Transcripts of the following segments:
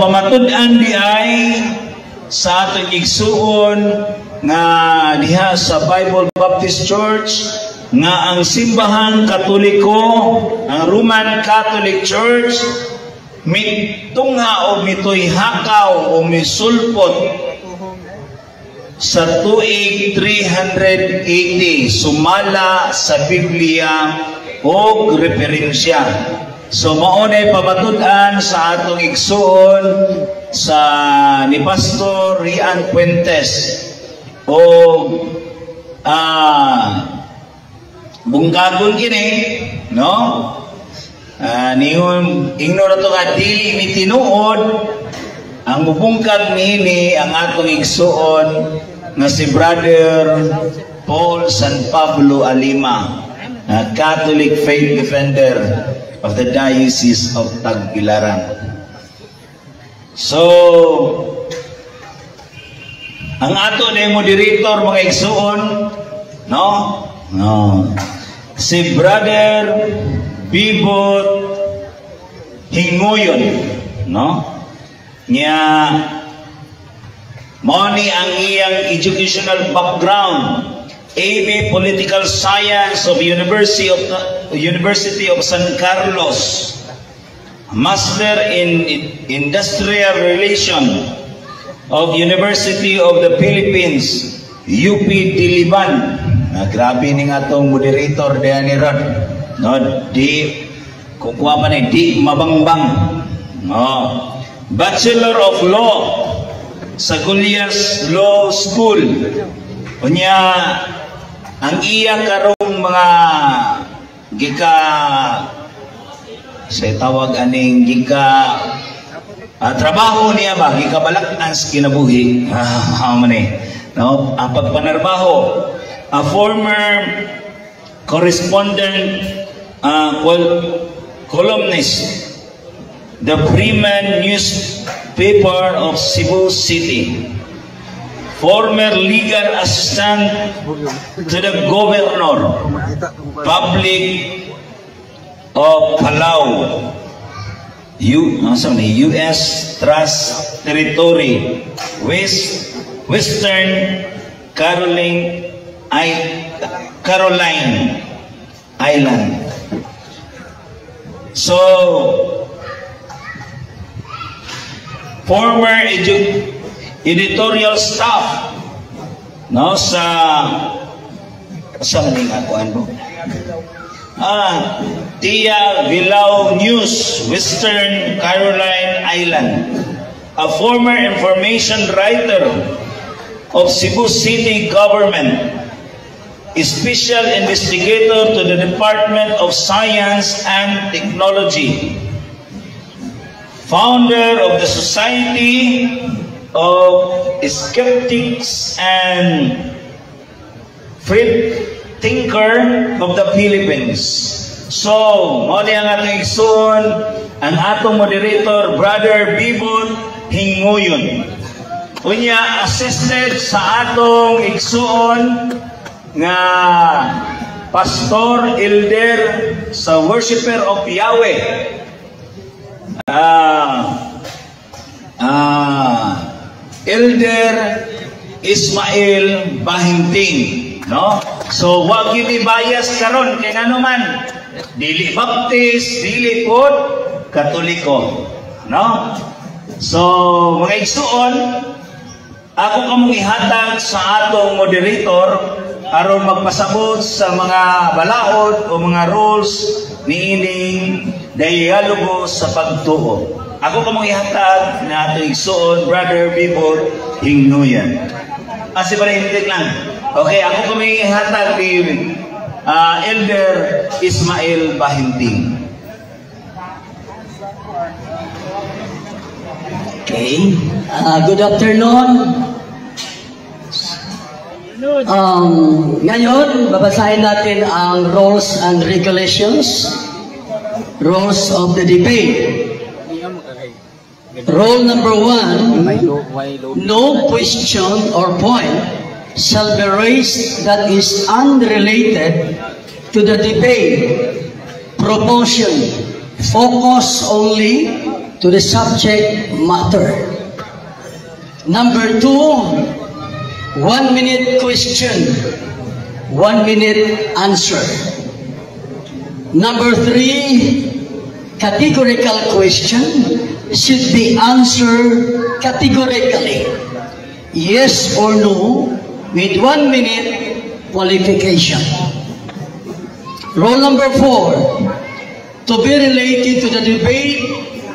pamatud-an di ay sa atong igsuon nga diha sa Bible Baptist Church nga ang Simbahan Katoliko, ang Roman Catholic Church, mitungha o mituy hakaw o misulpot sa tuig 380 sumala sa Biblia o referensya. So mao na pamatud-an sa atong igsuon sa ni Pastor Rian Puentes o bungkagon kini, no? Ningon ingno na to nga dili mi tinuod. Ang mubungkag niini ang atong igsuon nga si Brother Paul San Pablo Alima, a Catholic faith defender of the Diocese of Tagbilaran. So, ang ato na yung moderator, mga igsuon, no? No. Si Brother Bibot Hinguyon, no? Nya mao ni ang iyang educational background: AB Political Science of University of San Carlos, Master in Industrial Relation of University of the Philippines, UP Diliman. Na grabe ni nga atong moderator diyan ni Rod. No, di kung kuha pa ni di mabangbang. No. Bachelor of Law sa Gullas Law School. Unya ang iya karong mga gika sa tawag aning gika trabaho niya ba, gikabalak-an sa kinabuhi, man eh, no, ang pagpanarbaho, a former correspondent, columnist, the Freeman newspaper of Cebu City, former legal assistant to the governor public of Palau, U, ano ni US Trust Territory, Western Caroline Island. So, former editorial staff, no, sa ni nga kuan mo? Tia Vilao News, Western Caroline Island. A former information writer of Cebu City Government, special investigator to the Department of Science and Technology, founder of the Society of Skeptics and Free Thinker of the Philippines. So, mao ni ang atong igsoon, ang atong moderator, Brother Bibot Hinguyon. Unya, assisted sa atong igsoon nga pastor, elder sa Worshipper of Yahweh. Elder Ismael Bahinting, no? So wag gyud bias karon kay ngano man dili Baptist, dili pod Katoliko, no? So mga igsuon, ako kamong ihatag sa atong moderator aron magpasabot sa mga balaod o mga rules niining dialogo sa pagtuo. Ako kamong ihatag na atong igsuon, Brother Bibot Hingnuyan. Ah, si Brother lang. Okay, ako kamong ihatag ni Elder Ismael Bahinting. Okay. Good afternoon. Ngayon, babasahin natin ang rules and regulations, rules of the debate. Rule number 1, no question or point shall be raised that is unrelated to the debate. Promotion, focus only to the subject matter. Number two, 1 minute question, 1 minute answer. Number three, categorical question should be answered categorically. Yes or no, with 1 minute qualification. Rule number four, to be related to the debate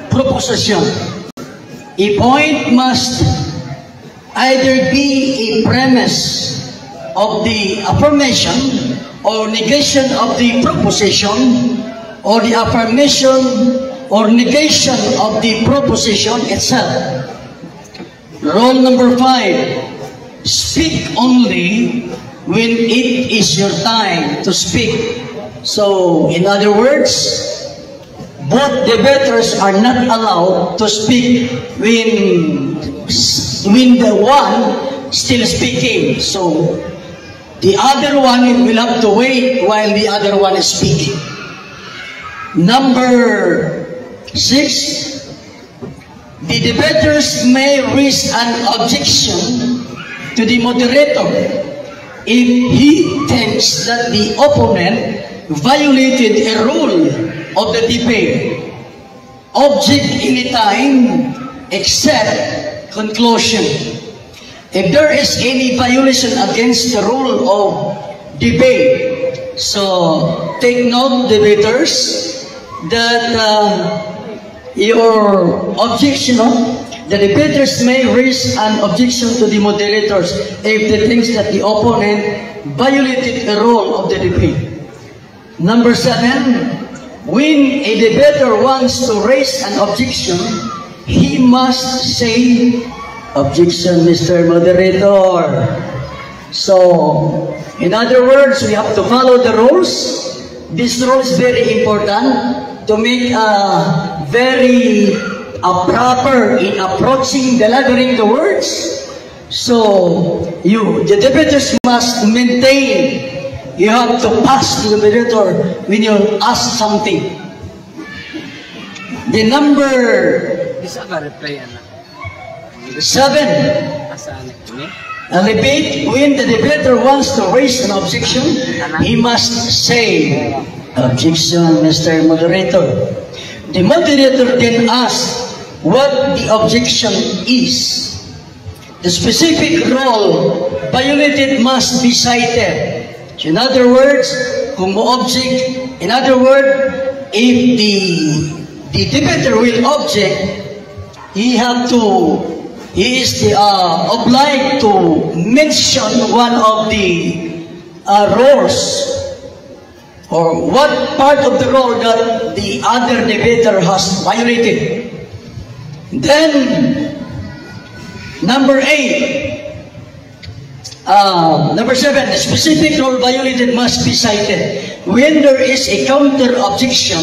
proposition. A point must either be a premise of the affirmation or negation of the proposition or the affirmation or negation of the proposition itself. Rule number five, speak only when it is your time to speak. So, in other words, both debaters are not allowed to speak when the one still speaking. So, the other one will have to wait while the other one is speaking. Number six, the debaters may raise an objection to the moderator if he thinks that the opponent violated a rule of the debate. Object anytime except conclusion. If there is any violation against the rule of debate, so take note, debaters, that your objection, no? The debaters may raise an objection to the moderators if they think that the opponent violated a rule of the debate. Number seven, when a debater wants to raise an objection, he must say, "Objection, Mr. Moderator." So, in other words, we have to follow the rules. This rule is very important to make a very proper in approaching, delivering the words. So, you, the debaters, must maintain. You have to pass to the moderator when you ask something. The number Di sa ka reply ana. seven, Asa ana kini? A debate, when the debater wants to raise an objection, he must say, "Objection, Mr. Moderator." The moderator then asks what the objection is. The specific rule violated must be cited. So in other words, kung mo-object, in other words, if the debater will object, he is obliged to mention one of the rules or what part of the rule that the other debater has violated. Then, number eight, number seven, the specific rule violated must be cited. When there is a counter objection,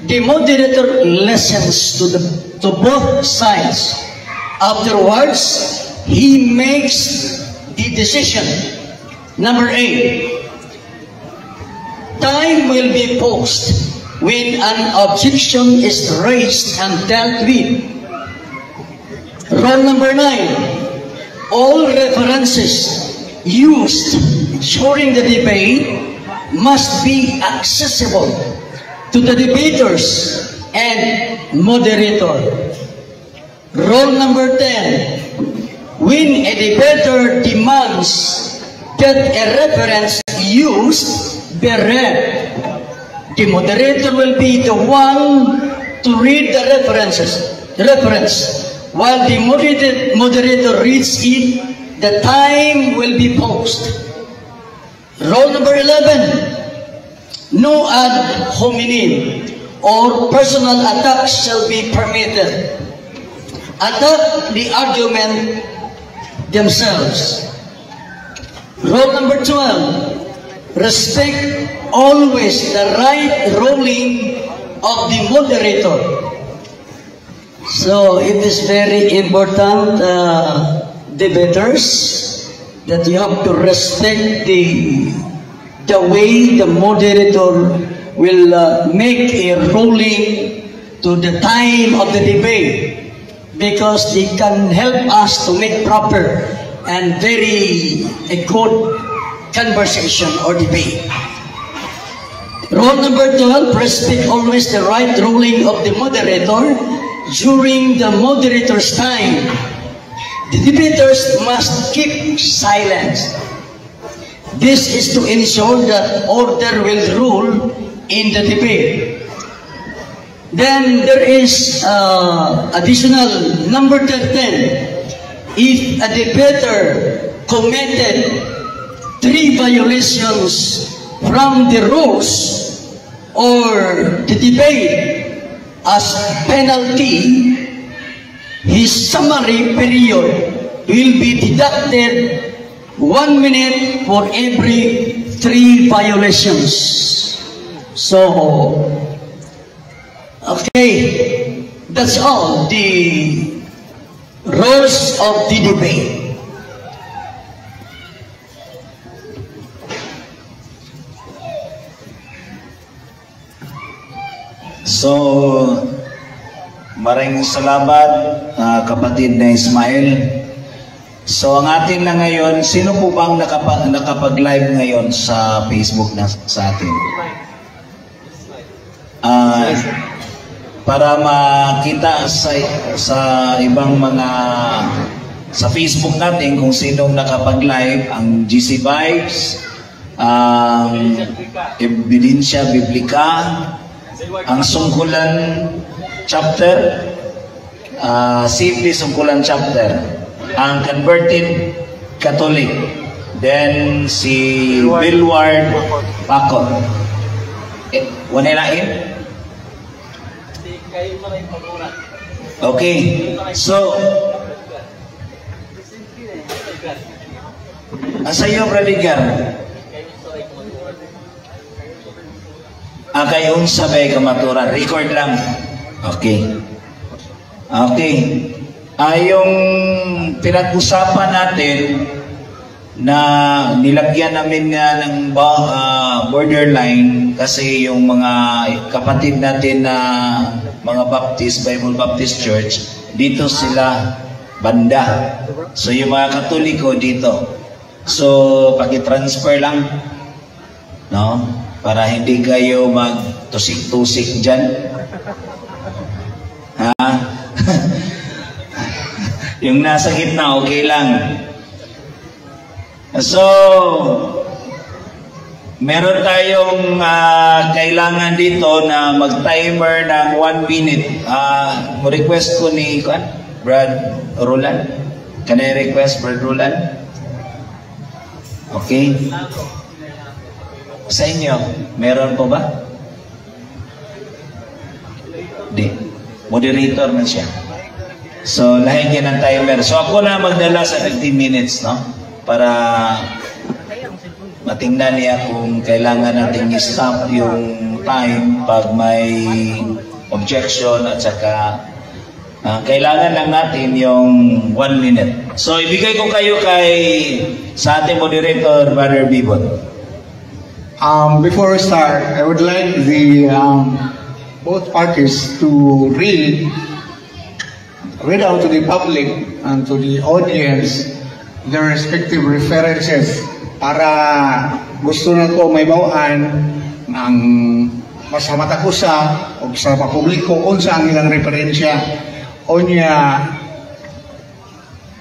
the moderator listens to both sides. Afterwards, he makes the decision. Number eight, time will be paused when an objection is raised and dealt with. Rule number nine, all references used during the debate must be accessible to the debaters and moderator. Rule number 10, when a debater demands that a reference used be read, the moderator will be the one to read the reference. While the moderator reads it, the time will be paused. Rule number 11, no ad hominem or personal attacks shall be permitted. Attack the argument themselves. Rule number 12, respect always the right ruling of the moderator. So it is very important, debaters, that you have to respect the way the moderator will make a ruling. to the time of the debate because they can help us to make proper and very a good conversation or debate. Rule number 12, respect always the right ruling of the moderator during the moderator's time. The debaters must keep silence. This is to ensure that order will rule in the debate. Then there is additional number 13. If a debater committed three violations from the rules or the debate, as penalty, his summary period will be deducted 1 minute for every three violations. So, okay, that's all the rules of the debate. So, maraming salamat, kapatid na Ismael. So, ang atin na ngayon, sino po bang nakapag-live ngayon sa Facebook na sa atin? Para makita sa ibang mga sa Facebook natin kung sinong nakapag-live, ang GC Vibes, ang Ebidensya Biblika, ang Sungkulan Chapter, CP Sungkulan Chapter, ang Converted Catholic, then si Billward Pacot. Eh, wala lain? Okay. So, ang sa'yo, Brother Edgar? Ah, kay unsa bay kamaturan? Record lang. Okay. Okay. Ah, yung pinag-usapan natin na nilagyan namin nga ng borderline kasi yung mga kapatid natin na mga Baptist, Bible Baptist Church, dito sila banda. So yung mga Katoliko dito. So paki-transfer lang, no? Para hindi kayo magtusik-tusik diyan. Ha? Yung nasa gitna, okay lang. So, meron tayong kailangan dito na mag-timer ng 1 minute. Request ko ni kuan, Brad Roland. Can I request Brad Roland? Okay. Sa inyo, meron po ba? Di. Moderator man siya. So, lahin niya ng timer. So, ako na magdala sa 15 minutes, no? Para matingnan niya kung kailangan nating i-stop yung time pag may objection at saka kailangan lang natin yung 1 minute. So, ibigay ko kayo kay sa ating moderator, Brother Bibot. Before we start, I would like the both parties to read out to the public and to the audience their respective references para gusto na ko may bawaan ng mas matag usa o sa publiko unsa ang ilang referensya unya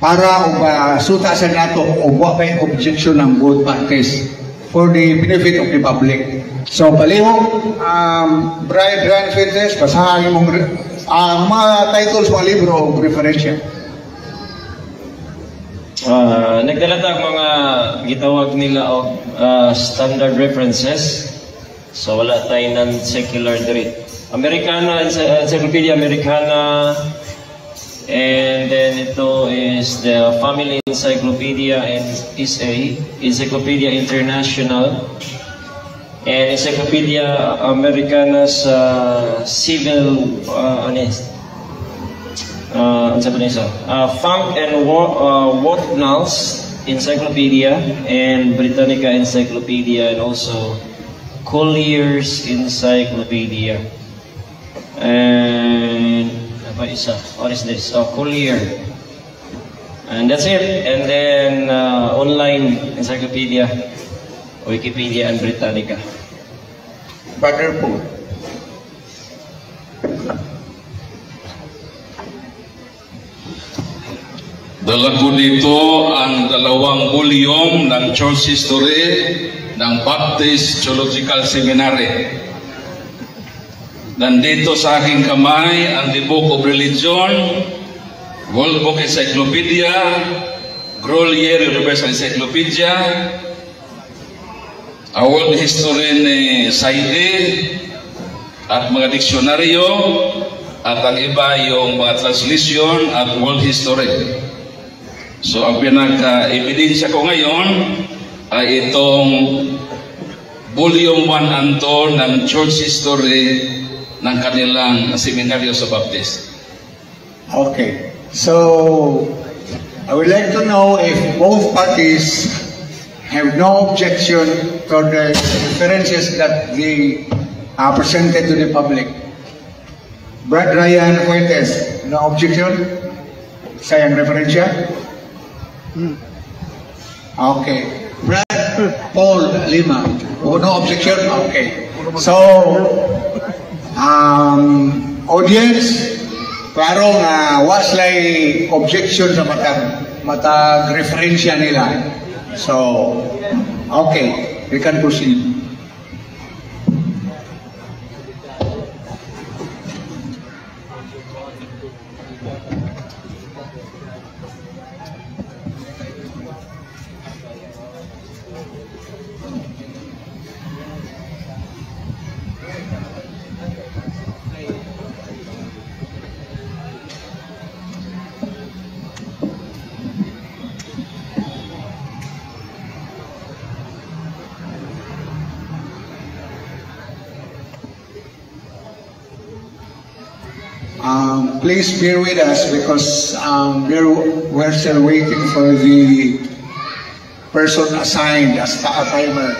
para og suta sa nato og wa may objection ng both parties for the benefit of the public. So palihog, Brian Ryan Fuentes, basahan imong mga titles, mga libro o referensya. Nagdala ta og mga gitawag nila og standard references. So wala tay non-secular diri. Americana, Encyclopedia Americana, and then ito is the Family Encyclopedia and is a Encyclopedia International and Encyclopedia Americana sa Civil ano is ano ba na isa? Funk and Wagnalls Encyclopedia and Britannica Encyclopedia and also Collier's Encyclopedia. And pa isa. What is this? Oh, Collier. And that's it. And then online encyclopedia, Wikipedia and Britannica. Brother Paul. Dala ko dito ang dalawang volume ng Church History ng Baptist Theological Seminary. Nandito sa aking kamay ang The Book of Religion, World Book Encyclopedia, Grolier Universal Encyclopedia, a World History ni Saide, at mga diksyonaryo, at ang iba yung mga translation at world history. So ang pinaka-ebidensya ko ngayon ay itong Volume 1 and 2 ng Church History ng kanilang seminaryo sa Baptist. Okay. So, I would like to know if both parties have no objection to the references that they presented to the public. Brad Ryan Fuentes, no objection? Sa iyang referensya? Okay. Brad Paul Lima, oh, no objection? Okay. So, audience, klaro nga wa sila'y objection sa matag referensya nila. So, okay, we can proceed. Please bear with us because we're still waiting for the person assigned as a timer.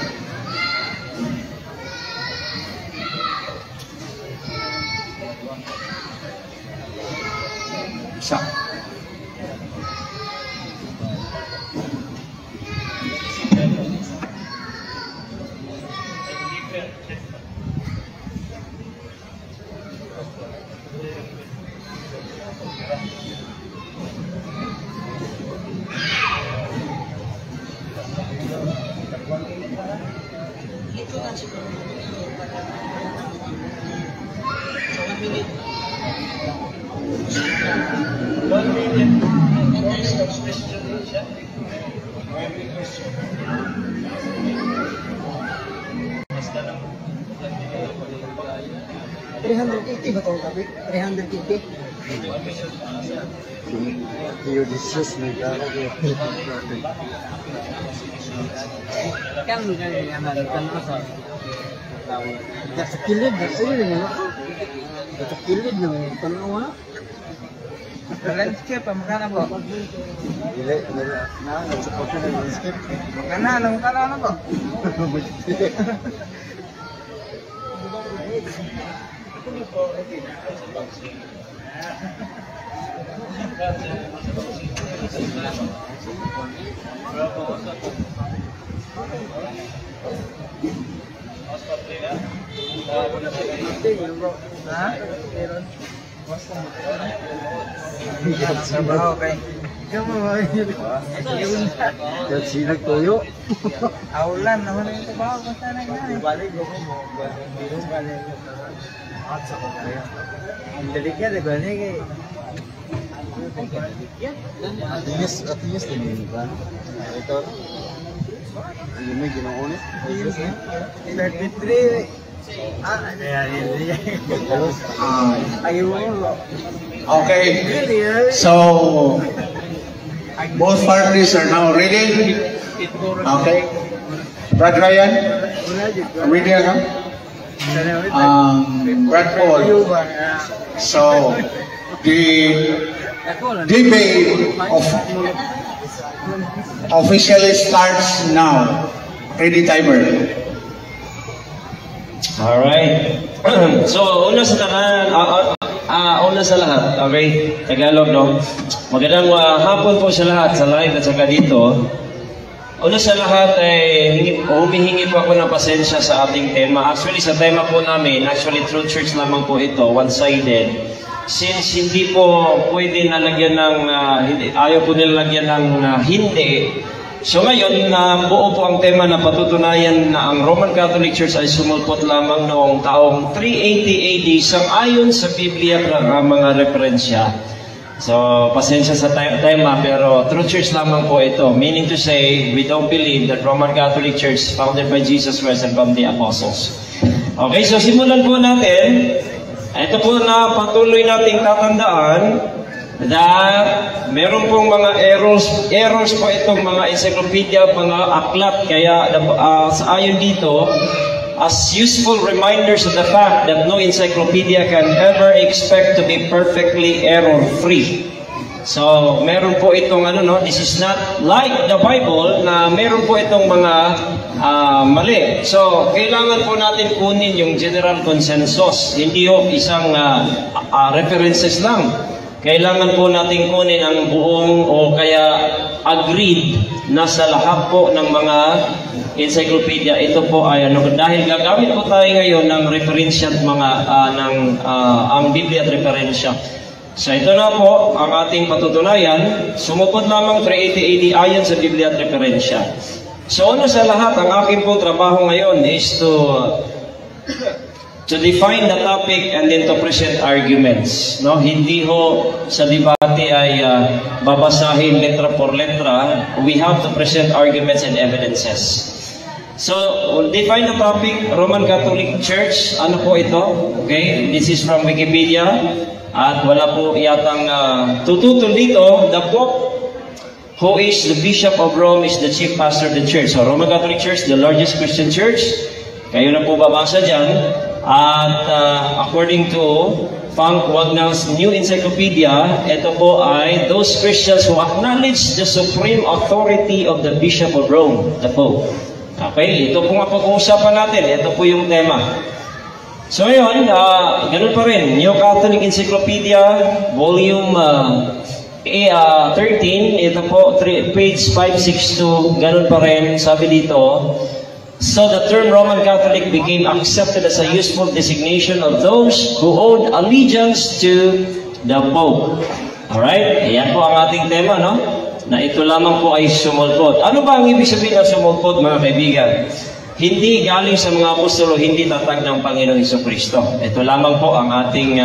Sa ba itong topic? 380? Kan kan sa Sa kilid, ayun yun. Sa kilid ng tanawa. Landscape, magkano po? Dili, na, nag-support na landscape. Magkano, magkano po? Ha? Trabaho kay. Sinag tuyo. Aulan naman yung trabaho ko sana nga. Balik ko mo. Ang daligyan, di ba? Atinyes din ba? Ito. Hindi may ginoon eh. 33. Okay. So, both parties are now ready. Okay. Brad Ryan, ready na? Brad Paul. So, the debate of officially starts now. Ready timer. Alright. So, una sa tanan, Una sa lahat, okay? Tagalog, no? Magandang hapon po sa lahat, sa live at saka dito. Una sa lahat ay humihingi po ako ng pasensya sa ating tema. Actually, sa tema po namin, actually True Church lamang po ito, one-sided. Since hindi po pwede na lagyan ng, hindi, ayaw po nila lagyan ng hindi. So ngayon, na buo po ang tema na patutunayan na ang Roman Catholic Church ay sumulpot lamang noong taong 380 AD sang-ayon sa Biblia at ang mga referensya. So, pasensya sa tema, pero True Church lamang po ito. Meaning to say, we don't believe that Roman Catholic Church founded by Jesus Christ and from the Apostles. Okay, so simulan po natin. Ito po na patuloy nating tatandaan that meron pong mga errors po itong mga encyclopedia, mga aklat. Kaya sa ayon dito, as useful reminders of the fact that no encyclopedia can ever expect to be perfectly error-free. So, meron po itong ano, no, this is not like the Bible na meron po itong mga mali. So, kailangan po natin kunin yung general consensus, hindi yung isang references lang. Kailangan po natin kunin ang buong o kaya agreed na sa lahat po ng mga encyclopedia. Ito po ay ano, dahil gagamit po tayo ngayon ng referensya at mga ng ang Biblia at referensya. So ito na po ang ating patutunayan. Sumulpot lamang 380 AD ayon sa Biblia at referensya. So una sa lahat, ang aking pong trabaho ngayon is to define the topic and then to present arguments. No, hindi ho sa debate ay babasahin letra por letra. We have to present arguments and evidences. So, we'll define the topic, Roman Catholic Church. Ano po ito? Okay, this is from Wikipedia. At wala po yatang tututol dito. The Pope, who is the Bishop of Rome, is the chief pastor of the church. So, Roman Catholic Church, the largest Christian church. Kayo na po babasa dyan. At according to Funk Wagnalls New Encyclopedia, ito po ay those Christians who acknowledge the supreme authority of the Bishop of Rome, the Pope. Okay, ito po nga pag-uusapan natin. Ito po yung tema. So ngayon, ganun pa rin. New Catholic Encyclopedia, Volume 13, ito po, page 562, ganun pa rin. Sabi dito, "So the term Roman Catholic became accepted as a useful designation of those who owed allegiance to the Pope." Alright? Ayan po ang ating tema, no? Na ito lamang po ay sumulpot. Ano ba ang ibig sabihin ng sumulpot, mga kaibigan? Hindi galing sa mga apostolo, hindi tatag ng Panginoong Kristo. Ito lamang po ang ating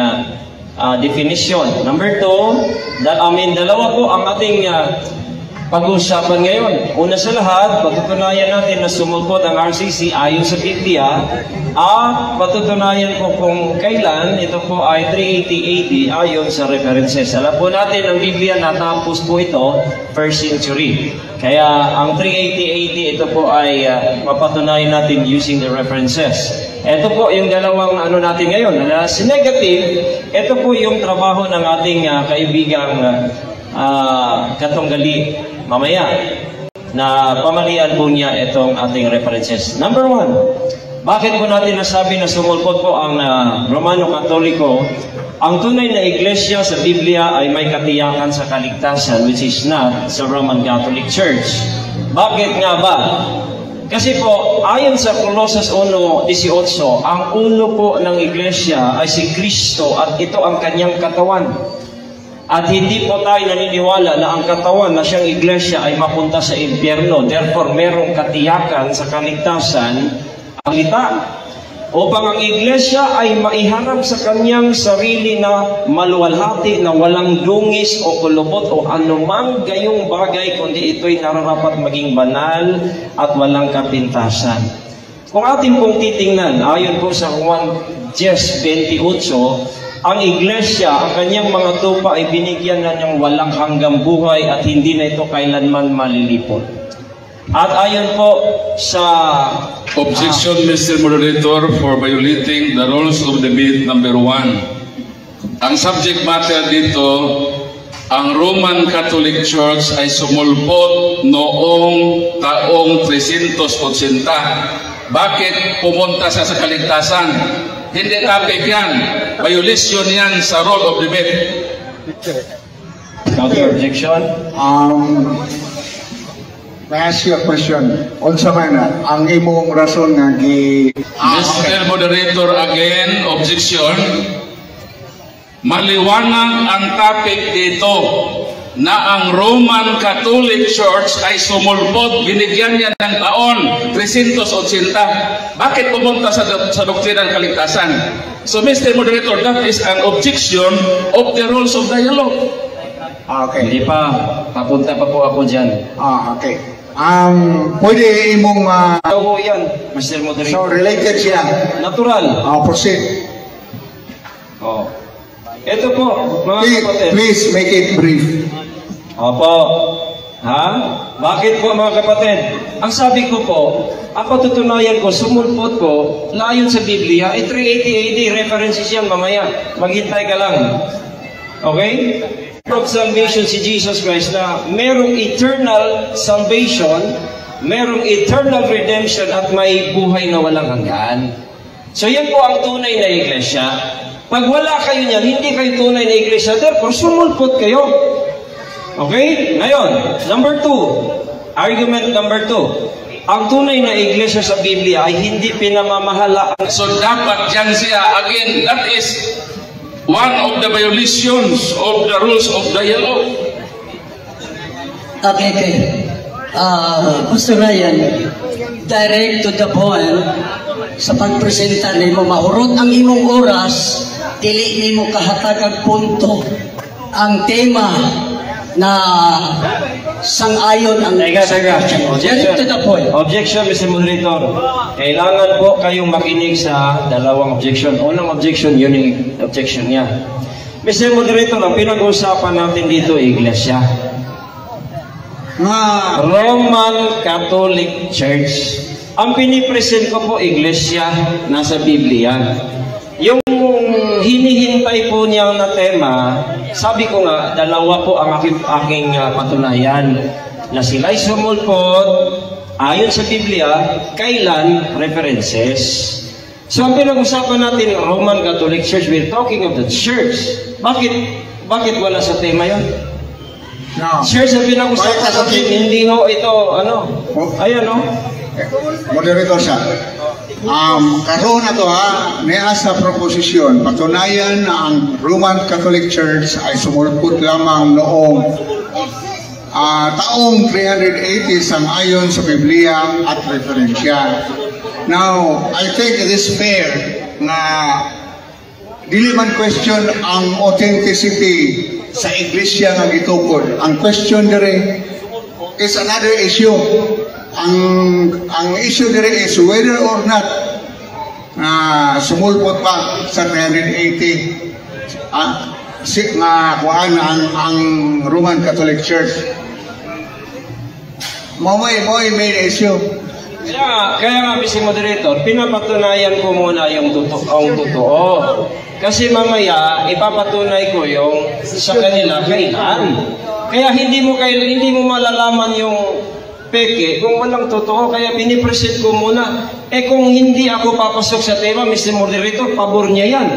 definition. Number two, I mean, dalawa po ang ating pag-uusapan ngayon. Una sa lahat, patutunayan natin na sumulpot ang RCC ayon sa Biblia at patutunayan ko kung kailan ito po ay 380 AD ayon sa references. Alam po natin ang Biblia, natapos po ito first century. Kaya ang 380 AD, ito po ay mapatunayan natin using the references. Ito po yung dalawang ano natin ngayon. Na sa negative, ito po yung trabaho ng ating kaibigang katunggali mamaya na pamalian po niya itong ating references. Number one, bakit po natin nasabi na sumulpot po ang Romano Katoliko? Ang tunay na iglesia sa Biblia ay may katiyakan sa kaligtasan, which is not sa Roman Catholic Church. Bakit nga ba? Kasi po, ayon sa Colosas 1:18, ang ulo po ng iglesia ay si Kristo at ito ang kanyang katawan. At hindi po tayo naniniwala na ang katawan na siyang iglesia ay mapunta sa impyerno. Therefore, merong katiyakan sa kaligtasan ang salita upang ang iglesia ay maiharap sa kanyang sarili na maluwalhati na walang dungis o kulubot o anumang gayong bagay, kundi ito'y nararapat maging banal at walang kapintasan. Kung ating pong titingnan, ayon po sa Juan 10:28, ang iglesia, ang kanyang mga tupa ay binigyan na niyang walang hanggang buhay at hindi na ito kailanman malilipot. At ayon po sa Objection, Mr. Moderator, for violating the rules of debate number 1. Ang subject matter dito, ang Roman Catholic Church ay sumulpot noong taong 380. Bakit pumunta siya sa kaligtasan? Hindi topic yan. Violation yan sa rule of debate. Counter objection. May I ask you a question? Unsa man ang imong rason nga gi Mr. Moderator, again, objection. Maliwanag ang topic dito na ang Roman Catholic Church ay sumulpot, binigyan niya ng taon, 380. Bakit pumunta sa doktrina ng kaligtasan? So, Mr. Moderator, that is an objection of the rules of dialogue. Ah, okay. Hindi pa. Papunta pa po ako dyan. Ah, okay. Pwede imong Ito ho yan, Mr. Moderator. So related siya. Natural. Ah, proceed. Oh. Ito po, mga Please, kapatid. please make it brief. Opo. Ha? Bakit po, mga kapatid? Ang sabi ko po, ang patutunayan ko, sumulpot po, na ayon sa Biblia, ay 380 AD, references yan mamaya. Maghintay ka lang. Okay? Of salvation si Jesus Christ na merong eternal salvation, merong eternal redemption at may buhay na walang hanggan. So yan po ang tunay na iglesia. Pag wala kayo niyan, hindi kayo tunay na iglesia. Therefore, sumulpot kayo. Okay? Ngayon, number two. Argument number two. Ang tunay na iglesia sa Biblia ay hindi pinamamahala ang So dapat yan siya. Again, that is one of the violations of the rules of dialogue. Okay. Pastor Ryan, direct to the point sa pagpresenta nimo, mahurot ang imong oras, dili nimo kahatag ang punto, ang tema na sang-ayon ang Teka, teka. Direct to the point. Objection, Mr. Moderator. Kailangan po kayong makinig sa dalawang objection. Unang objection, yun yung objection niya. Mr. Moderator, ang pinag-uusapan natin dito, iglesia. Nga Roman Catholic Church. Ang pinipresent ko po, iglesia, nasa Biblia. Yung hinihintay po niyang na tema, sabi ko nga, dalawa po ang aking patunayan. Na sila'y sumulpot, ayon sa Biblia, kailan, references. So ang pinag-usapan natin, Roman Catholic Church, we're talking of the church. Bakit wala sa tema yon? No. Church ang pinag-usapan Bakit sa natin, hindi ho ito, ano, ayan o. Eh, moderator siya. Karon na to ha, niya sa proposisyon, patunayan na ang Roman Catholic Church ay sumulpot lamang noong taong 380 sang ayon sa Biblia at referensya. Now, I think it is fair na dili man question ang authenticity sa iglesia nga gitukod. Ang question dire is another issue. Ang issue dire is whether or not na sumulpot pa sa 380 si nga kuan ang Roman Catholic Church. Mao may main issue. Kaya nga, Mr. Moderator, pinapatunayan ko muna yung totoo, ang totoo. Kasi mamaya, ipapatunay ko yung sa kanila kailan. Kaya hindi mo malalaman yung peke kung walang totoo. Kaya pinipresent ko muna. Eh kung hindi ako papasok sa tema, Mr. Moderator, pabor niya yan.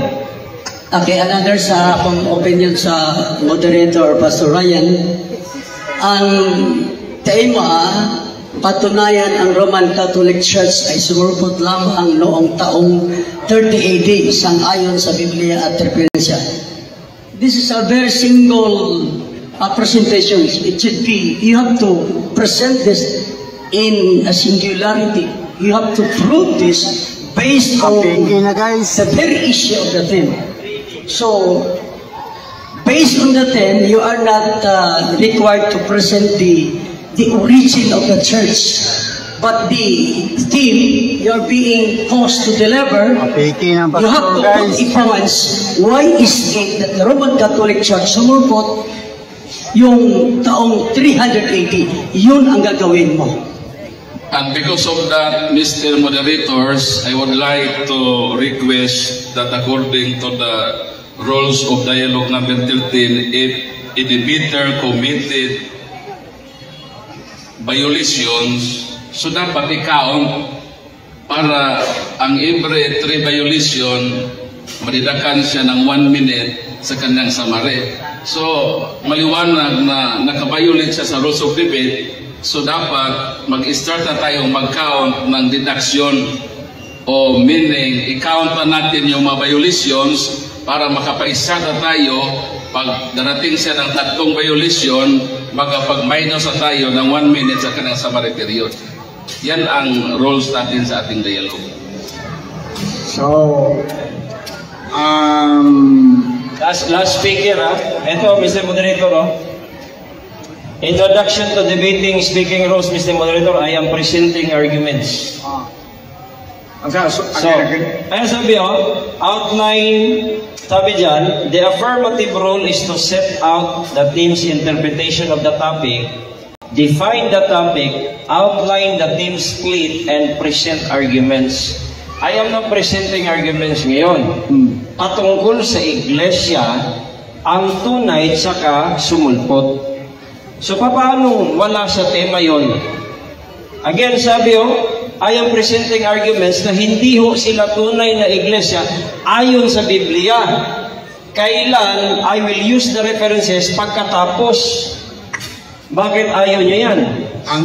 Okay, another sa akong opinion sa moderator, Pastor Ryan, ang tema, patunayan ang Roman Catholic Church ay sumulpot lamang noong taong 30 AD, sang-ayon sa Biblia at referensya. This is a very single presentation. It should be, you have to present this in a singularity. You have to prove this based on Kapigi na, guys. The very issue of the theme. So, based on the theme, you are not required to present the origin of the church. But the theme you are being caused to deliver, Kapigi ng you have pastor, to put guys. A points. Why is it that the Roman Catholic Church sumulpot yung taong 380? Yun ang gagawin mo. And because of that, Mr. Moderators, I would like to request that according to the rules of dialogue number 13, if a debater committed violations, so dapat i-count. Para ang every three violation, ma-deduct-an siya ng 1 minute sa kanyang summary. So, maliwanag na naka-violate siya sa rules of debate, so dapat mag-start na tayong mag-count ng deduction o meaning, i-count pa natin yung mga violations para makapa-start na tayo. Pag darating siya ng tatlong violation, makapag-minus na tayo ng 1 minute sa kanyang summary period. Yan ang rules natin sa ating dialogue. So, Last speaker, ha? Ito, Mr. Moderator, oh. Introduction to debating speaking rules, Mr. Moderator. I am presenting arguments. Ang sa, so, So, again, ayan sabi, oh, outline, sabi dyan, the affirmative role is to set out the team's interpretation of the topic, define the topic, outline the team's split, and present arguments. I am not presenting arguments ngayon. Patungkol sa iglesia, ang tunay tsaka sumulpot. So, paano wala sa tema yon? Again, sabi oh, I am presenting arguments na hindi ho sila tunay na iglesia ayon sa Biblia. Kailan I will use the references pagkatapos. Bakit ayaw niya yan? Ang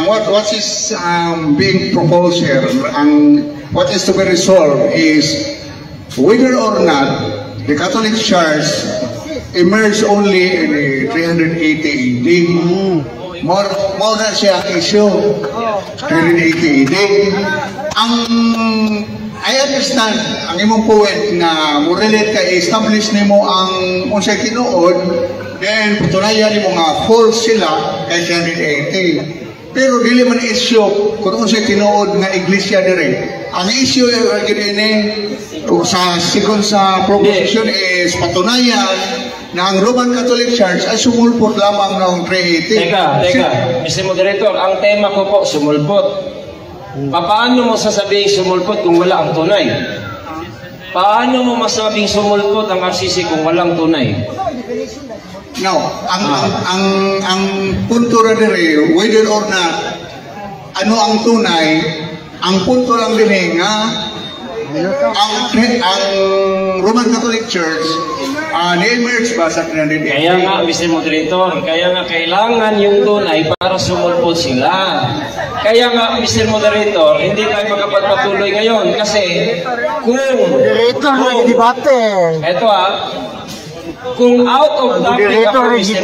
what is being proposed here, ang what is to be resolved is whether or not the Catholic Church emerged only in the 380 AD. More na siya ang issue. 380 AD. Ang I understand ang imong point nga mo relate kay establish nimo ang unsay tinuod, then patunayan nimo nga false sila kay 380. Pero dili man issue kung unsay tinuod nga iglesia dire. Ang issue ay gyud ini sa sigon sa proposition is patunayan na ang Roman Catholic Church ay sumulpot lamang noong 380. Teka, teka. Mr. Moderator, ang tema ko po, sumulpot. Paano mo sasabihin sumulpot kung wala ang tunay? Paano mo masabing sumulpot ang RCC kung walang tunay? No, ang punto ra dire, whether or not ano ang tunay, ang punto lang dinhi nga ang Roman Catholic Church ni-emerge ba sa 380? Kaya nga, Mr. Moderator, kaya nga kailangan yung tunay para sumulpot sila. Kaya nga, Mr. Moderator, hindi tayo makapagpatuloy ngayon kasi kung Moderator, kung, nagdebate. Eto ah, kung out of topic Moderator, ako, Mr.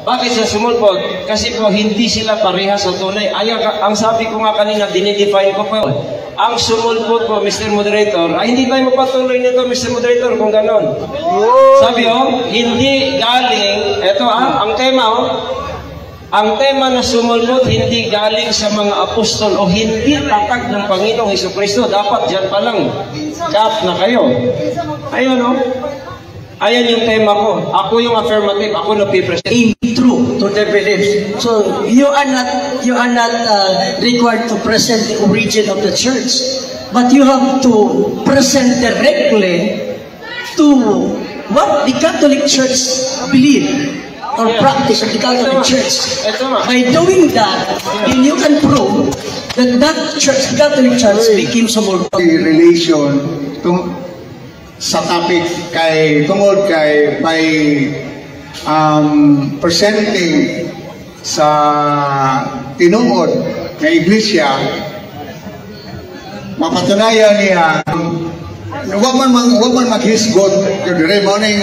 Bakit siya sumulpot? Kasi po, hindi sila pareha sa tunay. Ay, ang sabi ko nga kanina, dinidefine ko po. Ang sumulpot po, Mr. Moderator, ay hindi tayo mapatuloy nito, Mr. Moderator, kung ganon. Sabi oh, hindi galing, eto ah, ang tema oh, ang tema na sumulpot hindi galing sa mga apostol o hindi tatag ng Panginoong Kristo. Dapat dyan pa lang, cut na kayo. Ayun oh. Ayan yung tema ko. Ako yung affirmative, ako na present. Aim true to their beliefs. So you are not required to present the origin of the church, but you have to present directly to what the Catholic Church believe or practice of the Catholic Ito nga. Church. Ito nga. By doing that, then you can prove that that church, Catholic Church, became sumulpot. The relation tung sa topic kay tungod kay by presenting sa tinuod nga iglesia, mapatunayan niya wa man maghisgot dire mo ning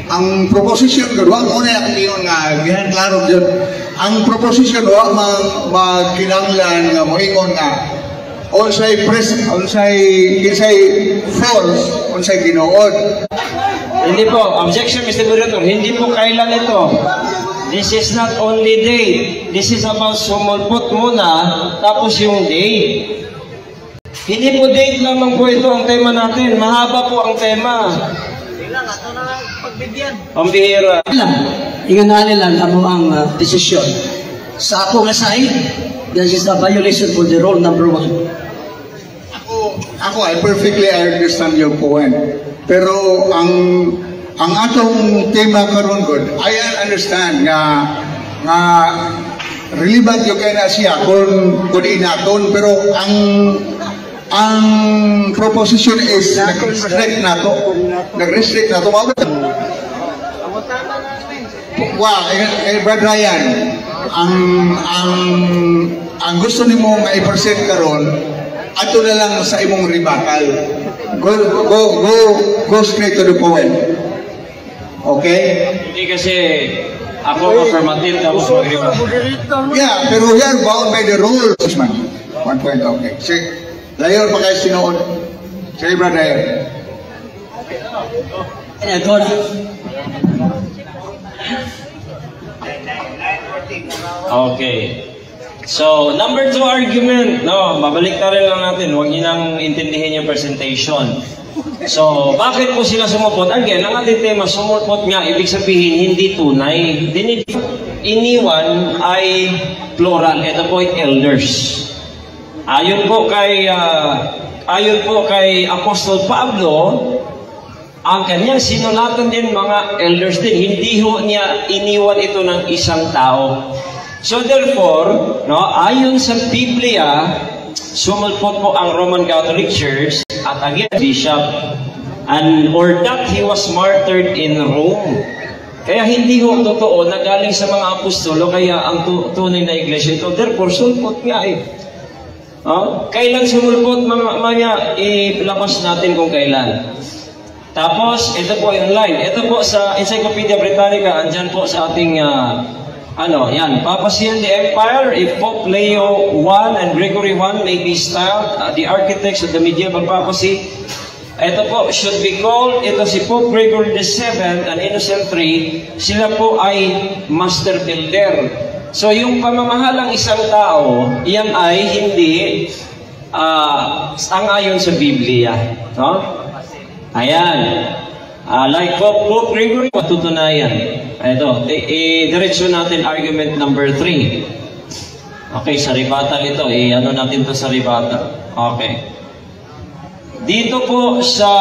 ang proposition gud. Wa mo na akong ingon nga gihan klaro gyud ang proposition. Wa man magkinahanglan nga moingon nga unsay pres, unsay kinsay false, unsay tinuod. Hindi po, objection, Mr. Moderator, hindi po kailan ito. This is not only date. This is about sumulpot muna, tapos yung date. Hindi po date lamang po ito ang tema natin. Mahaba po ang tema. Ang bihira. Lang, ingon na lang amo ang desisyon. Sa ako nga side, this is a violation for the rule number one. Ako, I perfectly understand your point. Pero ang atong tema karon gud, I understand nga nga Relevant gyud kay na siya kung inaton, pero ang proposition is nag-restrict nato. Nag-restrict nato. Mao ba? Wa, Brad Ryan, ang gusto nimo nga i-present karon, ato na lang sa imong rebuttal. Go go go go straight to the point. Okay? Hindi kasi ako affirmative tapos mag-rebut. Yeah, pero we are bound by the rules, man. One point, okay. Sige, layo pa kayo sinuod. Sige, Brad Ryan. Agora. Okay. So, number two argument, no, babalik na rin lang natin, huwag niyo nang intindihin yung presentation. So, bakit po sila sumulpot? Again, ang ating tema, sumulpot nga, ibig sabihin, hindi tunay. Iniwan ay plural. Ito po ay elders. Ayon po kay Apostol Pablo, ang kanyang sinulatan din mga elders din. Hindi ho niya iniwan ito ng isang tao. So therefore, no, ayon sa Biblia, sumulpot po ang Roman Catholic Church at again, bishop, and or that he was martyred in Rome. Kaya hindi ho totoo na galing sa mga apostolo, kaya ang tunay na iglesia ito. Therefore, sulpot nga eh. Oh? Kailan sumulpot, mga maya, ilabas natin kung kailan. Tapos, ito po ay online. Ito po sa Encyclopedia Britannica, andyan po sa ating, ano, yan. Papacy and the Empire, if Pope Leo I and Gregory I may be styled the architects of the medieval papacy, ito po, should be called, ito si Pope Gregory VII and Innocent III, sila po ay master builder. So, yung pamamahalang isang tao, yan ay hindi ang ayon sa Biblia. No? Ayan. Like Pope Gregory, patutunayan. Ito, diretso natin argument number 3. Okay, sa rebuttal ito. Ano natin to sa rebuttal. Okay. Dito po sa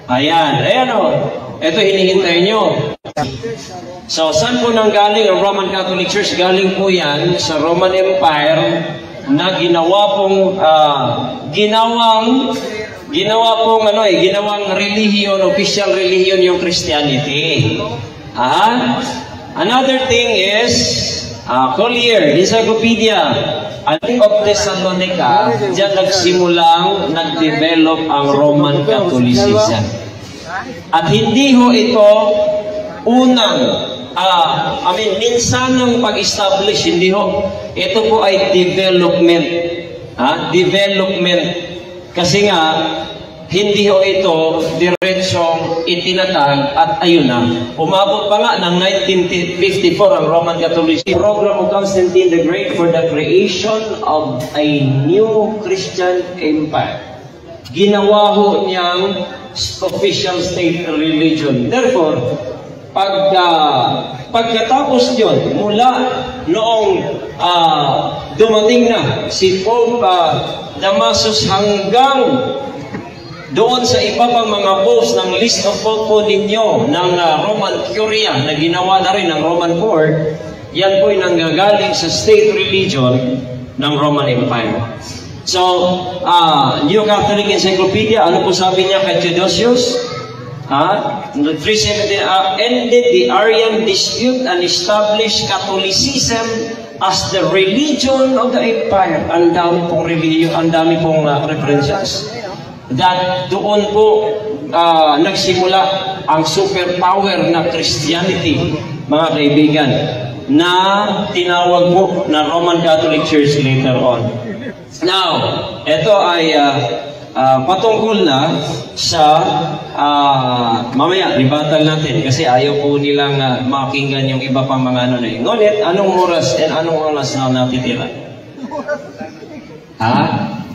ayan, ayan o. Ito hinihintay nyo. So, saan po nanggaling ang Roman Catholic Church? Galing po yan sa Roman Empire na ginawa pong ginawa pong ano eh, ginawang relihiyon, official religion yung Christianity. Ah, another thing is Collier, Encyclopedia of Thessalonica, diyan nagsimulang nag-develop ang Roman Catholicism. At hindi ho ito unang, I mean, minsan ng pag-establish, hindi ho. Ito po ay development. Ha? Development. Kasi nga, hindi ho ito diretsong itinatag at ayun na. Umabot pa nga ng 1954 ang Roman Catholic Program of Constantine the Great for the creation of a new Christian empire. Ginawa ho niyang official state religion. Therefore, pagkatapos yun, mula noong dumating na si Pope Damasus hanggang doon sa iba pang mga popes ng list of pope po ninyo ng Roman Curia na ginawa na rin ng Roman Court, yan po'y nanggagaling sa state religion ng Roman Empire. So, New Catholic Encyclopedia, ano po sabi niya kay Theodosius? 370, ended the Arian dispute and established Catholicism as the religion of the empire. Ang dami pong religion, ang dami pong references. That doon po nagsimula ang superpower na Christianity, mga kaibigan, na tinawag po na Roman Catholic Church later on. Now, ito ay patungkol na sa mamaya, rebuttal natin kasi ayaw po nilang makinggan yung iba pang mga ano na yun. Ngunit, anong oras and anong oras na natitira? Ha?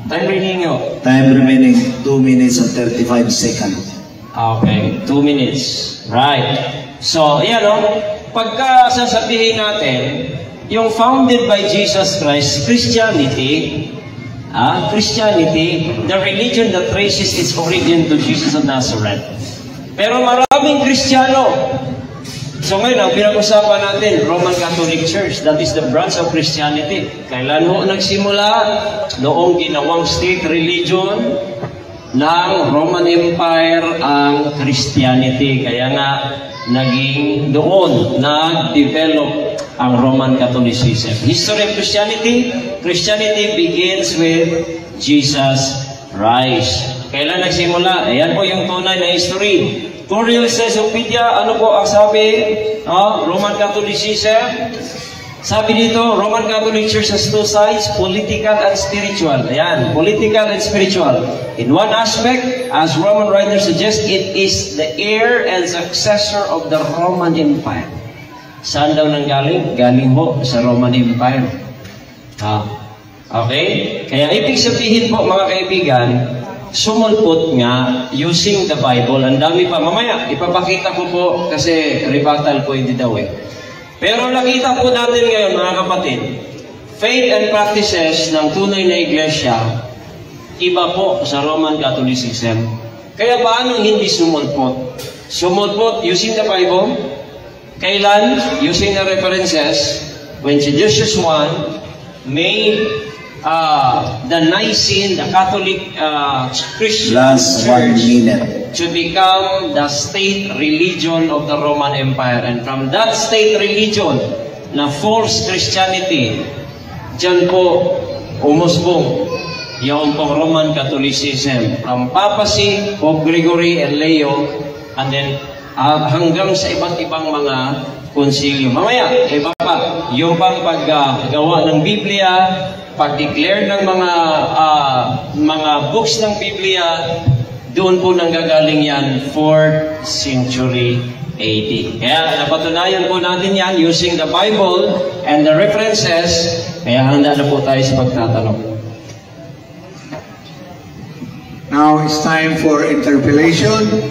Time remaining nyo. Time remaining 2 minutes and 35 seconds. Okay, 2 minutes. Right. So, yan o. Pagka sasabihin natin, yung founded by Jesus Christ, Christianity, Christianity, the religion that traces its origin to Jesus of Nazareth. Pero maraming Kristiyano So ngayon, ang pinag-usapan natin, Roman Catholic Church, that is the branch of Christianity. Kailan ho nagsimula? Noong ginawang state religion ng Roman Empire ang Christianity. Kaya nga, naging doon, nag-develop ang Roman Catholicism. History of Christianity, Christianity begins with Jesus Christ. Kailan nagsimula? Ayan po yung tunay na history. Curious Encyclopedia, ano po ang sabi? Ah, Roman Catholicism. Sabi dito, Roman Catholic Church has two sides, political and spiritual. Ayan, political and spiritual. In one aspect, as Roman writers suggest, it is the heir and successor of the Roman Empire. Saan daw nanggaling? Galing ho sa Roman Empire. Ah, okay? Kaya ibig sabihin po, mga kaibigan, sumulpot nga using the Bible. Ang dami pa. Mamaya, ipapakita ko po kasi rebuttal pwede daw eh. Pero nakita po natin ngayon, mga kapatid, faith and practices ng tunay na iglesia, iba po sa Roman Catholicism. Kaya paano hindi sumulpot? Sumulpot using the Bible. Kailan? Using the references. When Theodosius I made the Nicene, the Catholic Christian Last one Church, minute. To become the state religion of the Roman Empire. And from that state religion na false Christianity, dyan po umusbong yung pong Roman Catholicism. From papacy, Pope Gregory and Leo, and then hanggang sa iba't ibang mga konsilyo. Mamaya, iba pa. Yung pang paggawa ng Biblia, pag-declare ng mga books ng Biblia, doon po nanggagaling yan, 4th century AD. Kaya napatunayan po natin yan using the Bible and the references. Kaya handa na po tayo sa pagtatanong. Now it's time for interpellation.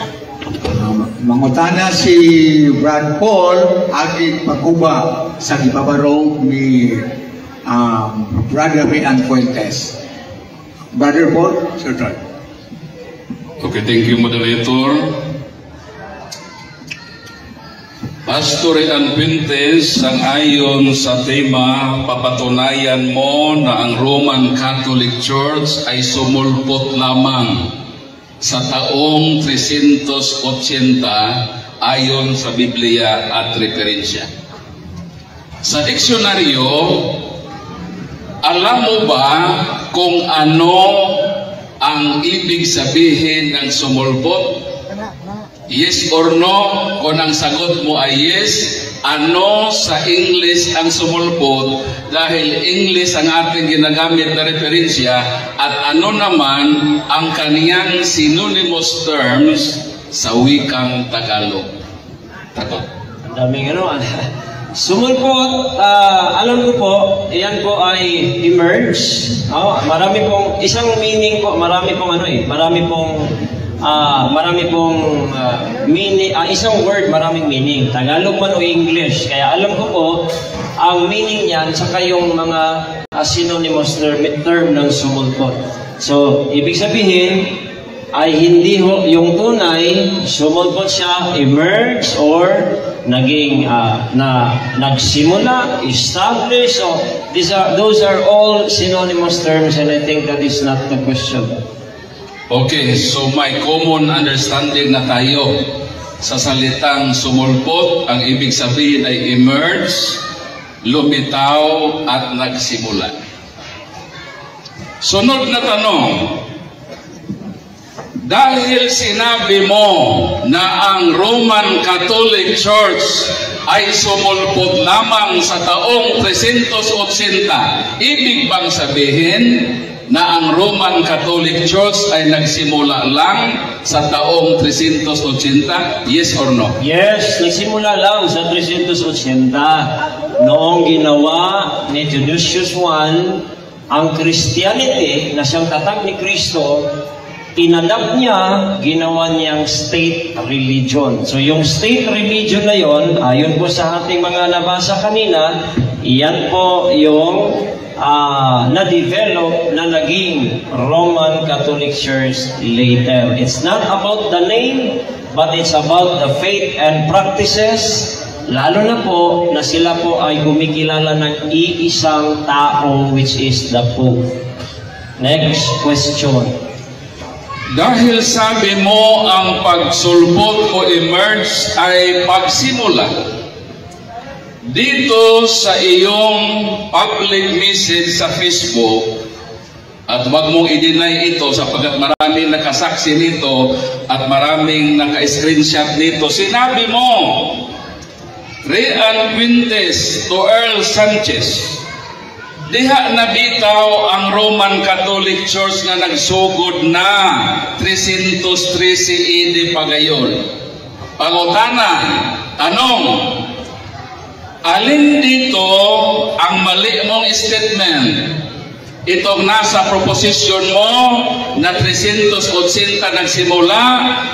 Mangutana si Brad Paul agig pagguba sa gipabarog ni Brother Rian Fuentes. Brother Paul, your turn. Okay, thank you, moderator. Pastor Rian Fuentes, ang ayon sa tema, papatunayan mo na ang Roman Catholic Church ay sumulpot lamang sa taong 380 ayon sa Biblia at referensya. Sa diksyonaryo, alam mo ba kung ano ang ibig sabihin ng sumulpot? Yes or no? Kung ang sagot mo ay yes, ano sa English ang sumulpot? Dahil English ang ating ginagamit na referensya, at ano naman ang kaniyang synonymous terms sa wikang Tagalog? Tagot. Ang daming ano. Sumulpot, alam ko po, iyan po ay emerge. Oh, marami pong, isang meaning po, marami pong ano eh, marami pong meaning, isang word, maraming meaning. Tagalog man o English. Kaya alam ko po, ang meaning niyan, saka yung mga synonymous term ng sumulpot. So, ibig sabihin, ay hindi ho yung tunay, sumulpot siya, emerge, or naging na nagsimula, establish. So these are those are all synonymous terms, and I think that is not the question. Okay, so may common understanding na tayo sa salitang sumulpot, ang ibig sabihin ay emerge, lumitaw, at nagsimula. Sunod na tanong, dahil sinabi mo na ang Roman Catholic Church ay sumulpot lamang sa taong 380, ibig bang sabihin na ang Roman Catholic Church ay nagsimula lang sa taong 380? Yes or no? Yes, nagsimula lang sa 380 noong ginawa ni Theodosius I ang Christianity na siyang tatag ni Kristo, inadapt niya, ginawa niyang state religion. So yung state religion na yon, ayon po sa ating mga nabasa kanina, iyan po yung na-develop na naging Roman Catholic Church later. It's not about the name, but it's about the faith and practices Lalo na po na sila po ay kumikilala ng iisang tao, which is the Pope. Next question. Dahil sabi mo ang pagsulpot o emerge ay pagsimula. Dito sa iyong public message sa Facebook, at wag mong i-deny ito sapagkat maraming nakasaksi nito at maraming naka-screenshot nito. Sinabi mo, Rean Quintes to Earl Sanchez, "Diha na bitaw ang Roman Catholic Church nga nagsugod na 313 AD pagayon." Pangutana, tanong, alin dito ang mali mong statement? Itong nasa proposition mo na 380 nagsimula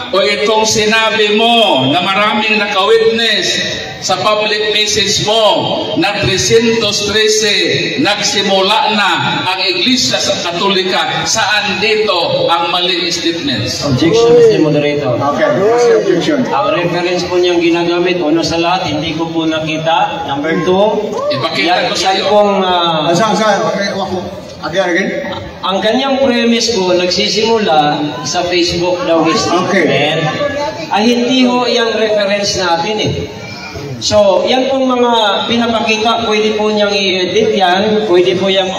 o itong sinabi mo na maraming naka-witness sa public message mo na 313 nagsimula na ang Iglesia sa Katolika? Saan dito ang maling statements? Objection, Mr. Moderator. Okay, what's the objection? Ang reference po niyang ginagamit, una sa lahat, hindi ko po nakita. Number two, Ipakita yan, ko sa yan iyo. pong, ah, Asa, asa, okay, wako. Again, again. Ang kanyang premise po, nagsisimula sa Facebook daw his statement, ay hindi ho yung reference natin eh. So, yan pong mga pinapakita, pwede po niyang i-edit yan, pwede po niyang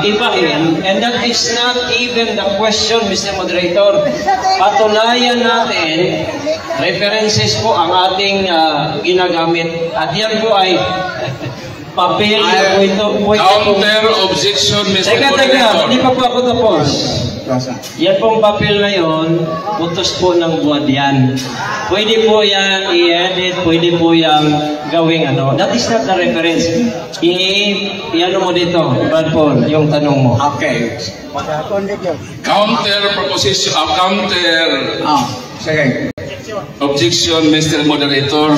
ibahin, and that is not even the question, Mr. Moderator. Patunayan natin, references po ang ating ginagamit, at yan po ay papel na po ito. Pwede po. Counter objection, Mr. Teka, teka, Moderator. hindi pa po ako tapos. Asa. Yan pong papel na yon, utos po ng buwad yan. Pwede po yan i-edit, pwede po yan gawing ano. That is not the reference. I-ano mo dito, Brad Paul, yung tanong mo. Okay. Counter proposition, counter Ah, sige. objection, Mr. Moderator.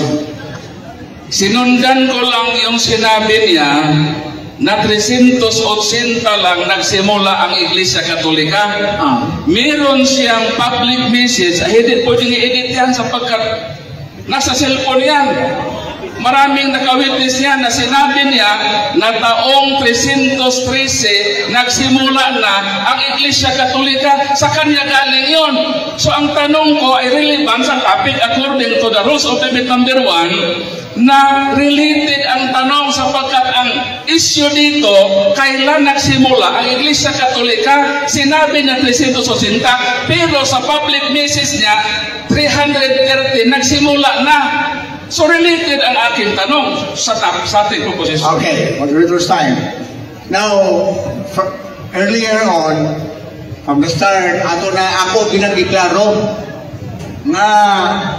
Sinundan ko lang yung sinabi niya na 380 lang nagsimula ang Iglesia Katolika. Meron siyang public message, ay hindi pwedeng i-edit yan sapagkat nasa cellphone yan. Maraming naka-witness niya na sinabi niya na taong 313 nagsimula na ang Iglesia Katolika. Sa kanya galing yon. So ang tanong ko ay relevant sa topic according to the rules of debate number 1 na related ang tanong sapagkat ang issue dito, kailan nagsimula ang Iglesia Katolika? Sinabi niya 380, pero sa public message niya, 330 nagsimula na. So related ang aking tanong sa ating proposition. Okay, moderator's time. Now, earlier on, from the start, ato na ako ginagiklaro nga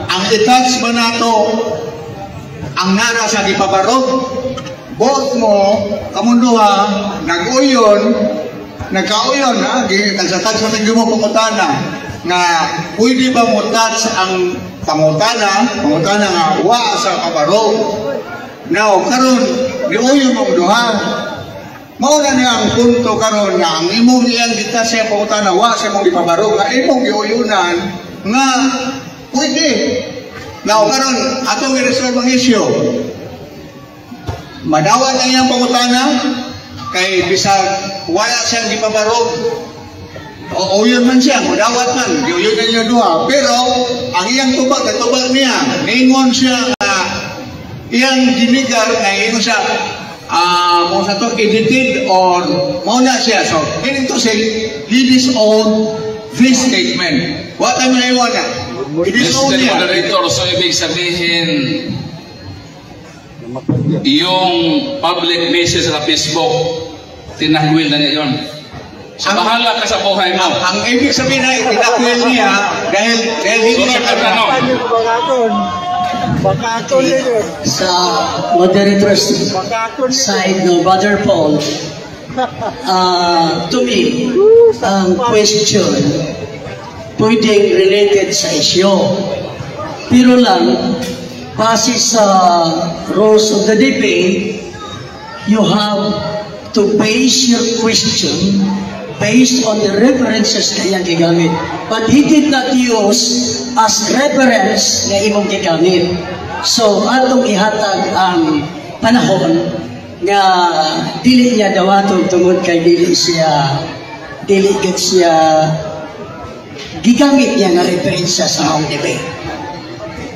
ang i-touch ba nato ang nara sa gipabarog. Both mo, kamong duha, nag-uyon, nagkauyon, ha, nagsa-touch sa tingin mo pangutana, nga pwede ba mo touch ang pangutana nga wa sa kabarog? Now, karon niuyon mong duha. Mao na niya ang punto karon nga ang imong iyang kita sa pangutana wa sa imong gipabarog nga imong giuyunan nga pwede. Now, karon atong i-resolve ang issue. Madawat ang iyang pangutana kay bisag wala siyang gipabarog. O uyon man siya, mudawat man, giuyon na niya duha. Pero ang iyang tubag, katubag niya, ningon siya nga iyang ginigar nga ingon siya mo sa to edited or mo na siya. So, meaning to say, he disowned this statement. What am I na? I-disown Mr. niya. Moderator, so ibig sabihin, yung public message sa Facebook, tinakwil na niya yun. So bahala ka sa buhay mo. Ang ibig sabihin ay tinakwil niya dahil hindi Sunod siya na tanong. Sa moderator's side, no, Brother Paul, to me, ang question pwedeng related sa issue. Pero lang, base sa rules of the debate, you have to base your question based on the references na iyang gigamit. But he did not use as reference nga imong gigamit. So, atong ihatag ang panahon nga dili niya dawaton tungod kay dili gid siya gigamit niya nga referensya sa maong debate.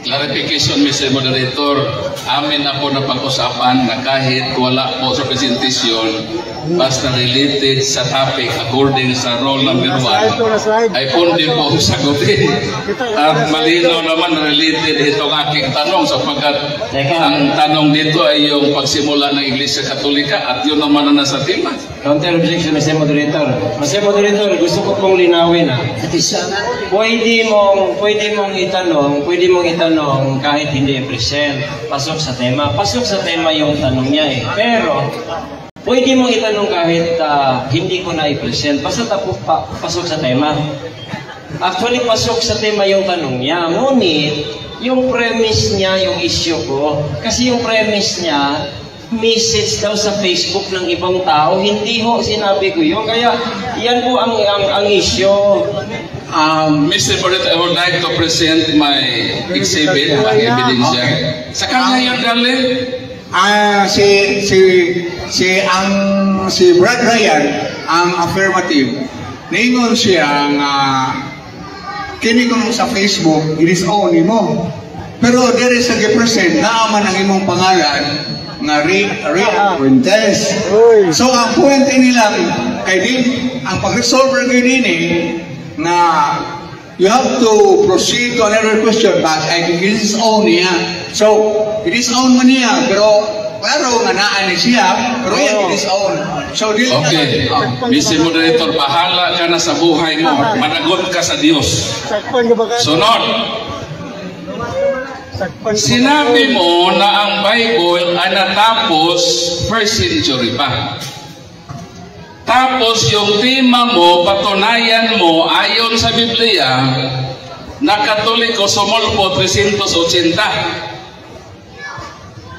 Clarification, Mr. Moderator, amin na po na pag-usapan na kahit wala po sa presentation, basta related sa topic according sa rule number 1, ay pwede po sagutin. At malinaw naman related itong aking tanong sapagkat Teka. Ang tanong dito ay yung pagsimula ng Iglesia Katolika at yun naman ang nasa tema. Counter objection, Mr. Moderator. Mr. Moderator, gusto ko pong linawin ah. At isa nga, Pwede mong itanong kahit hindi i-present. Pasok sa tema. Pasok sa tema yung tanong niya eh. Pero, pwede mong itanong kahit hindi ko na i-present. Basta pasok sa tema. Actually, pasok sa tema yung tanong niya. Ngunit, yung premise niya, yung issue ko. Kasi yung premise niya, message daw sa Facebook ng ibang tao. Hindi ho, sinabi ko yun. Kaya, yan po ang issue. Mr. Moderator, I would like to present my exhibit, ang ebidensya. Sa kanya yun galing. Ah, si si si ang si Brad Ryan ang affirmative. Ningon siya nga kini kung sa Facebook it is own nimo. Pero there is a present naa man ang imong pangalan nga Ray Fuentes. So ang point nilang kay di ang pag-resolve gyud nini nga you have to proceed to another question, but I think it is own niya. So, it is own man niya, pero klaro nga naa ni siya, pero yan, it is own. So, di Okay. Mr. Moderator, bahala ka na sa buhay mo. Managot ka sa Diyos. Sakpan ka ba ka? Sunod, Sakpan ka ba? Sinabi mo na ang Bible ay natapos first century pa. Tapos yung tema mo, patunayan mo ayon sa Biblia na Katoliko sumulpot 380.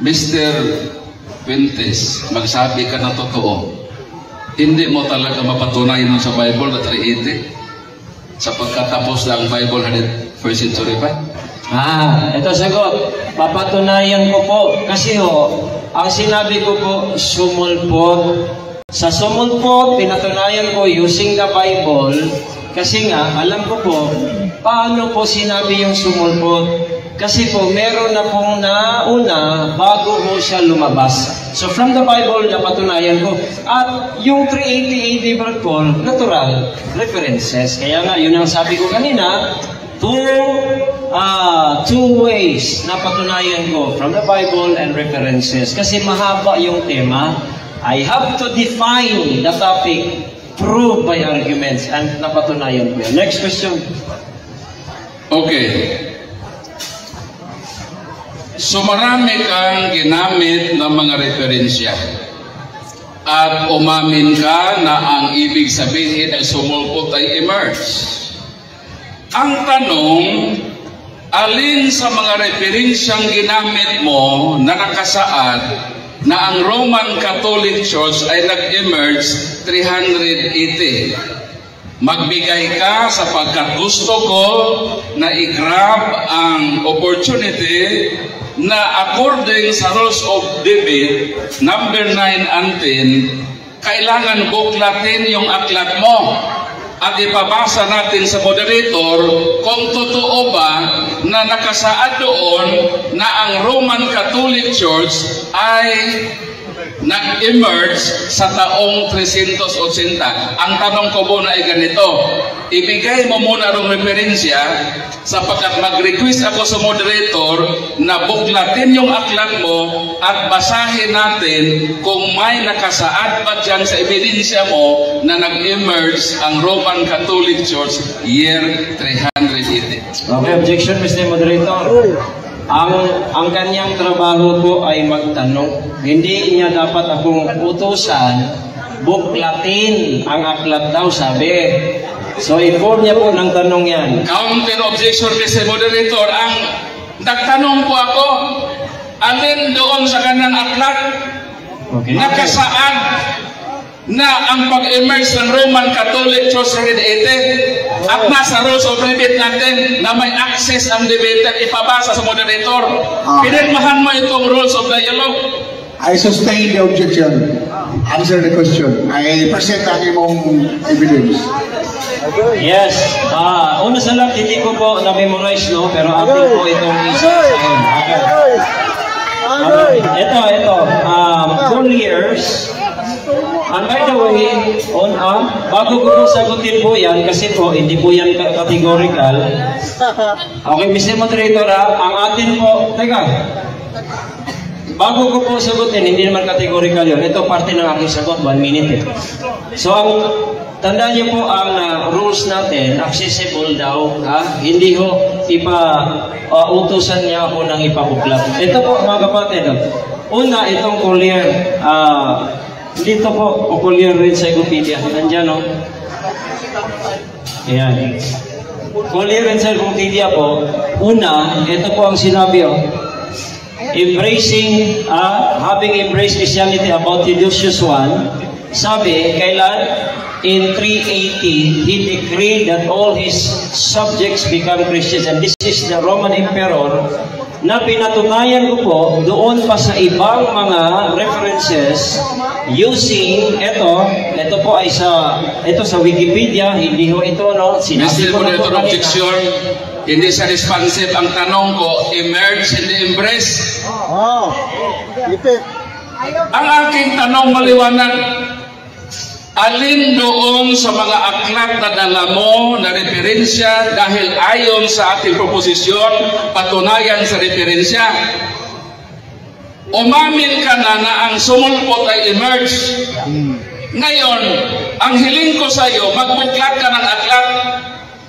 Mr. Fuentes, magsabi ka ng totoo. Hindi mo talaga mapatunayan sa Bible na 380 sapagkat tapos na ang Bible first century pa. Ah, ito sagot. Papatunayan ko po. Kasi ho, ang sinabi ko po, sumulpot. Sa sumulpot, pinatunayan ko using the Bible. Kasi nga, alam ko po, paano po sinabi yung sumulpot? Kasi po, meron na pong nauna bago po siya lumabas. So from the Bible, napatunayan ko. At yung 380 AD, Brad Paul, natural references. Kaya nga, yun ang sabi ko kanina, two ways na patunayan ko from the Bible and references. Kasi mahaba yung tema. I have to define the topic, prove by arguments, and napatunayan ko yun. Next question. Okay. So marami kang ginamit ng mga referensya. At umamin ka na ang ibig sabihin ay sumulpot ay emerge. Ang tanong, alin sa mga referensyang ginamit mo na nakasaad na ang Roman Catholic Church ay nag-emerge 380? Magbigay ka sapagkat gusto ko na i-grab ang opportunity na according sa rules of debate, number 9 and 10, kailangan buklatin yung aklat mo at ipabasa natin sa moderator kung totoo ba na nakasaad doon na ang Roman Catholic Church ay nag-emerge sa taong 380. Ang tanong ko muna ay ganito, ibigay mo muna ang referensya sapagkat mag-request ako sa moderator na buklatin yung aklat mo at basahin natin kung may nakasaad ba dyan sa ebidensya mo na nag-emerge ang Roman Catholic Church year 380. Okay, objection, Mr. Moderator. Ang kanyang trabaho po ay magtanong. Hindi niya dapat akong utusan, buklatin ang aklat daw, sabi. So, i-form niya po ng tanong yan. Counter objection, Mr. Moderator, ang nagtanong po ako, alin doon sa kanyang aklat nakasaad Na ang pag-emerge ng Roman Catholic Church 380 at nasa rules of debate natin na may access ang debater ipabasa sa moderator. Pinirmahan mo itong rules of dialogue. I sustain the objection. Answer the question. I present ang imong evidence. Yes. Una sa lahat, hindi ko po na-memorize, no? Pero atin po itong isa-isahin. Okay. Ito. Collier's. And by the way, bago ko po sagutin po yan, kasi po, hindi po yan categorical. Okay, Mr. Moderator, ang atin po, teka, bago ko po sagutin, hindi naman categorical yun. Ito parte ng aking sagot, 1 minute eh. So, ang tandaan niyo po ang rules natin, accessible daw, ha? Hindi ho ipa utusan niya ako ng ipabuklat. Ito po, mga kapatid, oh. Una, itong Collier, dito po, o Collier Encyclopedia. Nandiyan, no? Ayan. Collier Encyclopedia po, una, ito po ang sinabi, oh. Embracing, having embraced Christianity about Theodosius I, sabi, kailan? In 380, he decreed that all his subjects become Christians. And this is the Roman Emperor na pinatunayan ko po doon pa sa ibang mga references using ito po ay sa, ito sa Wikipedia, hindi ho ito, no? Sinabi Mr. ko na po Moderator, kanina. Objection. Hindi siya responsive. Ang tanong ko, emerge, hindi embrace. Oh. Ipit. Ang aking tanong maliwanag, alin doon sa mga aklat na dala mo na referensya, dahil ayon sa ating proposisyon, patunayan sa referensya. Umamin ka na na ang sumulpot ay emerge. Ngayon, ang hiling ko sa iyo, magbuklat ka ng aklat,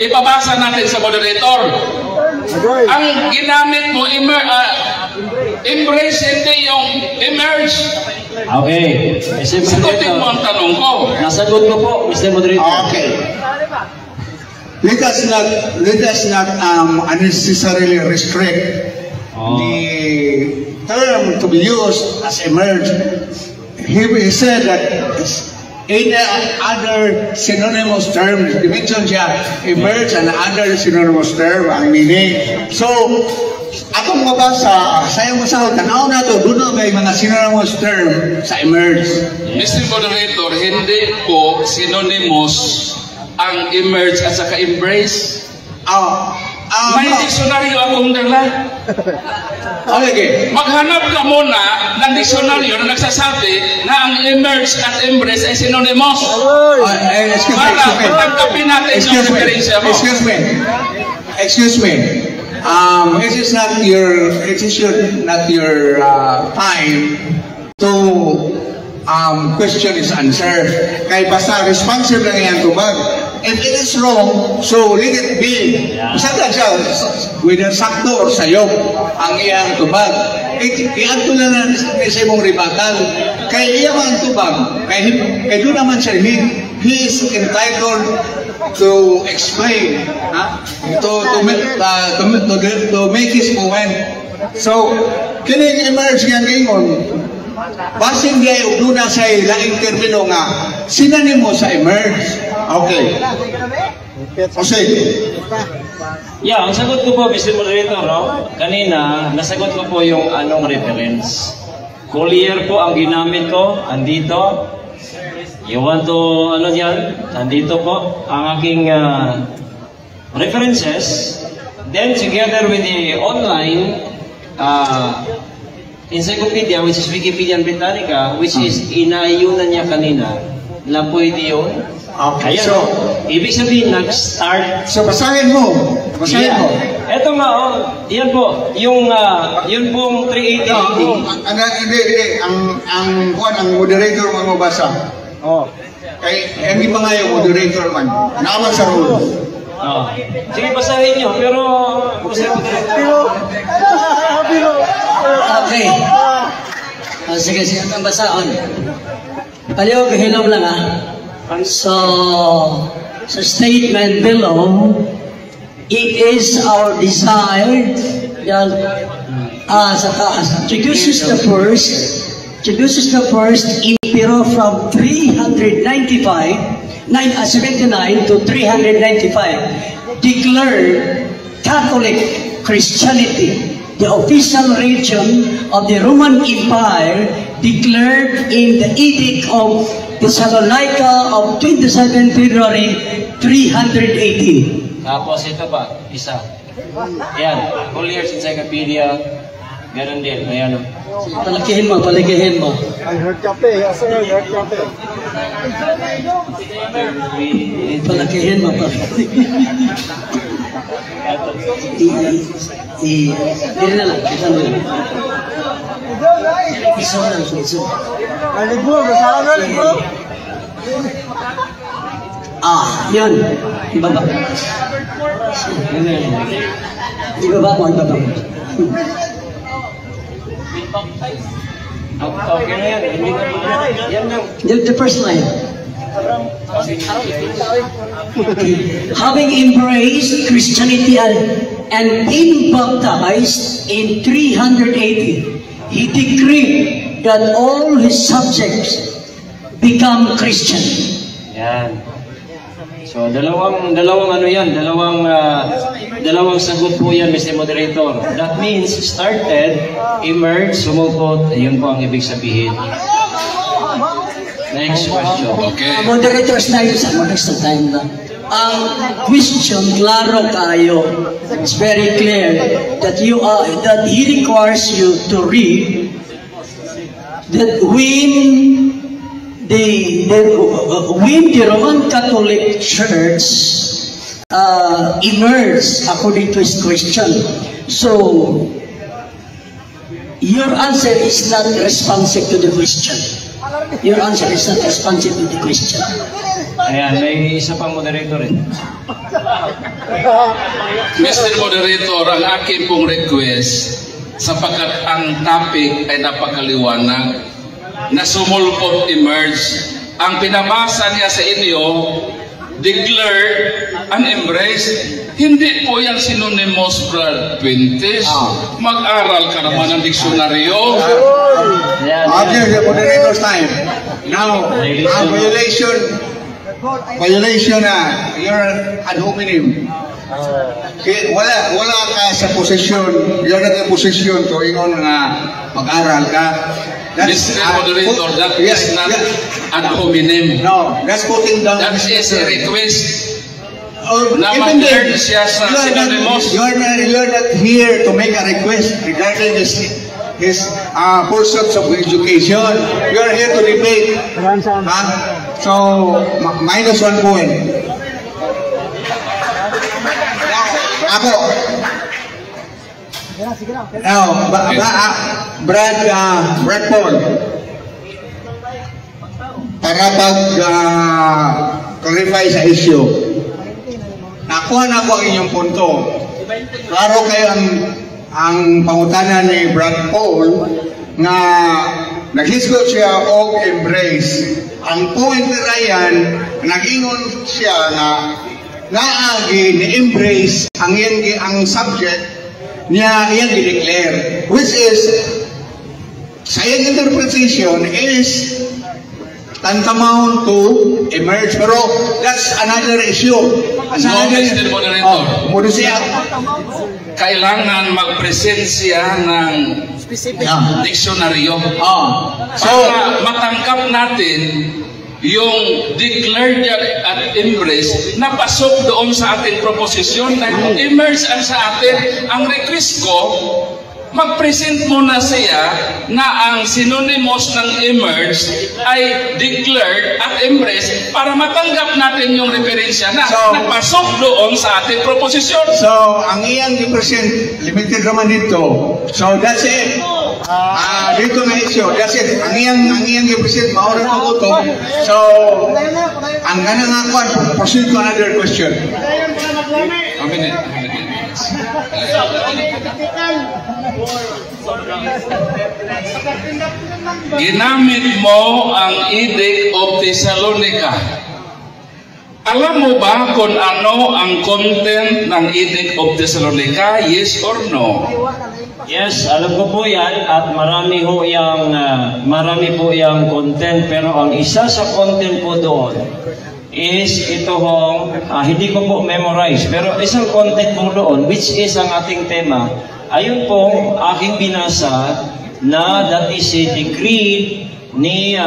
ipabasa natin sa moderator. Agoy. Ang ginamit mo, embrace, hindi yung emerge. Okay. Mr. Sagutin mo Moderator, ang tanong ko. Nasagot ko po, Mr. Moderator. Okay. Let us not unnecessarily restrict the term to be used as emerge. He said that it's any other synonymous term, dimension siya, emerge and other synonymous term ang meaning. So, atong mabasa, sayang masahod, tanaw na to, doon na may mga synonymous term sa emerge. Mr. Moderator, hindi po synonymous ang emerge at saka embrace. Ah, May no. diksyonaryo akong dala. Okay. Maghanap ka muna ng diksyonaryo na nagsasabi na ang emerge at embrace ay synonymous. Eh, excuse me, Para excuse me. patangkapin natin yung Excuse me. referensya mo. Excuse me. Excuse me. It is your, not your time to question his answer. Kay basta responsive lang yan tubag. If it is wrong, so let it be. Basta lang siya, whether sakto or sayop ang iyang tubag. I-adto na lang sa imong rebuttal. Kay iya man tubag, kay doon naman siya, he is entitled to explain, ha? To make his point. So, kining emerge nga ingon, basin di ay og duna sa laing termino nga synonymous sa emerge. Okay. Proceed. Yeah, ang sagot ko po, Mr. Moderator, no? Kanina, nasagot ko po yung anong reference. Collier po ang ginamit ko, andito. You want to, ano yan? Andito po ang aking references. Then together with the online encyclopedia, which is Wikipedia and Britannica, which is inayunan niya kanina, na pwede yun. Okay, Ayan, so, ibig sabihin, nag-start. So basahin mo. Basahin mo. Ito nga, oh, yan po, yung, yun pong 380 No, AD. hindi, ang, kuwan, ang moderator man mo basa. Oh. Kay, hindi pa nga yung moderator man. Naman sa rule. Oh. Sige, basahin nyo, pero, Mr. Moderator. Pero, pero, Okay. Ah, sige, sige, ang basaon. Palihog, hilom lang ah. So, sa statement below, it is our desire that sa taas, Theodosius the first, Theodosius the first in Pero from 395, 79 to 395, declared Catholic Christianity the official religion of the Roman Empire, declared in the Edict of Thessalonica of 27 February 318. Tapos ito pa, isa. Yan, Collier's Encyclopedia, ganun din. Ayan o. Palakihin mo, palakihin mo. I heard kape. Asa I heard kape. Palakihin mo. Dili na lang, isa na lang. Isa lang, isa. Libro, basahan na libro. Ah, yun. Ibaba. Ibaba mo, ibaba mo. Okay na yan. Hindi na yan lang. The first line. Having embraced Christianity and been baptized in 380, he decreed that all his subjects become Christian. Yan. So, dalawang ano yan, dalawang sagot po yan, Mr. Moderator. That means started, emerged, sumulpot, ayun po ang ibig sabihin. Next question. Okay. Moderators tayo sa moderator time na. Ang question, klaro kayo. It's very clear that he requires you to read that when the Roman Catholic Church emerged according to his question. So your answer is not responsive to the question. Your answer is not responsive to the question. Ayan, may isa pang moderator eh. Mr. Moderator, ang aking pong request, sapagkat ang topic ay napakaliwanag, na sumulpot, emerge. Ang pinabasa niya sa inyo, declared and embrace. Hindi po yan synonymous, Brad Fuentes. Mag-aral ka naman ng diksyonaryo. Ayan, Okay, the moderator's time. Now, ang violation na, you're ad hominem. Okay, wala ka sa posisyon, you're not in position to ingon nga mag-aral ka. Mr. Moderator, that is not ad hominem. No, that's putting down. That is a request Or na even mag-learn then, siya sa synonymous. You are not here to make a request regarding his pursuits of education. You are here to debate. Ha? So, minus 1 point. Now, ako. Now, Brad Paul. Para pag clarify sa issue, nakuha na ko ang inyong punto. Klaro kayo ang pangutana ni Brad Paul nga naghisgot siya og embrace. Ang point ni Ryan, nag-ingon siya nga naagi ni embrace ang iyang ang subject niya iyang gi-declare, which is sa iyang interpretation is tantamount to emerge, pero that's another issue. That's No, another Mr. Moderator. Oh, mo siya. Kailangan mag-present siya ng diksyonaryo. Oh. So, para matangkap natin yung declared at embrace na pasok doon sa ating proposisyon dahil emerge ang sa atin. Ang request ko, mag-present muna siya na ang synonymous ng emerge ay declared at embrace para matanggap natin yung referensya na So- napasok doon sa ating proposisyon. So, ang iyang i-present, limited naman dito. So, that's it. Ah, dito na issue. That's it. Ang iyang i-present, mao ra to to. So, ang ganang ako, proceed to another question. How many? How many minutes? Ginamit mo ang Edict of Thessalonica. Alam mo ba kung ano ang content ng Edict of Thessalonica? Yes or no? Yes, alam ko po yan at marami po yang content, pero ang isa sa content po doon is ito hong, hindi ko po memorize, pero isang content po doon, which is ang ating tema, ayun pong aking binasa na that is a decree ni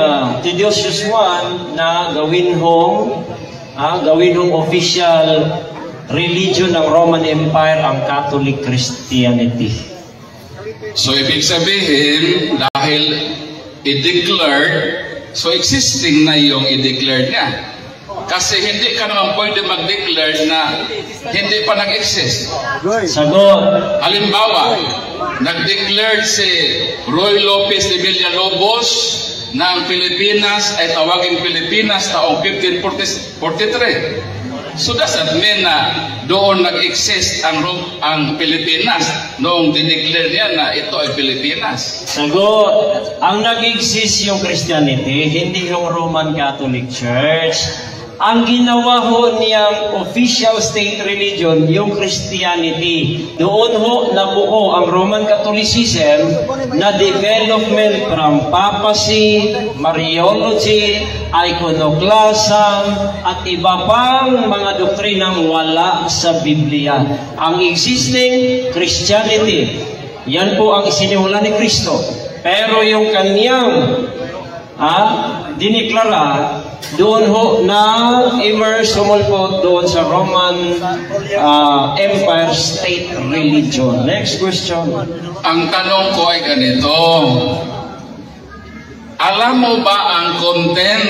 Theodosius I na gawin hong official religion ng Roman Empire ang Catholic Christianity. So ibig sabihin, dahil i-declared, so existing na yung i-declared niya. Kasi hindi ka naman pwede mag-declare na hindi pa nag-exist. Sagot. Halimbawa, nag-declare si Roy Lopez de Villalobos na ang Pilipinas ay tawagin Pilipinas taong 1543. So does that mean na doon nag-exist ang Pilipinas noong dineclare niya na ito ay Pilipinas? Sagot. Ang nag-exist yung Christianity, hindi yung Roman Catholic Church. Ang ginawa ho niyang official state religion, yung Christianity. Doon ho nabuo ang Roman Catholicism na development from papacy, Mariology, iconoclasm, at iba pang mga doktrinang wala sa Biblia. Ang existing Christianity, yan po ang isinimula ni Kristo. Pero yung kanyang diniklara, doon ho na immerse, sumulpot doon sa Roman Empire state religion. Next question. Ang tanong ko ay ganito. Alam mo ba ang content?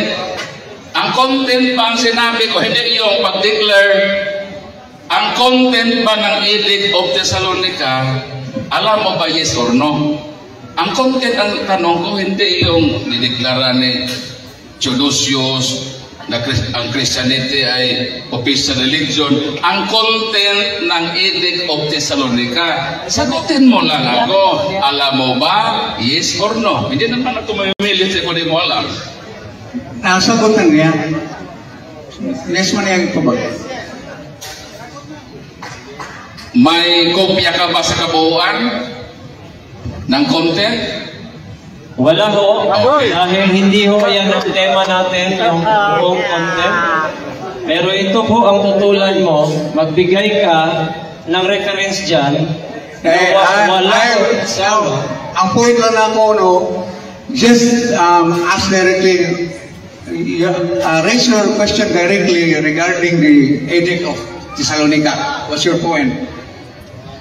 Ang content ba ang sinabi ko? Hindi yung pag-declare. Ang content ba ng Edict of Thessalonica, alam mo ba, yes or no? Ang content ang tanong ko, hindi yung dineklara ni Theodosius na ang Christianity ay official religion. Ang content ng Edict of Thessalonica, sagutin mo lang ako. Alam mo ba? Yes or no? Hindi naman ako mamimilit kung hindi mo alam. Nasagot na niya. Next man yung tubag. May kopya ka ba sa kabuuan ng content? Wala ho, dahil hindi ho yan ang tema natin, yung buong content. Pero ito po ang tutulan mo, magbigay ka ng reference dyan, na Eh, wala sa ang point lang ako, no, just ask directly, raise your question directly regarding the Edict of Thessalonica. What's your point?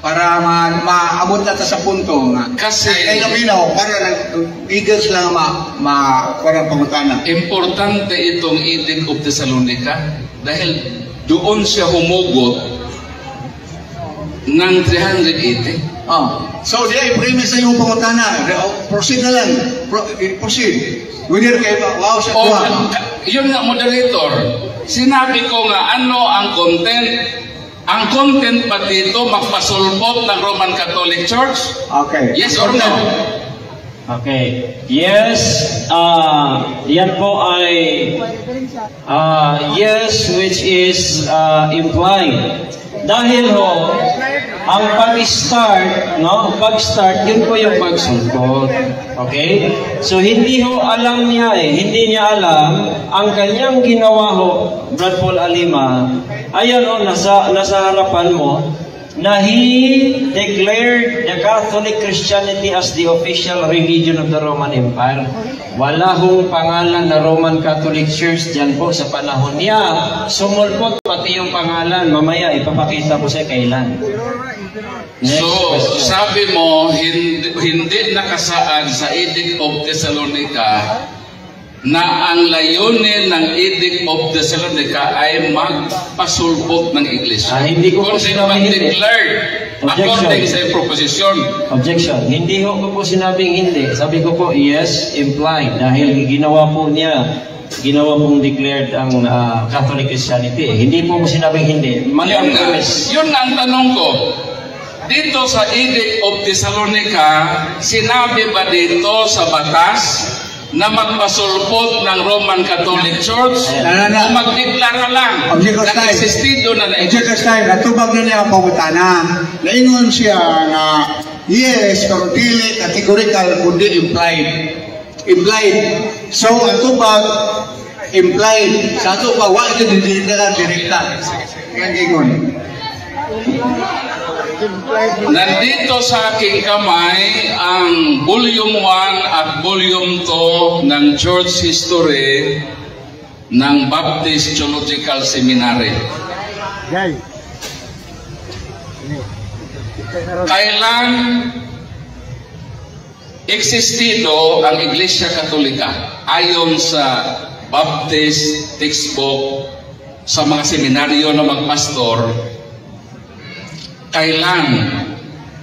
Para maabot na ta sa punto nga. Kasi Kay naminaw, para nag-eagles lang ma, ma para pangutana. Importante itong Edict of Thessalonica dahil doon siya humugot ng 380. Oh. So, di ay premise sa iyong pangutana. Oh, proceed na lang. Proceed. Whether kay wow siya O, kuha. Yun nga, moderator, sinabi ko nga ano ang content. Ang content ba dito magpasulpot ng Roman Catholic Church? Okay. Yes or no? Okay. Yes, yan po ay yes, which is implied. Dahil ho, ang pag-start, no? Pag-start, yun po yung pagsulpot. Okay? So, hindi ho alam niya eh. Hindi niya alam. Ang kanyang ginawa ho, Brad Paul Alima, ayan ho, nasa harapan mo, na he declared the Catholic Christianity as the official religion of the Roman Empire. Wala hong pangalan na Roman Catholic Church dyan po sa panahon niya. Sumulpot pati yung pangalan. Mamaya ipapakita ko sa kailan. Next So, question. Sabi mo, hindi nakasaad sa Edict of Thessalonica na ang layunin ng Edict of Thessalonica ay magpasulpot ng iglesia. Ah, hindi ko po Kundi sinabi hindi. mag-declare Objection. according sa proposition. Objection. Hindi ho ko po sinabing hindi. Sabi ko po, yes, implied. Dahil ginawa po niya, ginawa pong declared ang Catholic Christianity. Hindi po mo sinabing hindi. Mali Yun ang nga, premise. Yun nga ang tanong ko. Dito sa Edict of Thessalonica, sinabi ba dito sa batas na magpasulpot ng Roman Catholic Church Na, na, na. o magdeklara lang Objection na time. existido na na Objection time, natubag na niya ang pangutana. Naingon siya nga Yes, pero dili categorical kundi implied. Implied. So ang tubag implied sa ato pa, wa gyud dili na direkta. Yang gingon. Nandito sa aking kamay ang Volume 1 at Volume 2 ng Church History ng Baptist Theological Seminary. Jai. Kailan existido ang Iglesia Katolika ayon sa Baptist textbook sa mga seminaryo ng magpastor? Kailan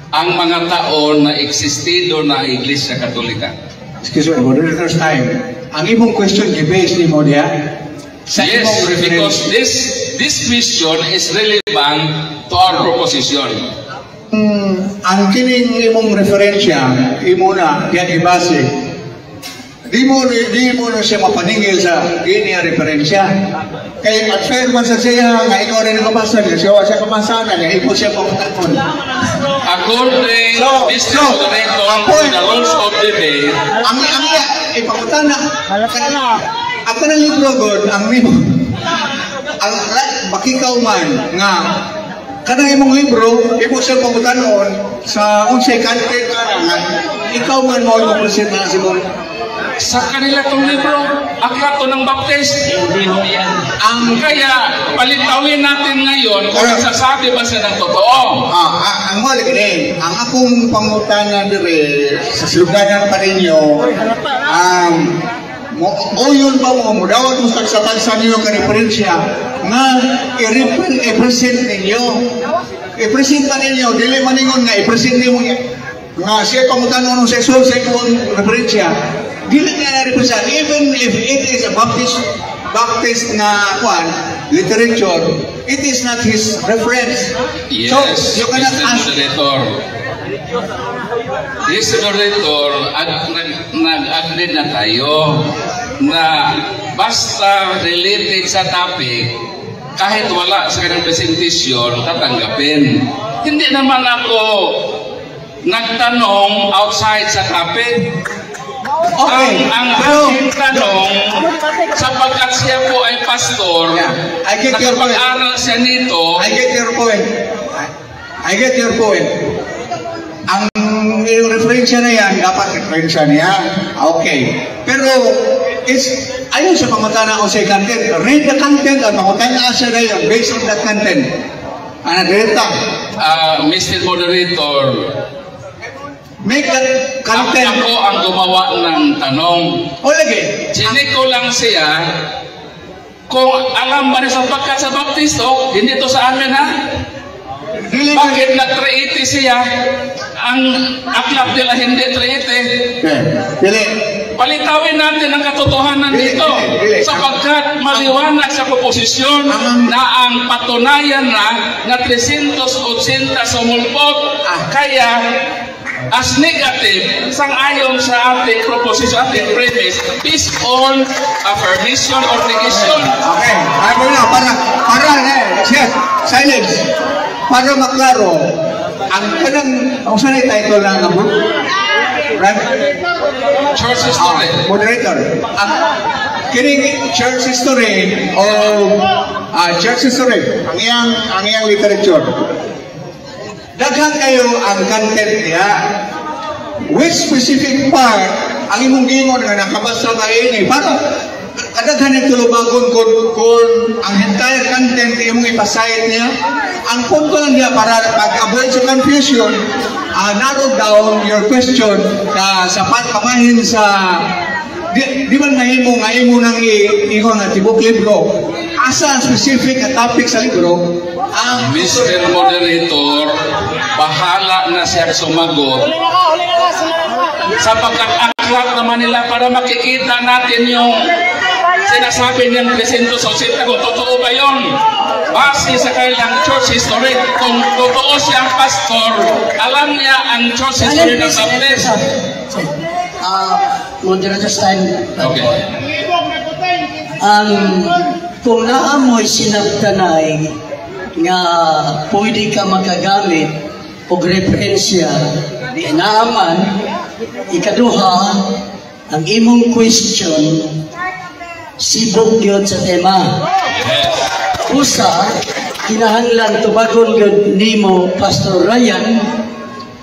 ang mga taon na existido na ang Iglesia Katolika? Excuse me, moderator's time. Ang imong question gi-base nimo diha sa Yes, imong reference. Because this this question is relevant to our proposition. Ang kining imong referensya, imo na diha gibase. Di mo na siya mapaningil sa kini nga referensya. Kay unfair man sa siya nga ikaw rin ang kabasa niya, siya wa siya kabasa na niya, imo siya pangutan-on. According, Mr. Moderator, ang to the rules of debate, Ang iya ipangutana. Halata na. Ang kanang libro god, ang nimo ang makikaw man nga kanang imong libro imo siya pangutanon sa unsay content ana nga ikaw man mao mo present na si imong Sa kanila tong libro, aklat to ng Baptist. Hindi ho yan. Ang Kaya palitawin natin ngayon kung nagsasabi ba siya ng totoo. Ang wala gini, ang akong pangutana dire sa silugdanan pa ninyo, mo oyon ba mo mudawat mo sa tagsa ninyo ka referensya nga i-present ninyo. I-present pa ninyo, dili maningon nga i-present nimo nga siya pangutana nung sa sa imong referensya. Dili nga na represent even if it is a Baptist nga kwan literature, it is not his reference. Yes, So, you cannot Mr. ask Moderator. Yes, Moderator, nag-agree na tayo na basta related sa topic, kahit wala sa kanyang presentation, tatanggapin. Hindi naman ako nagtanong outside sa topic. Ang Pero, aking tanong, sapagkat siya po ay pastor, Yeah, I get your point. Nakapag-aral siya nito, I get your point. I get your point. Ang yung referensya na yan, dapat referensya niya. Okay. Pero, it's, ayon sa pangutana ko sa content, read the content at pangutana siya na yun based on that content. Ana, direkta. Mr. Moderator, Make that content. Ako ang gumawa ng tanong. O lagi, Chinik ko lang siya kung alam ba niya sapagkat sa Baptisto, hindi to sa amin ha. Dili Bakit nag-380 siya? Ang aklat nila hindi 380. Okay. Dili. Palitawin natin ang katotohanan Dili, dito. dili, dili. Sapagkat maliwanag sa proposisyon na ang patunayan na na 380 sumulpot. Kaya as negative, sang-ayon sa ating proposition, ating premise, based on affirmation or negation. Okay, ay mo na para eh, yes, silence. Para maklaro, ang kanang ang saan ay title lang ang book? Right? Church history. Moderator. Ang kining church history o church history, ang iyang literature. Daghan kayo ang content niya. Which specific part ang imong gingon nga nakabasa ka ini para kadaghan ng tulubagon kung ang entire content imong ipasayit niya? Ang punto lang niya para pag-avoid sa confusion, narrow down your question ka sa pamahin sa di man mahimo nga imo nang ingon nga tibok libro, asa ang specific nga topic sa libro ang Mr. Moderator, bahala na siya sumagot. Sapagkat aklat naman nila para makikita natin yung sinasabi niyang 380 kung totoo ba yun. Base sa kanilang church history, kung totoo siyang pastor, alam niya ang church history ng Baptist. Moderator's time. Okay. Ang kung naa mo'y sinabtanay nga pwede ka makagamit og referensya di naaman. Ikaduha, ang imong question sibog gyud sa tema. Usa, kinahanglan tubagon gyud nimo, Pastor Ryan,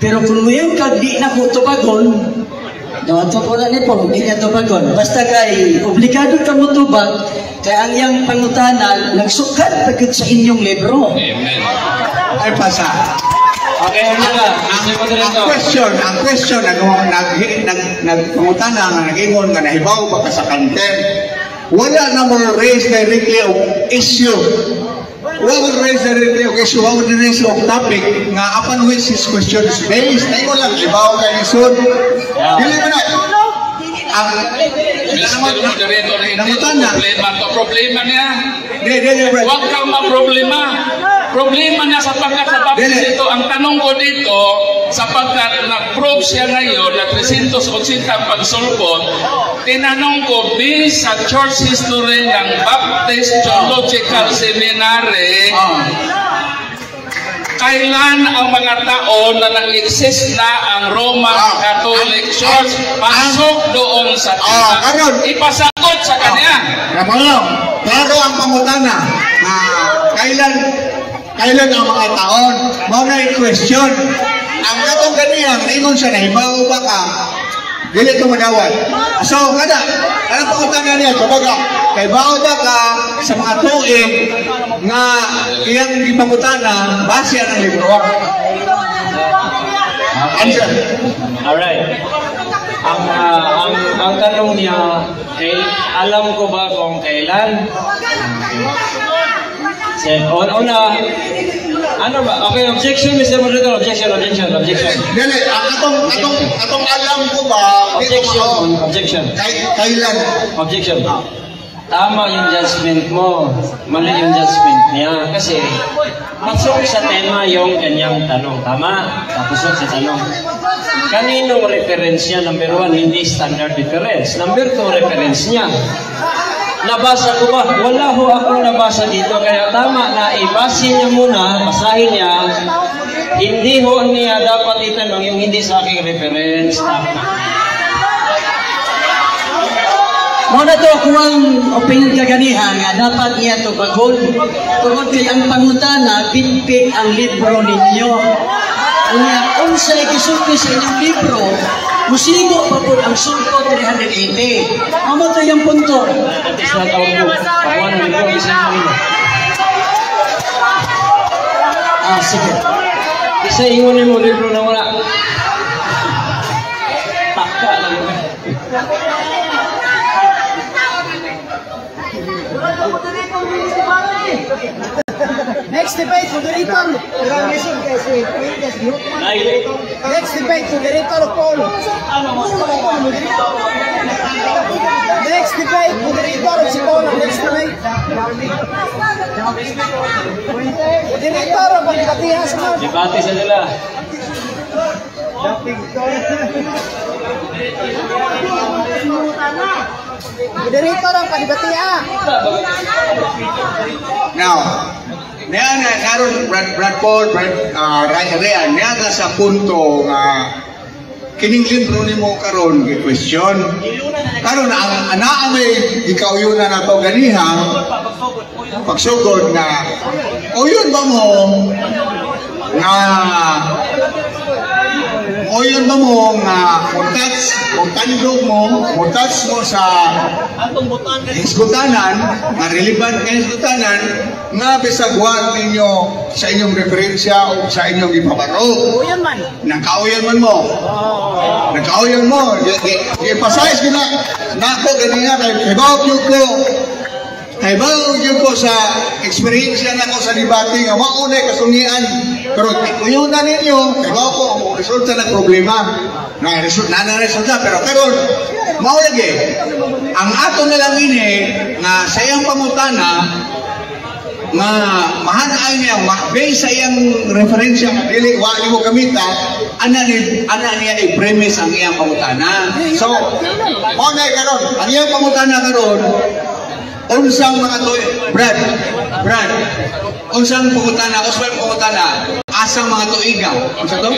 pero kung muingon kag di na ko tubagon, nawato ko na ni po, di niya tubagon. Basta kay obligado ka mo tubag, kay ang iyang pangutana nagsukad pa gyud sa inyong libro. Amen. Ay, pasa. Okay, ano na? Mr. Ang Moderator. question, nag, nag, nagpangutana nga nag-ingon nga nahibaw ba ka sa content. Wala na mo raise directly og issue. Wala mo raise directly og issue, wala mo raise og topic nga upon which his question is based. Naingon lang, hibaw ka lisod. Dili mo na. Ang Mr. Moderator, hindi Nangutana. Problema to. Problema niya. Di, di, di, Brad. Huwag kang maproblema. Problema niya sapagkat sa Baptist Dili. Ito, ang tanong ko dito, sapagkat nag-prove siya ngayon na 380 ang pagsulpot, tinanong ko, based sa church history ng Baptist Theological Seminary, kailan ang mga taon na nag-exist na ang Roman Catholic Church? Pasok doon sa tema. Karon. Ipasagot sa kanya. Ramon, klaro ang pangutana na kailan kailan ang mga taon. Mao na yung question. Ang atong ganiyang, ingon siya, nahibaw ba ka? Dili ko madawat. So, kada, anong pangutana niya? Kumbaga, kay bao ba ka sa mga tuig nga iyang gipangutana base ang libro? Answer. Alright. Ang tanong niya, kay, alam ko ba kung kailan? Okay. So, una, ano ba? Okay, objection, Mr. Moderator. Objection, objection, objection. Dili, ang atong alam ko ba, di ko Objection, mao- objection. Kailan? Objection. Tama yung judgment mo. Mali yung judgment niya. Kasi, pasok sa tema yung kanyang tanong. Tama? Pasok sa tanong. Kaninong reference niya? Number one, hindi standard reference. Number two, reference niya. Nabasa ko ba? Wala ho akong nabasa dito. Kaya tama na ibase niya muna, basahin niya. Hindi ho niya dapat itanong yung hindi sa aking reference. Tama. Mao na to ako ang opinion kaganiha nga dapat niya tubagon tungod kay ang pangutana bitbit ang libro ninyo. Unya, unsay gisulti sa inyong libro, musigo pa pud ang sulko 380. Mao to yung punto. That is not our book. Pakuha ng libro, isa mo. Ah, sige. Isa ingon mo libro na wala. Taka lang. Next debate, moderator. Next debate, moderator Paul. Next debate, moderator si Paul. Next debate. Moderator, pagkatiha sa mga. Debate sa nila. Moderator ang padibatiha. Now, niya na karon Brad Paul, Brad Ryan, niya ka sa punto nga kining libro nimo karon gi question. Karon ang anaa may gikauyunan nato ganiha pagsugod nga uyon ba mo nga uyon ba mo nga mo-touch, mo-tandog mo, mo-touch mo sa hisgutanan, nga relevant nga hisgutanan, nga bisag wa ninyo sa inyong referensya o sa inyong ipabaro. Uyon man. Nakauyan man mo. Nakauyan mo. Ipasayos ko na. Nako, ganyan nga. Kay gyud ko. Kay bawo gyud ko sa experience nako sa debate nga mao na kasungian. Pero uyunan ninyo, kay bawo ko ang resulta ng problema. Na resulta na resulta pero karon mao lagi. Ang ato na lang ini nga sa iyang pangutana nga mahanay niya based sa iyang referensya nga dili wa nimo gamita ana niya i-premise ang iyang pangutana. So mao na karon ang iyang pangutana karon unsang mga to Brad, unsang pangutana, unsang pangutana? Asang mga tuiga? Unsa to?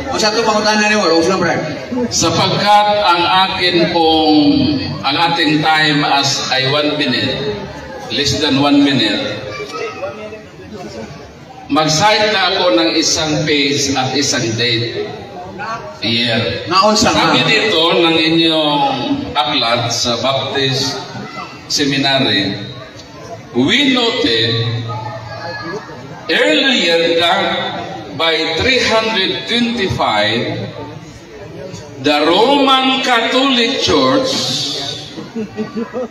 Unsa to pangutana nimo? Uslam, Brad. Sapagkat ang akin pong, ang ating time as ay 1 minute, less than 1 minute, mag-cite na ako ng isang page at isang date. Year. Naunsa nga? Sabi dito ng inyong aklat sa Baptist Seminary, "We noted earlier that by 325, the Roman Catholic Church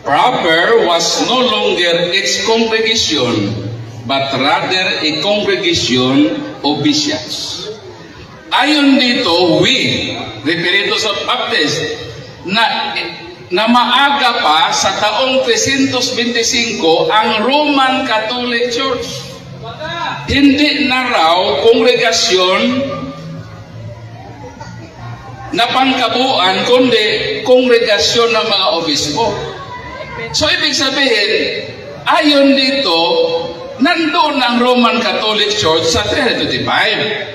proper was no longer its congregation, but rather a congregation of bishops." Ayon dito, we, referito sa Baptist, na maaga pa sa taong 325 ang Roman Catholic Church. Hindi na raw kongregasyon na pangkabuuan, kundi kongregasyon ng mga obispo. So ibig sabihin, ayon dito, nandun ang Roman Catholic Church sa 325.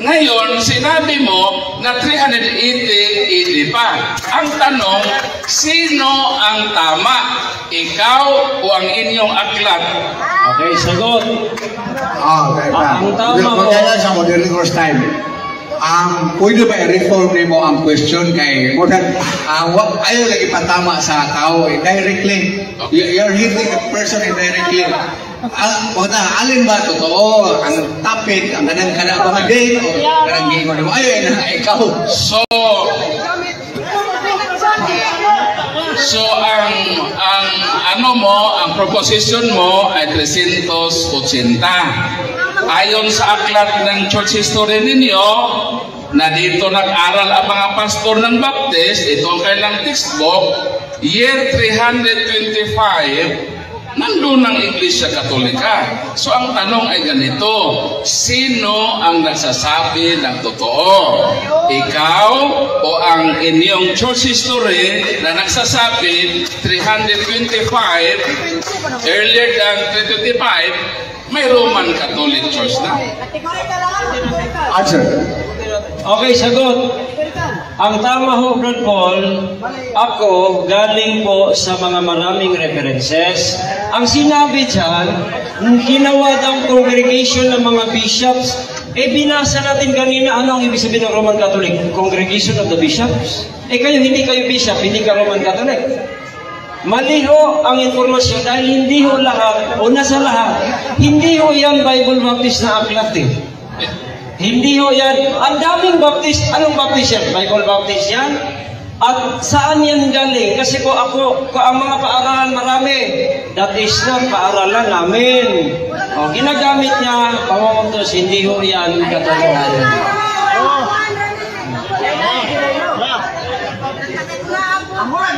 Ngayon, sinabi mo na 380 AD pa. Ang tanong, sino ang tama? Ikaw o ang inyong aklat? Okay, sagot. Ah, okay. Ah, ang tama po. Magkaya sa moderator's time. Ang pwede ba i-reform nimo ang question kay mo ang ayaw lagi patama sa tao indirectly? You're hitting the person indirectly. Ang wala, alin ba totoo ang topic, ang kanang kana mga date o kanang giingon nimo? Ayaw na ikaw. So ang ano mo, ang proposition mo ay 380. Ayon sa aklat ng church history ninyo, na dito nag-aral ang mga pastor ng Baptist, ito ang kailang textbook, year 325, nandun ang Iglesia Katolika. So ang tanong ay ganito, sino ang nagsasabi ng totoo? Ikaw o ang inyong church history na nagsasabi 325, earlier than 325, may Roman Catholic Church na? Answer. Okay, sagot. Ang tama ho, Brad Paul, ako galing po sa mga maraming references. Ang sinabi dyan, ginawa daw congregation ng mga bishops. Eh, binasa natin kanina, ano ang ibig sabihin ng Roman Catholic? Congregation of the bishops. Eh, kayo, hindi kayo bishop, hindi ka Roman Catholic. Mali ho ang informasyon dahil hindi ho lahat, o nasa lahat, hindi ho yan Bible Baptist na aklat eh. Hindi ho yan. Ang daming Baptist. Anong Baptist yan? Bible Baptist yan? At saan yan galing? Kasi po ako, ko ang mga paaralan marami. That is not paaralan namin. O, ginagamit niya, pamamagtos, hindi ho yan katotohanan.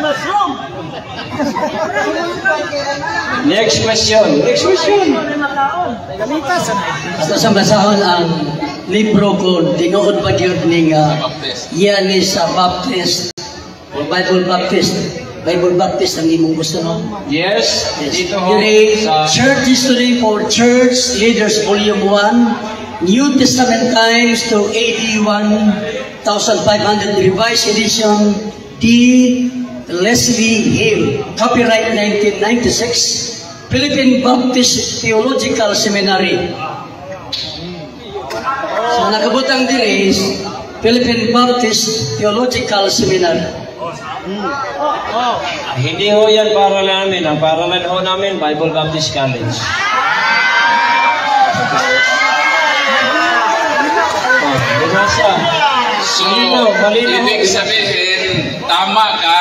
Mushroom. Next question. Next question. Gamitas. Ato sa basahon ang libro ko, tinuod pa gyud ning Baptist. Yan is sa Baptist or Bible Baptist. Bible Baptist ang imong gusto, no? Yes, Yes. dito ho Diri, sa Church History for Church Leaders Volume 1, New Testament Times to AD 1500 Revised Edition, D. Leslie Hill. Copyright 1996, Philippine Baptist Theological Seminary. So nakabutang diri is Philippine Baptist Theological Seminary. Hindi ho yan paaralan namin. Ang paaralan ho namin, Bible Baptist College. Oh, binasa. So, Malinaw, malinaw. Ibig sabihin, tama ka,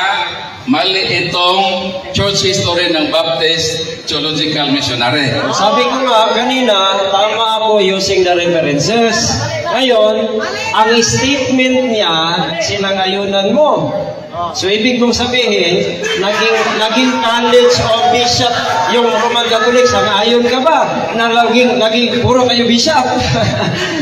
mali itong church history ng Baptist Theological Missionary. Sabi ko nga kanina, tama ako using the references. Ngayon, ang statement niya, sinangayunan mo. So, ibig mong sabihin, naging College of Bishop yung Roman Catholic, sangayon ka ba? Na naging puro kayo bishop?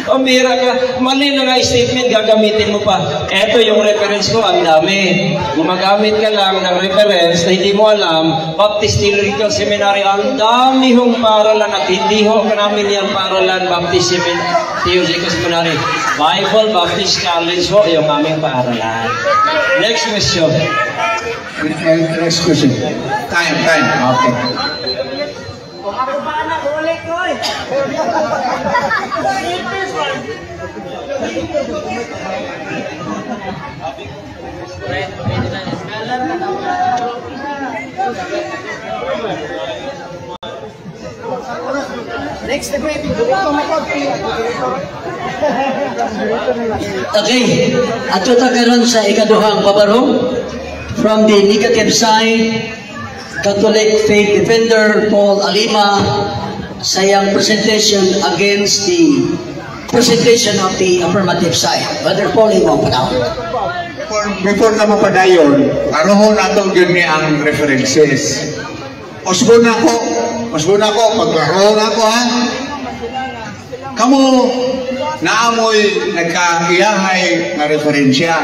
Pambira ka. Mali na nga statement, gagamitin mo pa. Ito yung reference ko, ang dami. Gumagamit ka lang ng reference na hindi mo alam, Baptist Theological Seminary, ang dami hong paaralan at hindi ho namin yan paaralan, Baptist Theological Seminary. Bible Baptist College ho, yung aming paaralan. Next question. Next question. Time, time. Okay. Kung ako pa anak, ulit ko eh. Next debate, moderator mo ko. Okay, ato ta karon sa ikaduhang pabarong. From the negative side, Catholic Faith Defender Paul Alima sa iyang presentation against the presentation of the affirmative side. Brother Paul, imo panahon. Before na mapadayon, arohon nato gyud ni ang references. Usbon ako, pagkaroon ako ha. Kamo naamoy nagkaiyahay nga referensya.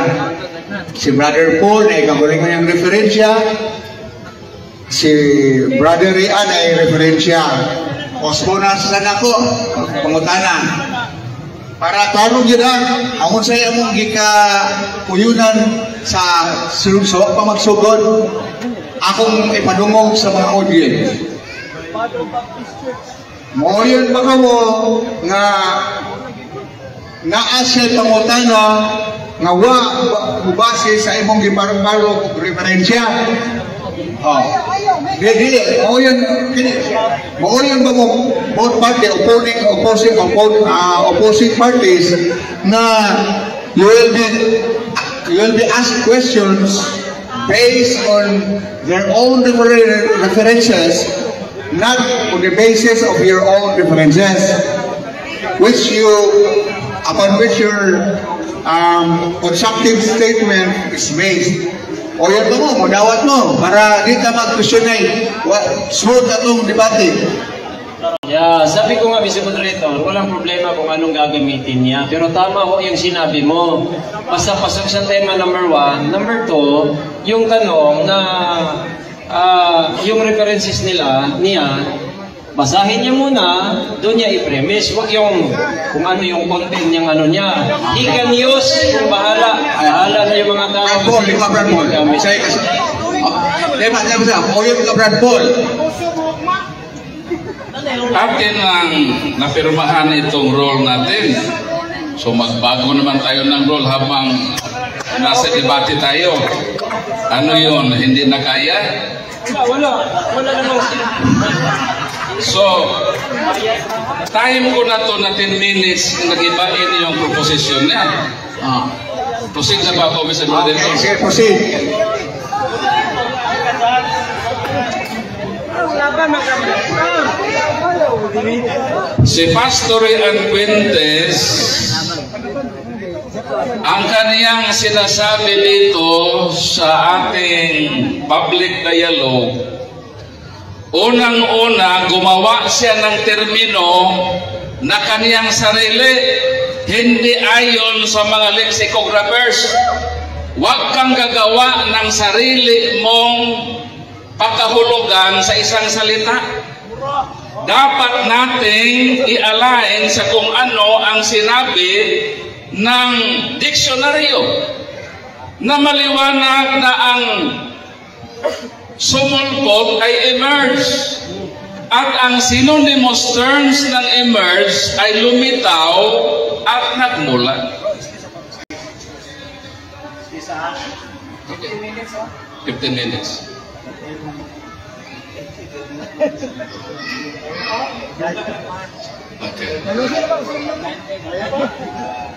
Si Brother Paul na ikaguling niyang referensya. Si Brother Rian ay referensya. Usbon na sa nako, pangutana. Para klaro gyud ha, ang unsay among gikapuyunan sa sulod pa magsugod, akong ipadungog sa mga audience. Moyon ba kamo nga naa siya pangutana nga wa mubase sa imong gibarong-barong og referensya? Oh. Di dili, moyon kini. Moyon ba mo both party opposing opposing opposing parties na you will be asked questions based on their own references, not on the basis of your own references, which you upon which your constructive statement is based. O yan ba mo, mudawat mo, para di ka mag-question ay smooth atong debate. Yeah, sabi ko nga, Mr. Moderator, walang problema kung anong gagamitin niya. Pero tama ho yung sinabi mo. Basta pasok sa tema number 1. Number 2, yung tanong na yung references niya, basahin niya muna, doon niya i-premise. Huwag yung kung ano yung content niyang ano niya. He can use, kung bahala. Bahala na yung mga tao. Brad Paul, ikaw Brad Paul. Lema, lema sa, o yung Brad Paul. Atin ang napirmahan itong role natin. So magbago naman tayo ng role habang nasa debate tayo. Ano yun? Hindi na kaya? Wala. Wala namang. So, time ko na to na 10 minutes nag-ibain yung proposition niya. Proceed na ba ako, Mr. Moderator? Okay, sige, proceed. Si Pastor Rian Fuentes, ang kaniyang sinasabi dito sa ating public dialogue, unang-una, gumawa siya ng termino na kaniyang sarili, hindi ayon sa mga lexicographers. Huwag kang gagawa ng sarili mong pakahulugan sa isang salita. Dapat nating i-align sa kung ano ang sinabi ng diksyonaryo na maliwanag na ang sumulpot ay emerge at ang synonymous terms ng emerge ay lumitaw at nagmula. Okay. 15 minutes. Okay.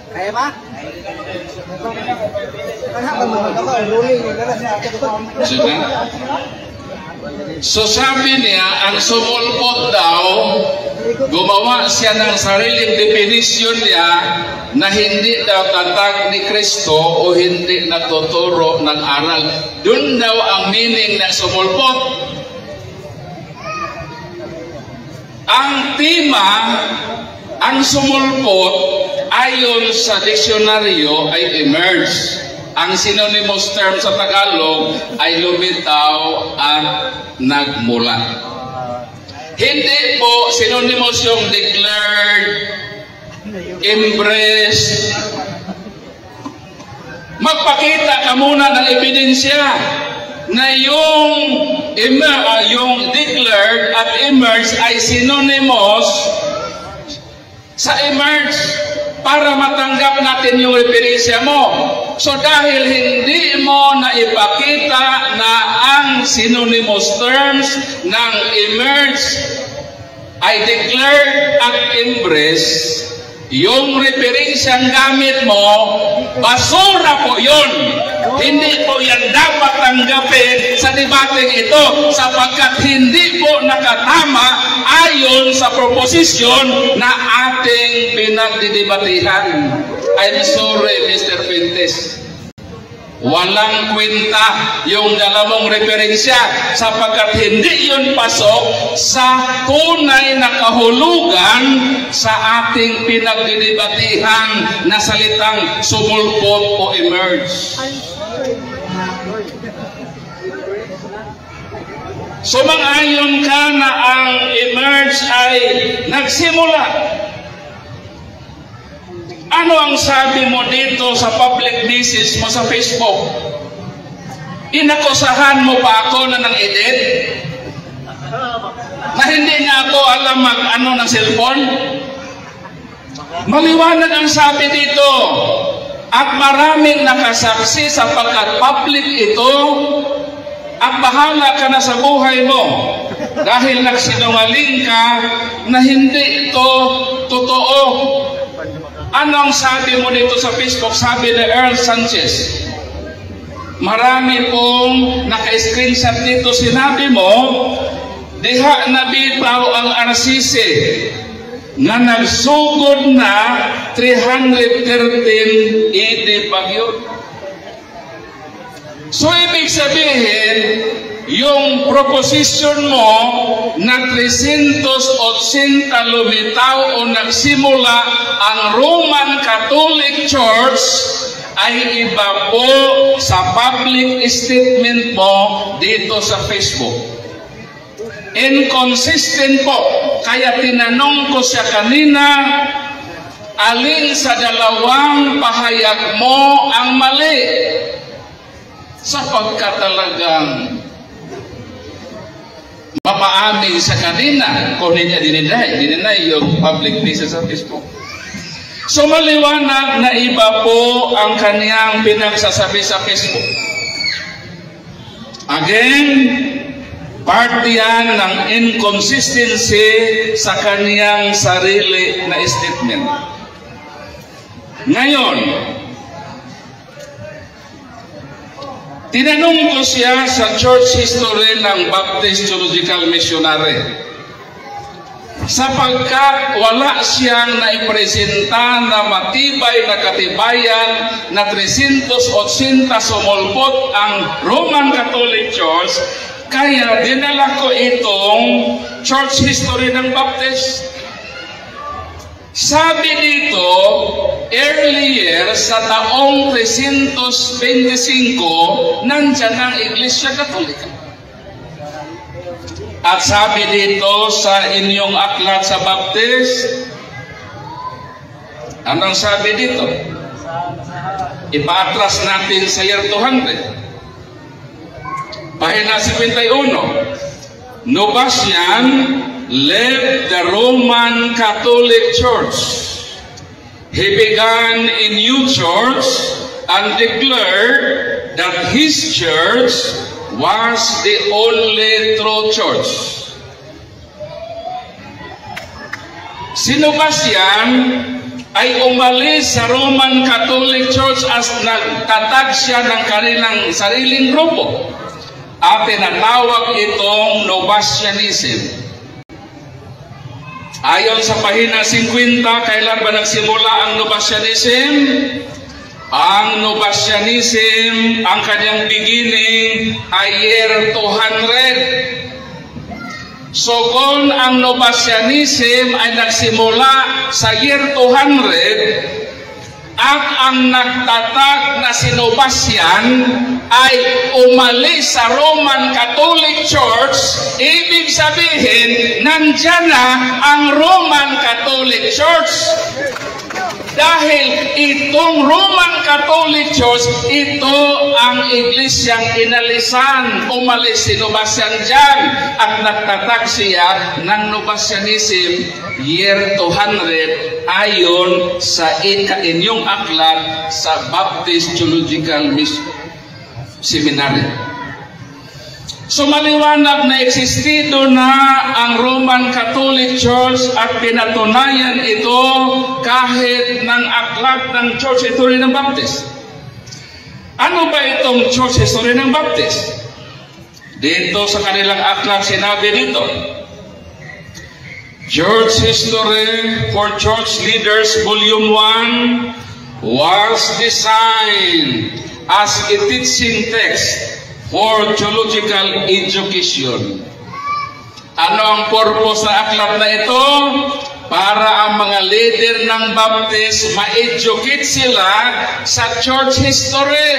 Kaya ba? Sige. So sabi niya, ang sumulpot daw Gumawa siya ng sariling definition niya na hindi daw tatag ni Kristo o hindi natuturo ng aral. Doon daw ang meaning ng sumulpot. Ang tema, ang sumulpot, ayon sa diksyonaryo ay emerge. Ang synonymous term sa Tagalog ay lumitaw at nagmula. Hindi po synonymous yung declared, embrace. Magpakita ka muna ng ebidensya na yung declared at emerge ay synonymous sa emerge para matanggap natin yung referensya mo. So dahil hindi mo naipakita na ang synonymous terms ng emerge ay declared at embrace, yung referensyang gamit mo, basura po yun. Hindi po yan dapat tanggapin sa debateng ito sapagkat hindi po nakatama ayon sa proposisyon na ating pinagdidebatihan. I'm sorry, Mr. Fuentes. Walang kwenta yung dala mong referensya sapagkat hindi yun pasok sa tunay na kahulugan sa ating pinagdidebatihan na salitang sumulpot o emerge. Sumang-ayon ka na ang emerge ay nagsimula. Ano ang sabi mo dito sa public message mo sa Facebook? Inakusahan mo pa ako na ng edit? Na hindi nga ako alam mag-ano ng cellphone? Maliwanag ang sabi dito. At maraming nakasaksi sapagkat public ito at bahala ka na sa buhay mo dahil nagsinungaling ka na hindi ito totoo. Anong sabi mo dito sa Facebook? Sabi ni Earl Sanchez. Marami pong naka-screenshot dito. Sinabi mo, diha nabitaw ang RCC na nagsugod na 313 AD Bagyo. So ibig sabihin, yung proposition mo na 380 lumitaw o nagsimula ang Roman Catholic Church ay iba po sa public statement mo dito sa Facebook. Inconsistent po. Kaya tinanong ko siya kanina, alin sa dalawang pahayag mo ang mali? Sapagkat talagang mapaamin sa kanina kung hindi niya dininay yung public message sa Facebook. So maliwanag na iba po ang kaniyang pinagsasabi sa Facebook. Again, part yan ng inconsistency sa kaniyang sarili na statement. Ngayon, tinanong ko siya sa church history ng Baptist Theological Missionary sapagkat wala siyang naipresenta na matibay na katibayan na 380 sumulpot ang Roman Catholic Church, kaya dinala ko itong church history ng Baptist. Sabi dito, earlier sa taong 325, nandyan ang Iglesia Katolika. At sabi dito sa inyong aklat sa Baptist, anong sabi dito? Ipaatras natin sa year 200. Pahina 51. Novatian left the Roman Catholic Church. He began a new church and declared that his church was the only true church. Si Novatian ay umalis sa Roman Catholic Church as nagtatag siya ng kanilang sariling grupo. At tinatawag itong Novatianism. Ayon sa pahina 50, kailan ba nagsimula ang Novatianism? Ang Novatianism, ang kanyang beginning ay year 200. So kung ang Novatianism ay nagsimula sa year 200, at ang nagtatag na si Novatian ay umalis sa Roman Catholic Church, ibig sabihin, nandyan na ang Roman Catholic Church. Dahil itong Roman Catholic Church, ito ang iglesyang inalisan. Umalis si Novatian dyan at nagtatag siya ng Novatianism year 200 ayon sa inyong aklat sa Baptist Theological Seminary. So maliwanag na existido na ang Roman Catholic Church at pinatunayan ito kahit ng aklat ng Church History ng Baptist. Ano ba itong Church History ng Baptist? Dito sa kanilang aklat, sinabi dito, Church History for Church Leaders Volume 1 was designed as a teaching text for theological education. Ano ang purpose ng aklat na ito? Para ang mga leader ng Baptist, ma-educate sila sa church history.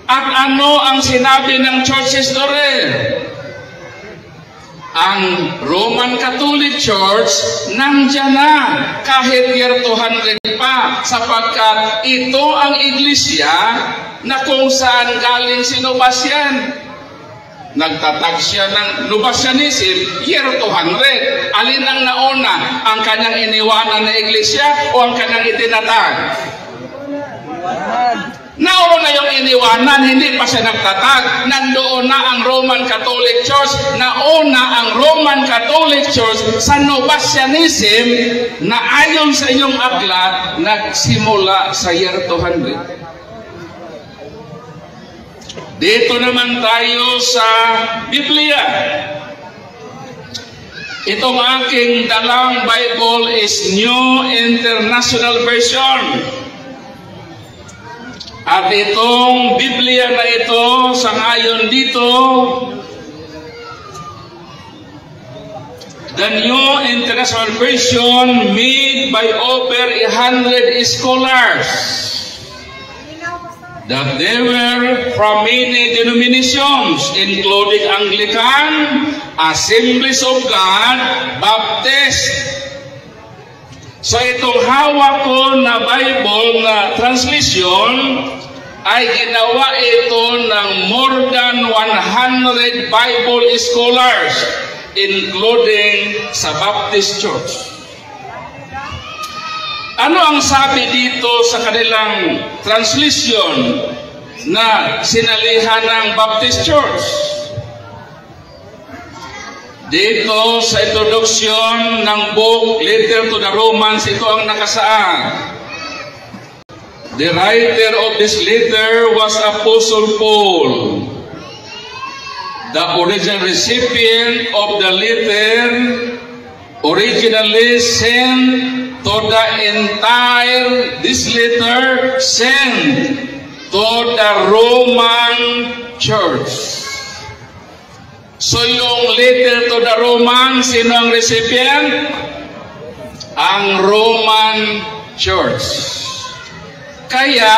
At ano ang sinabi ng church history? Ang Roman Catholic Church nandyan na kahit year 200 pa, sapagkat ito ang iglesia na kung saan galing si Novatian. Nagtatag siya ng Novatianism year 200. Alin ang nauna? Ang kanyang iniwanan na iglesia o ang kanyang itinatag? Nauna yung iniwanan, hindi pa siya nagtatag. Nandoon na ang Roman Catholic Church. Nauna ang Roman Catholic Church sa Novatianism na ayon sa inyong aklat, nagsimula sa year 200. Dito naman tayo sa Biblia. Itong aking dalang Bible is New International Version. At itong Biblia na ito, sangayon dito, the New International Version made by over 100 scholars that they were from many denominations, including Anglican, Assemblies of God, Baptist. So itong hawak ko na Bible na translation ay ginawa ito ng more than 100 Bible scholars, including sa Baptist Church. Ano ang sabi dito sa kanilang translation na sinalihan ng Baptist Church? Dito sa introduction ng book Letter to the Romans, ito ang nakasaad. The writer of this letter was Apostle Paul. The original recipient of the letter, originally sent to the entire, this letter sent to the Roman Church. So yung letter to the Roman, sino ang recipient? Ang Roman Church. Kaya,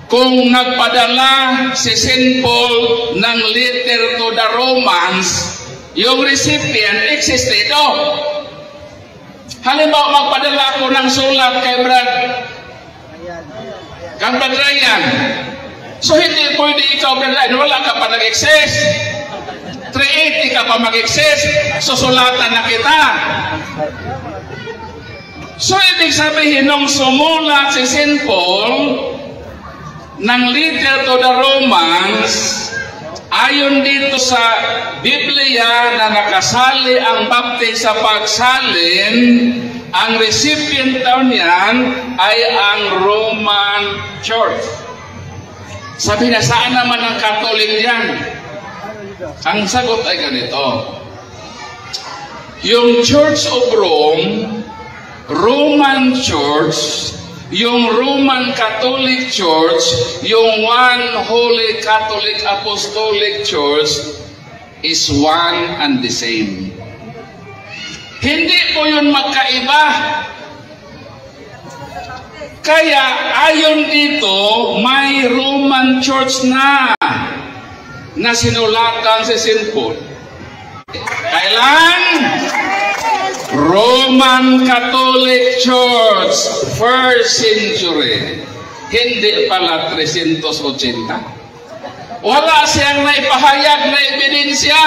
kung nagpadala si St. Paul ng letter to the Romans, yung recipient existed. Halimbawa, magpadala ako ng sulat kay Brad Ryan. So, hindi pwede ikaw, Brad Ryan, wala ka pa nag-exist. 380 ka pa mag-exist, susulatan na kita. So, ibig sabihin, nung sumulat si St. Paul ng letter to the Romans, ayon dito sa Biblia na nakasali ang Baptist sa pagsalin, ang recipient daw niyan ay ang Roman Church. Sabi na, saan naman ang Catholic yan? Ang sagot ay ganito. Yung Church of Rome, Roman Church, yung Roman Catholic Church, yung One Holy Catholic Apostolic Church is one and the same. Hindi po yun magkaiba. Kaya ayon dito, may Roman Church na na sinulatan si St. Paul. Kailan? Roman Catholic Church, first century. Hindi pala 380. Wala siyang naipahayag na ebidensya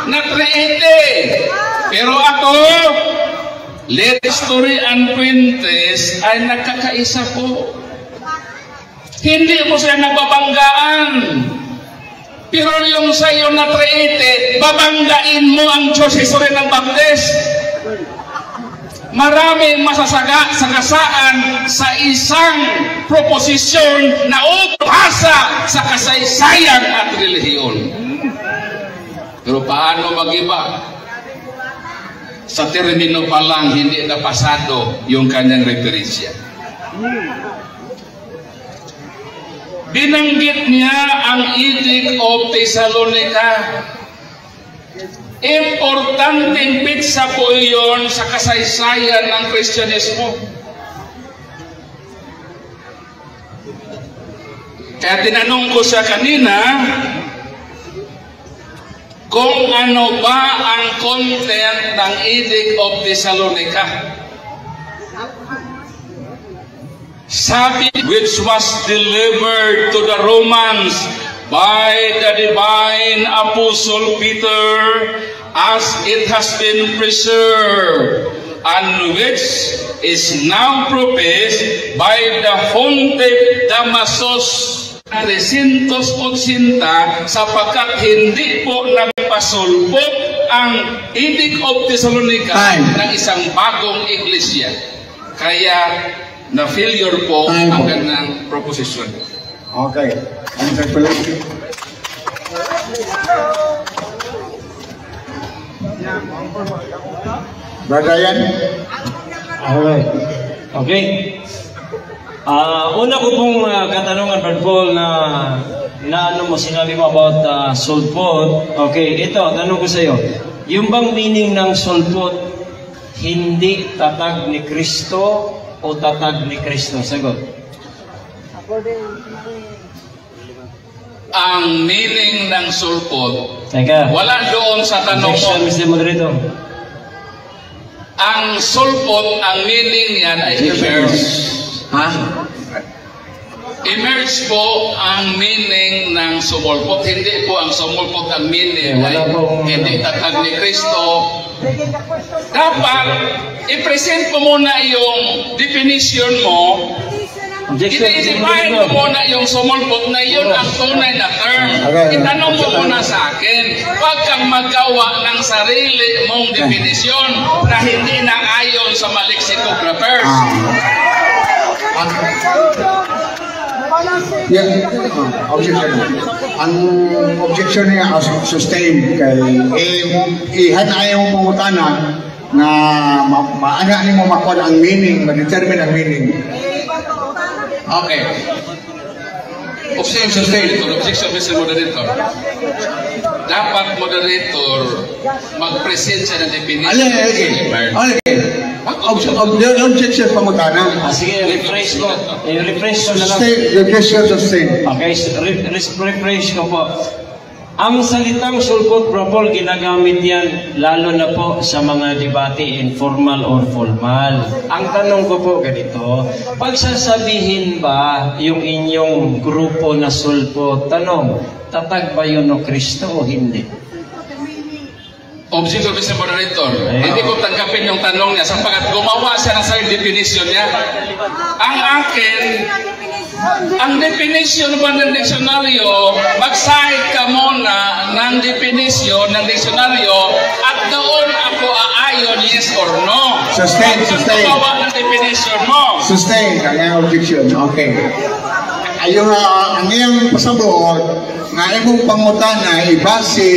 na 380. Pero ako, Let History and Fuentes ay nagkakaisa po. Hindi mo sila nagbabanggaan. Pero yung sa iyo na 380, babanggain mo ang church history ng Baptist. Maraming masasaga sa kasaan sa isang proposisyon na upasa sa kasaysayan at relihiyon. Pero paano mag-iba? Sa termino pa lang, hindi na pasado yung kanyang referensya. Binanggit niya ang Edict of Thessalonica. Importanteng petsa po iyon sa kasaysayan ng Kristyanismo. Kaya tinanong ko siya kanina kung ano ba ang content ng Edict of Thessalonica. Sabi, which was delivered to the Romans by the divine Apostle Peter, as it has been preserved, and which is now professed by the Pontiff Damasus 380, sapagkat hindi po nagpasulpot ang Edict of Thessalonica Time. ng isang bagong iglesia. Kaya na-failure po Time ang po. kanyang proposition. Okay. Interpellation. Brother Ian? Alright. Okay. Una ko pong katanungan, Brad Paul, na na ano mo, sinabi mo about sulpot. Okay, ito, tanong ko sa iyo. Yung bang meaning ng sulpot, hindi tatag ni Kristo o tatag ni Kristo? Sagot. Ang meaning ng sulpot, Teka. wala doon sa tanong mo. Objection, Mr. Moderator. Ang sulpot, ang meaning niyan ay emerge. Ha? Emerge po ang meaning ng sumulpot. Hindi po ang sumulpot ang meaning Eh, wala ay pong- hindi tatag ni Kristo. Dapat, i-present mo muna yung definition mo. Objection, Mr. I-define mo Moderator. muna yung sumulpot na yun ang tunay na term. Okay. Itanong mo muna sa akin. Huwag kang magawa ng sarili mong definition na hindi na ayon sa mga lexicographers. Yeah, objection. Ang objection niya sustained kay ihan ayaw mo pangutana na maana nimo makuha ang meaning, ma-determine ang meaning. Okay. Objection, Sustained. Objection, Mr. Moderator. Dapat moderator mag-present siya ng definition. Ale, okay. Okay. Objection pangutana. Sige, refresh ko. Refresh ko na lang. Sustain, objection sustained. Okay, refresh ko po. Ang salitang sulpot, Bro Paul, ginagamit yan lalo na po sa mga debate, informal or formal. Ang tanong ko po ganito, pagsasabihin ba yung inyong grupo na sulpot, tanong, tatag ba yun o Kristo o hindi? Objection, Mr. Moderator. Ayun. Hindi ko tanggapin yung tanong niya sapagkat gumawa siya ng sarili definition niya. Ang akin, ang definition ba ng diksyonaryo, mag-cite ka muna ng definition ng diksyonaryo at doon ako aayon yes or no. Sustain, Huwag kang sustain. gumawa ng definition mo. Sustain ang objection. Okay. Ayon nga, ang iyang pasabot, nga imong pangutana ibase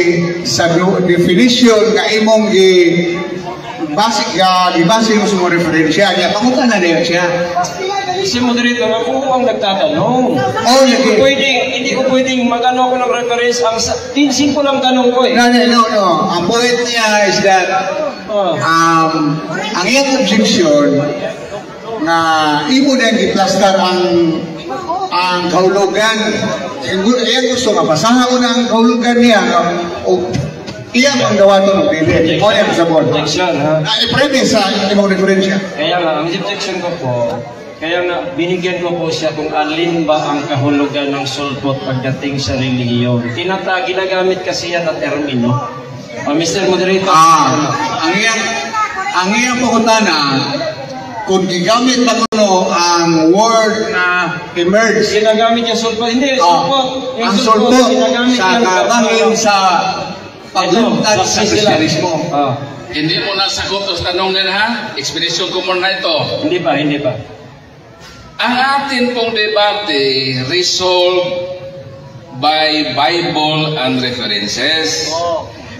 sa definition nga imong gi basic ga gibase mo sa mga referensya niya, pangutana niya siya. Si moderator, ako ang nagtatanong. Oh, Hindi ko lagi. pwedeng, hindi ko pwedeng mag-ano ako ng reference. Simple lang tanong ko eh. No, no, no, no. Ang point niya is that ang iyang objection nga imo na giplastar ang kahulugan. Iyang gusto nga basahan mo na ang kahulugan niya o iyang ang dawaton og dili mo niya sabon. Objection, ha? Na i-premise sa imong referensya. Kaya nga, ang objection ko po, kaya nga, binigyan ko po siya kung alin ba ang kahulugan ng sulpot pagdating sa relihiyon. Ginagamit kasi yan na termino. Mr. Moderator, Ang iyang pangutana kung gigamit ba kuno ang word na emerge. Ginagamit yung sulpot. Hindi, sulpot. Yung Ang sulpot ginagamit sa yan. kabahin sa paglungtad Ito, sa saksi sila. Kristyanismo. Hindi mo nasagot ang tanong nila ha? Explanation ko muna ito. Hindi pa, hindi pa. Ang atin pong debate resolved by Bible and references.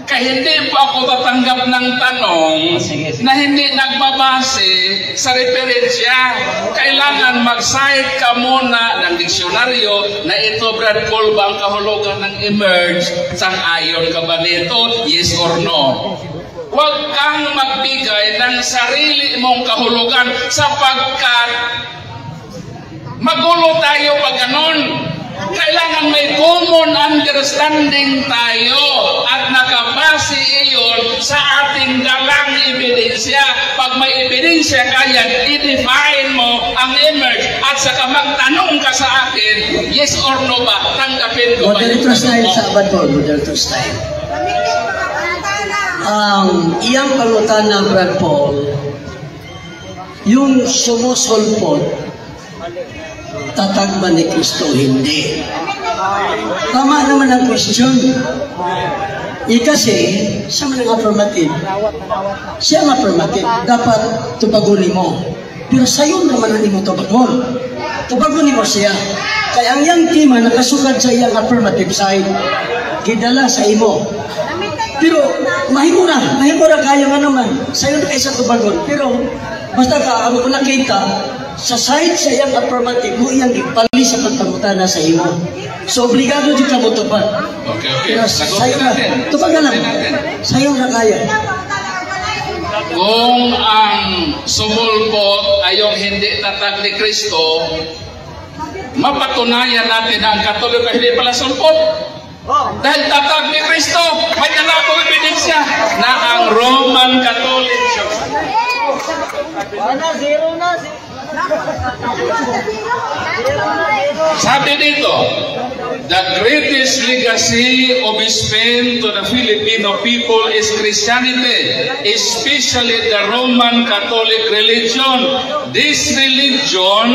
Kaya hindi po ako tatanggap ng tanong Sige, sige. na hindi nagbabase sa referensya. Kailangan mag-cite ka muna ng diksyonaryo na ito, Brad Paul, ba ang kahulugan ng emerge? Sang-ayon ka ba nito? Yes or no? Huwag kang magbigay ng sarili mong kahulugan sapagkat magulo tayo pag ganon. Kailangan may common understanding tayo at nakabase iyon sa ating dalang ebidensya. Pag may ebidensya kaya, i-define mo ang emerge at saka magtanong ka sa akin, yes or no ba? Tanggapin ko ba yung Moderator style tanong mo? sa Abador, moderator style. Ang iyang pangutana, Brad Paul, yung sumusulpot, tatag ba ni Kristo? Hindi. Tama naman ang question. Eh kasi, sa man ang affirmative, siya ang affirmative, dapat tubagon mo. Pero sayon naman ang imo tubagon. Tubagon nimo siya. Kaya ang iyang tema nakasukad sa iyang affirmative side, gidala sa imo. Pero mahimo ra kayo nga naman. Sayon kay sa tubagon. Pero basta ka ang ko nakita sa side sa iyang affirmative mo iyang gipali sa pagpangutana sa imo. So obligado jud ka mo tubag. Okay. Pero Sagutin sayo na, natin. tubagan lang. Sagutin natin. Sayo na kaya. Kung ang sumulpot ay yung hindi tatag ni Kristo, mapatunayan natin na ang Katoliko hindi pala sulpot. Dahil tatag ni Kristo, may dala akong ebidensya na ang Roman Catholic Church. Wala, zero na. Sabi dito, "The greatest legacy of Spain to the Filipino people is Christianity, especially the Roman Catholic religion. This religion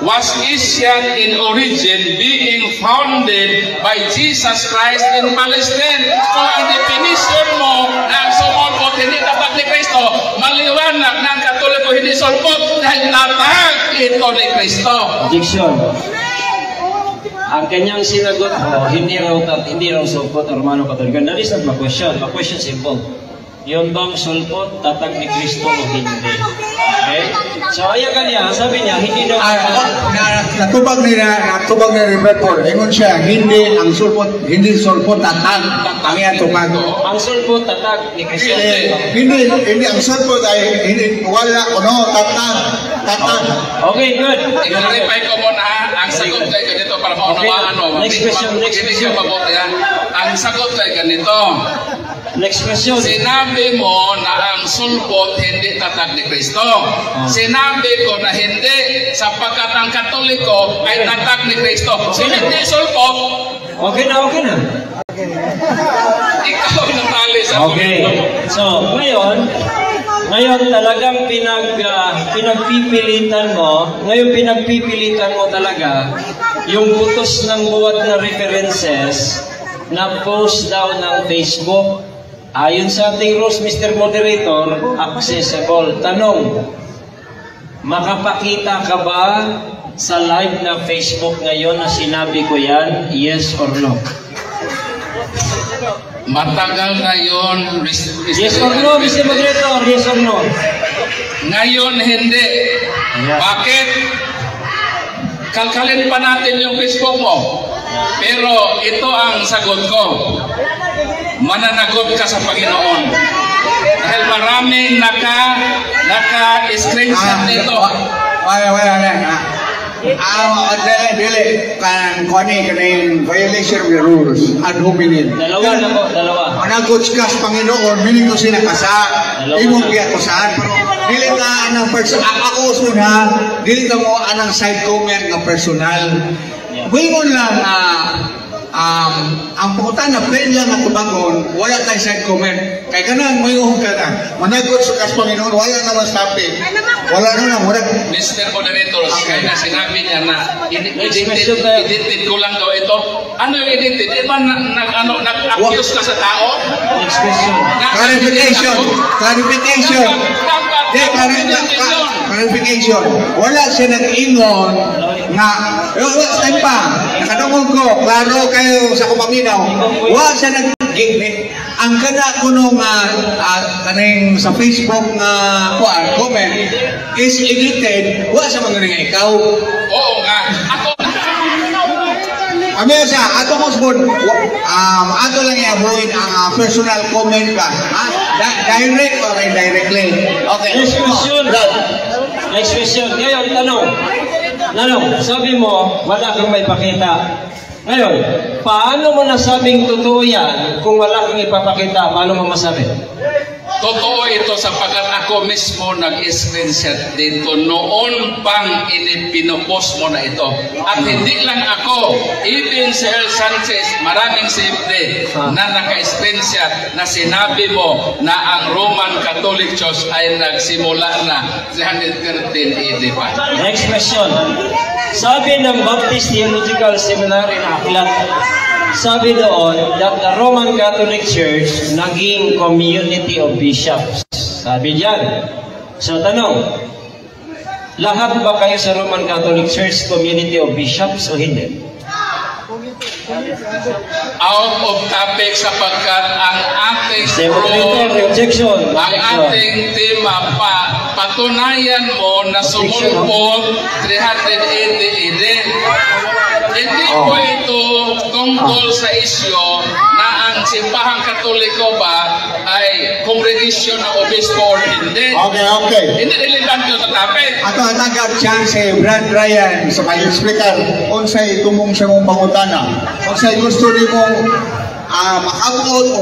was Asian in origin, being founded by Jesus Christ in Palestine." Kung ang definition mo na ang sumulpot hindi tatag ni Kristo, maliwanag na ang Katoliko hindi sulpot dahil tatag ito ni Kristo. Objection. Ang kanyang sinagot po, hindi raw sulpot o Romano Katoliko. That is not my question. My question simple. Yun bang sulpot, tatag ni Kristo o hindi? Okay? So, ayan kanya, sabi niya, hindi daw Ah, natubag ni Brad Paul. Ingon siya, hindi ang sulpot, hindi sulpot tatag ang iyang tubag. Ang sulpot, tatag ni Kristo. Hindi, hindi ang sulpot ay hindi wala no tatag, tatag. Okay, good. I-clarify ko muna ha. Ang sagot kay ganito para maunawaan mo. Next question, next Makinig question. ka mabuti ha. Ang sagot kay ganito. Next question. Sinabi mo na ang sulpot hindi tatag ni Kristo. Sinabi ko na hindi sapagkat ang Katoliko ay tatag ni Kristo. So hindi sulpot, Okay na, okay na. Ikaw natali sa Okay. So, ngayon talagang pinagpipilitan mo talaga yung butos ng buwat na references na post daw ng Facebook. Ayon sa ating rules, Mr. Moderator, accessible. Tanong, makapakita ka ba sa live na Facebook ngayon na sinabi ko yan? Yes or no? Matagal na yun, Mr. Yes or no, Mr. Moderator? Yes or no? Ngayon, hindi. Bakit? Kalkalin pa natin yung Facebook mo. Pero ito ang sagot ko. Mananagot ka sa Panginoon. Dahil maraming naka-screenshot nito. Wala, wala, wala. Dili, dili. Kan, kuani, kaning violation of the rules, ad hominem. Dalawa na po, dalawa. Managot ka sa Panginoon, meaning ko sila kasa. Dalawa Imong na. giakusahan. Pero dili ka anang person, ako usuna, dili ka mo anang side comment nga personal. Wingon lang, ang pangutana, plain lang ang tubagon, wala tay side comment. Kay kanang may ka na, managot sa kas Panginoon, wala naman topic. Wala na wala. Mr. Moderator, kaya na sinabi niya na Next edited, question tayo. Edited ko lang daw ito. Ano yung edited? Di ba ano, nag-accuse ka sa tao? Next question. Clarification. Clarification. Dapat, Di, dapat edited yun. Clarification. Wala siya nag-ingon nga, eh, wala, time pa. Nakadungog ko, klaro kayo sa kumaminaw. Wala siya nag ang kana kuno nga kaning sa Facebook nga kuan comment is edited, wala siya man nga ikaw. Oo nga. Ako, Kami sa ato mo sbon, ato lang i-avoid ang personal comment ba. Ha? Direct or indirectly. Okay. Next question. Brad. Next question. Ngayon, tanong. Tanong, sabi mo, wala kang may pakita. Ngayon, paano mo nasabing totoo yan kung wala kang ipapakita? Paano mo masabi? Totoo ito sapagkat ako mismo nag-screenshot dito noon pang pinopost mo na ito. At hindi lang ako, even si Earl Sanchez, maraming safety na naka-screenshot na sinabi mo na ang Roman Catholic Church ay nagsimula na 313 AD pa. Next question. Sabi ng Baptist Theological Seminary na aklat, sabi doon that the Roman Catholic Church naging community of bishops. Sabi diyan. So tanong, lahat ba kayo sa Roman Catholic Church community of bishops o hindi? Out of topic sapagkat ang ating Mr. Moderator, role objection. Ang Objection. ating tema pa, patunayan mo na sumulpot 380 AD. Hindi po ito tungkol sa isyo na ang simbahang Katoliko ba ay congregation ng obispo or hindi. Okay. Hindi relevant yun sa topic. Ato hatagag chance eh, Brad Ryan sa pag-explicar unsay tumong sa mong pangutana. Unsay gusto nimong makabuot o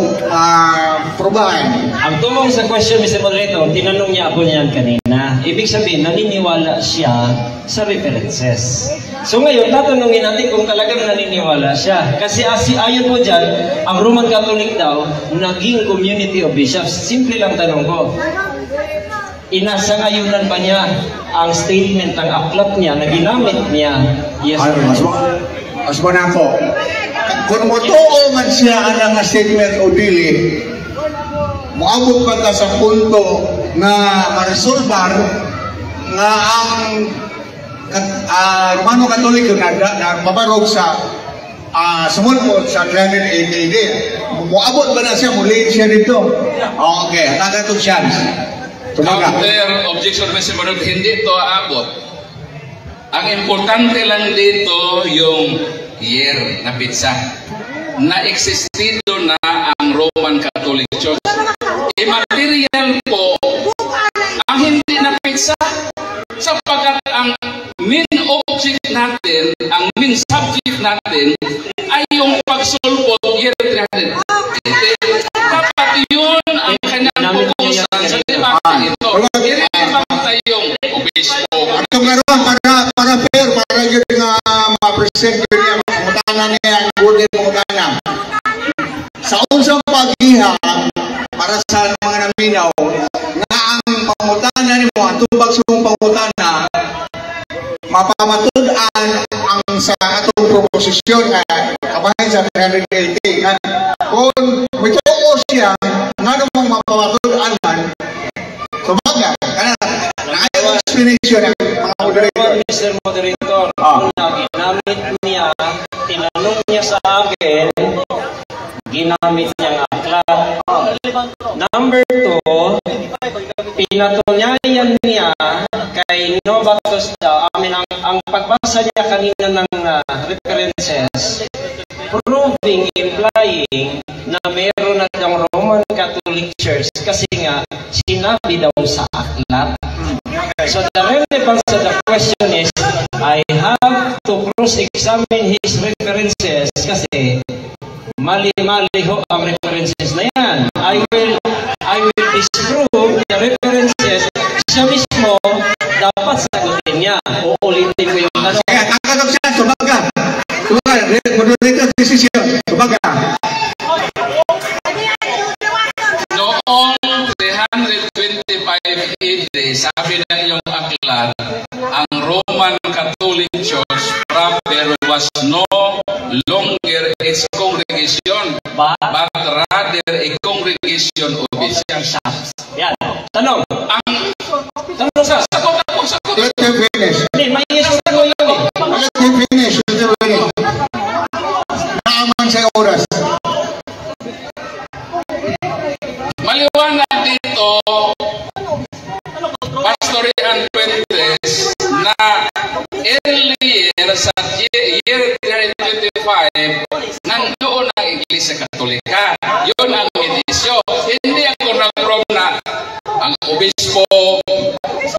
probahan. Ang tumong sa question, Mr. Moderator, tinanong niya ako niyan kanina. Ibig sabihin, naniniwala siya sa references. So ngayon, tatanungin natin kung talagang naniniwala siya. Kasi ayon po dyan, ang Roman Catholic daw, naging community of bishops. Simple lang tanong ko. Inasangayunan ba niya ang statement ng aklat niya na ginamit niya? Yes or Ay, no? mas mo na ako. Kung motuo man siya anang nga statement o dili, moabot pa ta sa punto nga maresolbar nga ang Romano Katoliko na mabarog sa sumulpot sa 380 AD. Moabot ba na siya, muli siya dito. Okay, hatagan itong chance. Tumaga. Counter objection, Mr. Moderator, hindi ito aabot. Ang importante lang dito yung year na petsa na existido na ang Roman Catholic Church. Immaterial po ang hindi na petsa sapagkat ang main object natin, ang main subject natin ay yung pagsulpot year 380. Dapat yun ang kanyang Ginamit niya fokusan sa yan. debate ito. Irrelevant tayong obispo. Atong karon para fair, para gyud nga ma-present gyud niya pangutana niya ang good pangutana. Sa unsang paggiha para sa mga naminaw nga ang pangutana nimo, ang tubag sa imong pangutana mapamatud-an ang sa atong proposisyon nga kabahin sa 380 nga kung mituo siya ngano mong mapamatud-an man tumaga kana na explanation ng mga moderator. Mr. Moderator, una, ginamit niya, tinanong niya sa akin, ginamit niya ang Number two, pinatunayan niya kay Novatus daw, I mean, ang pagbasa niya kanina ng references, proving, implying na meron na daw Roman Catholic Church kasi nga sinabi daw sa aklat. So the relevance of the question is, I have to cross-examine his references kasi mali-mali ho ang references na yan. I will disprove the references. Siya mismo dapat sagutin niya. Uulitin ko yung tanong. Kaya kakagap siya, tubaga. Tubaga, moderator decision. Tubaga. Noong 325 AD, sabi ng iyong aklat, ang Roman Catholic Church proper was no longer its congregation, But, but rather a congregation of bishops. Yan. Tanong. Ang Tanong sa. Sagot ako, sagot. Let him finish. Hindi, may yes or no yun eh. Let him finish. Let him finish. Naaman sa oras. Maliwanag dito, Pastor Ian Fuentes, na earlier sa year 325, nandoon ang Iglesia Katolika. Yun ang edisyo. Hindi ako nag-prove na ang obispo,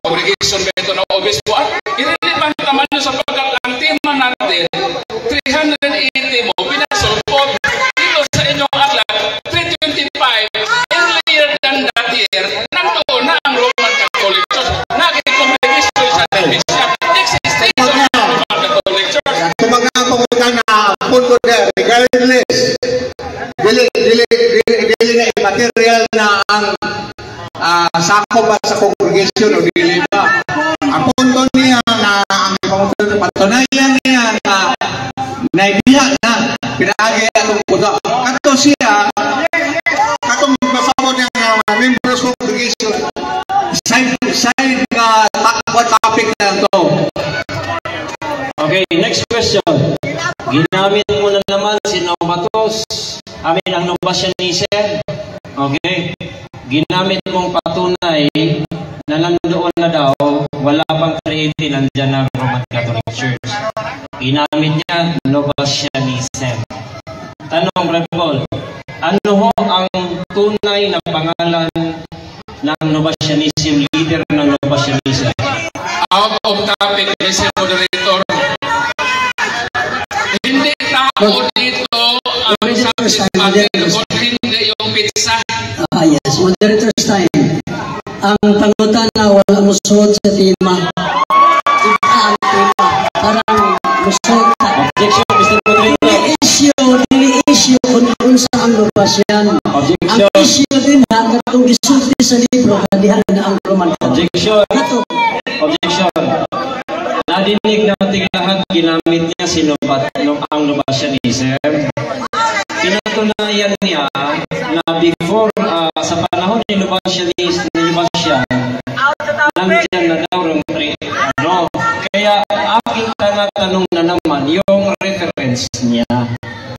congregation ba ito ng obispo? At irrelevant naman yun sapagkat ang tema natin, 380 mo, pinasulpot dito sa inyong aklat, 325, earlier than that year, nandoon na ang Roman Catholic Church. Naging congregation sa bishop. Existation ng Roman Catholic Church. Tumaga ang pangutana, punto there, regardless, dili, dili, dili, dili na immaterial na ang sako ba sa congregation o dili ba. Ang punto niya na ang patunayan niya na naidiha na pinaagi atong punto. Kato siya, katong masabot niya nga mga members congregation, side, side nga what topic na to. Okay, next question. Ginamit mo na naman si Novatus. I mean, ang Novatianism. Okay. Ginamit mong patunay na nandoon na daw, wala pang 380, nandyan na ang Roman Catholic Church. Ginamit niya Novatianism. Tanong, Brad Paul, ano ho ang tunay na pangalan ng Novatianism, leader ng Novatianism? Out of topic, Mr. Moderator. Hindi tao dito ang subject matter, kung hindi yung pizza. Ah, yes. Moderator's time. Ang pangutana wala musuot sa tema. Iba ang tema. Parang musuot ka. Objection, Mr. Moderator. Dili issue kung unsa ang Novatian. Ang Objection. Issue din ha, katong gisulti sa libro, kadiha na ang Roman Catholic. Objection. Kato, Objection. Nadinig natin lahat, ginamit niya si Novat, no, ang Novatianism. Pinatunayan niya na before, sa panahon ni Novatianism, ni Novatian, nandyan na daw ang ano. Kaya aking tanatanong na naman yung reference niya.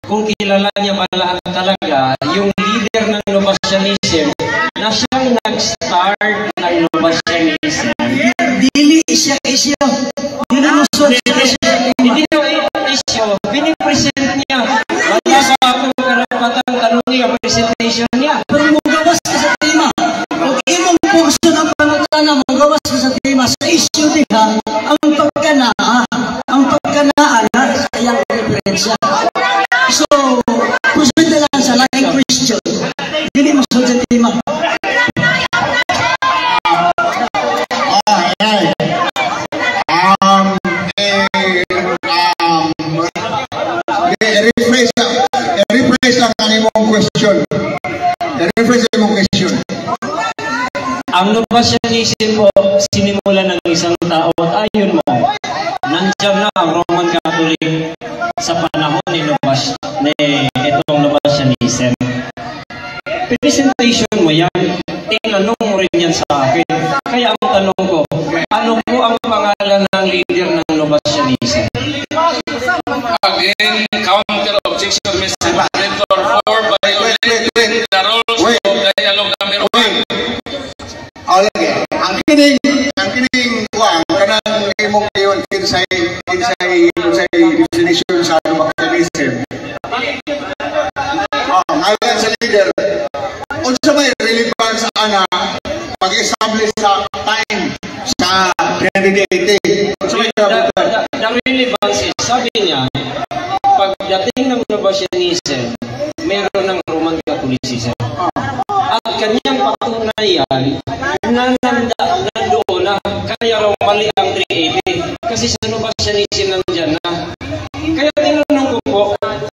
Kung kilala niya ba lahat talaga yung leader ng Novatianism na siyang nag-start ng Novatianism. Dili siya issue. Dili musuot sa issue sa tema. Hindi na issue, pinipresent niya. Wala ba akong karapatang tanongin ang presentation niya? Pero mugawas ka sa tema. Kung imong portion ang pangutana, mugawas ka sa tema. Sa issue diha, ang pagkanaa na sa iyang referensya. So, proceed na lang sa laing question. Dili mo sa tema. Ah, right. Eh, rephrase, rephrase lang ang imong question. Rephrase ang imong question. Ang Novatianism po, sinimula ng isang tao at ayon mo, nandiyan na ang Roman Catholic sa panahon ni itong Novatianism. Presentation mo yan, tinanong mo rin yan sa akin. Kaya ang tanong ko, ano po ang pangalan ng leader ng Novatianism? Again, counter objection, Mr. Moderator, for Wait, wait, violating wait. the rules Wait. of Ang kining kuan, kanang imong iyon, kinsay definition sa Novatianism. Ah, ngalan sa leader, unsa may relevance ana pag-establish sa time sa 380? Unsa may kinabutan? The relevance is, sabi niya, pagdating ng Novatianism, meron ng Roman Catholicism. At kanyang patunayan na nandoon na, kaya raw mali ang 380. Kasi sa Novatianism nandyan na. Kaya tinanong ko po,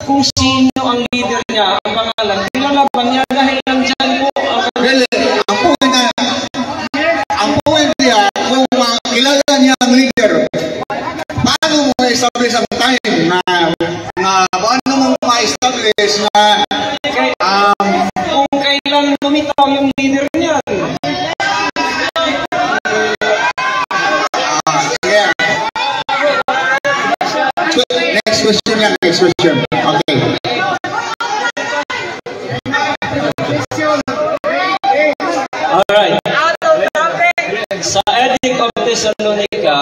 kung sino ang leader niya, ang pangalan, kilala ba niya dahil nandyan po ang Well, ang point niya, kung makilala niya ang leader, paano mo ma-establish ang time na paano mo ma-establish na Kaya, kung kailan lumitaw yung leader niyan. Sige. So, next question yan, next question. Okay. Alright. Sa Edict of Thessalonica,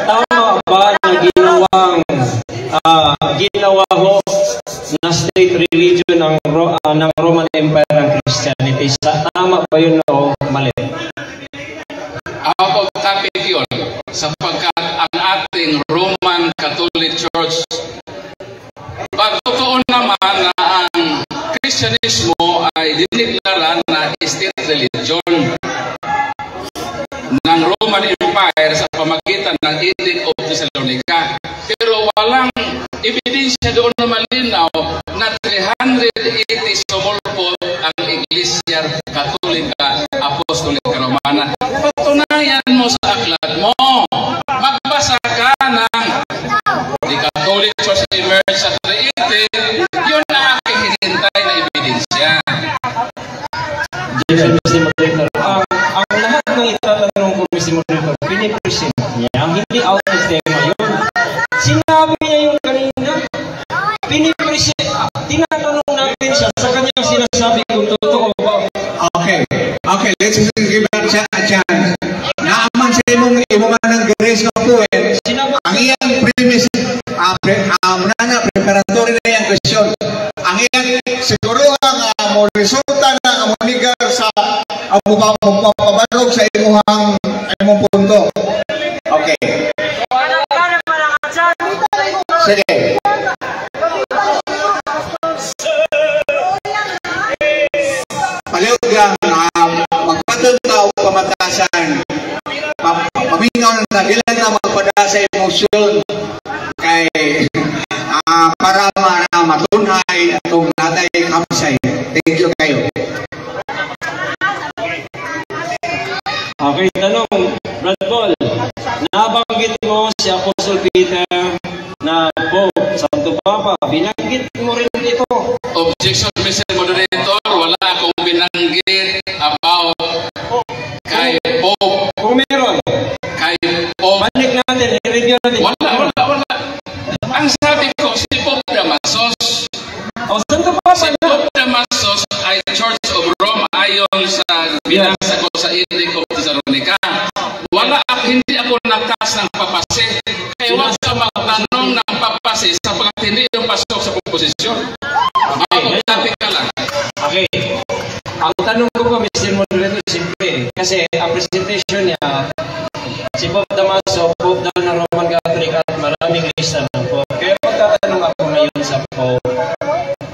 tama ba na ginawa ho na state religion ng Roman Empire ang Christianity? Tama ba yun o mali? Out of topic yun sapagkat ang ating Roman Catholic Church, pag totoo naman na ang Kristyanismo ay dineklara na state religion ng Roman Empire sa pamagitan ng Edict of Thessalonica. Pero walang ebidensya doon na malinaw na 380 sumulpot ang Iglesia Katolika Apostolika Romana. Patunayan mo sa aklat mo. Magbasa ka ng The Catholic Church Emerged sa 380, yun ang aking hinintay na ebidensya. Objection, Mr. Moderator. Ang lahat ng itatanong ko, Mr. Moderator, pinipresent niya, hindi out of tema yun. Sinabi niya yung kanina, pinipresent, tinatanong natin siya sa kanyang sinasabi kung totoo ba. Okay. Okay, let's give her a chance. Naaman sa imong ng grace nga point. Sinabi, Ang iyang premise, na preparatory na iyang question. Ang iyang siguro ang mo resulta na ang monigar sa ang mapabarog sa imong punto. Okay. Sige. Palihog lang, magpatong ta og pamatasan. Pamingaw na dili na magpada sa emosyon kay para matunhay atong natay kamsay. Thank you kayo. Okay, tanong, Brad Paul, nabanggit mo si Apostle Peter na Pope, Santo Papa, binanggit mo rin ito. Objection, Mr. Moderator, wala akong binanggit about kay Pope. Kung meron, Kay Pope. Balik natin, i-review natin. Wala, wala, wala. Ang sabi ko, si Pope Damasus. O, Santo Papa Si na. Pope Damasus ay Church of Rome ayon sa binasa ko sa Edict of Thessalonica. Wala, hindi ako natas ng papase. Kaya huwag ka magtanong ng papase sapagkat hindi yung pasok sa proposisyon. Out of topic ka lang. Okay. Ang tanong ko po, Mr. Moderator, simple. Kasi ang presentation niya, si Pope Damaso, Pope daw ng Roman Catholic at maraming lista ng Pope. Kaya pagtatanong ako ngayon sa Pope,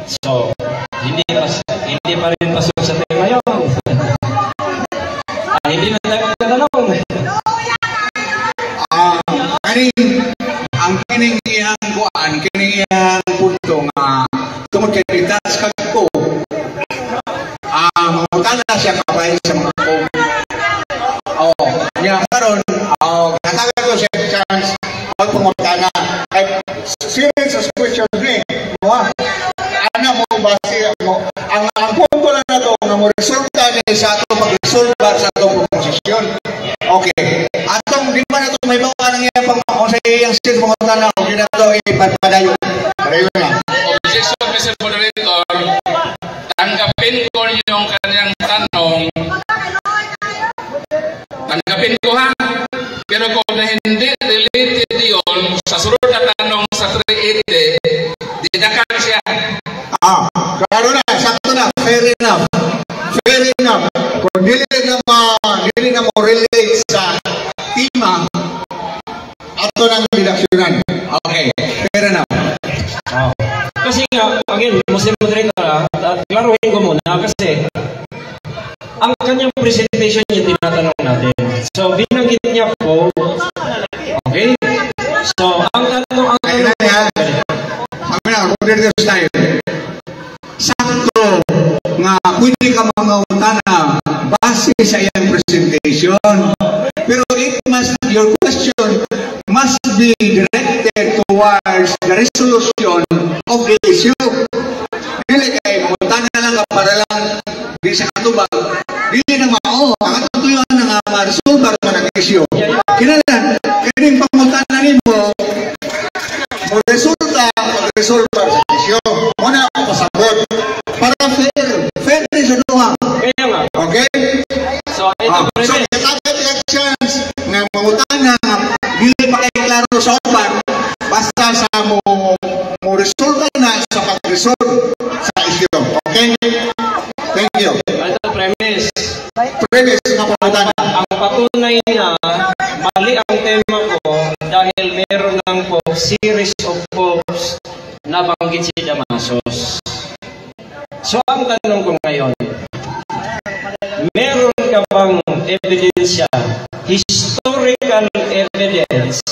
so, hindi pa rin pasok sa tema yun. Hindi na tayo magtatanong. Kaning ang kining iyang kuan, kining iyang punto nga tungod kay bitas kag ko, mangutana siya kabahin sa mga Pope. Oh, niya karon, oh, hatagan ko siya chance magpangutana. Kay series of questions ni, mo ana mo base mo ang punto lang nato nga mo resulta ni sa atong pagresolba sa atong proposisyon. Okay. Atong di man nato may bawa ang iyang pang sa iyang sis mangutana og di nato ipadayon. Padayon na. Objection, Mr. Moderator. Tanggapin ko yung kanyang tanong. hindi related yon sa sunod na tanong sa 380, didakan siya. Ah, klaro na, sakto na, fair enough. Fair enough. Kung dili na mo relate sa tema, ato nang deductionan. Okay, fair enough. Oh. Kasi nga, again, Muslim moderator, klaruhin ko muna kasi ang kanyang presentation yung tinatanong natin. So, binanggit niya po, okay? So, ang Ay, tanong, na yan. Sabi na, moderator style. Sakto nga pwede ka mangutana base sa iyang presentation. Pero your question must be directed towards the resolution of the issue. Dili kay mangutana lang ka para lang di sa katubag. Dili na mao, ang katutuyan na nga ma-resolve man ang issue. Kinahanglan, kining pangutana nimo mo resulta pag-resolve sa issue. Mo na ako pasabot. Para fair, fair ni sa duha. Kaya nga, Okay? So, ito, Ah, so, premise. katagat ka chance nga mangutana nga dili pa kay klaro sa uban, basta sa mo mo resulta na sa pag-resolve sa issue. Okay? Thank you. Ito, premise. Premise nga pangutana. Ang patunay na mali ang tema ko dahil meron lang po series of popes na banggit si Damasus. So ang tanong ko ngayon, meron ka bang ebidensya, historical evidence,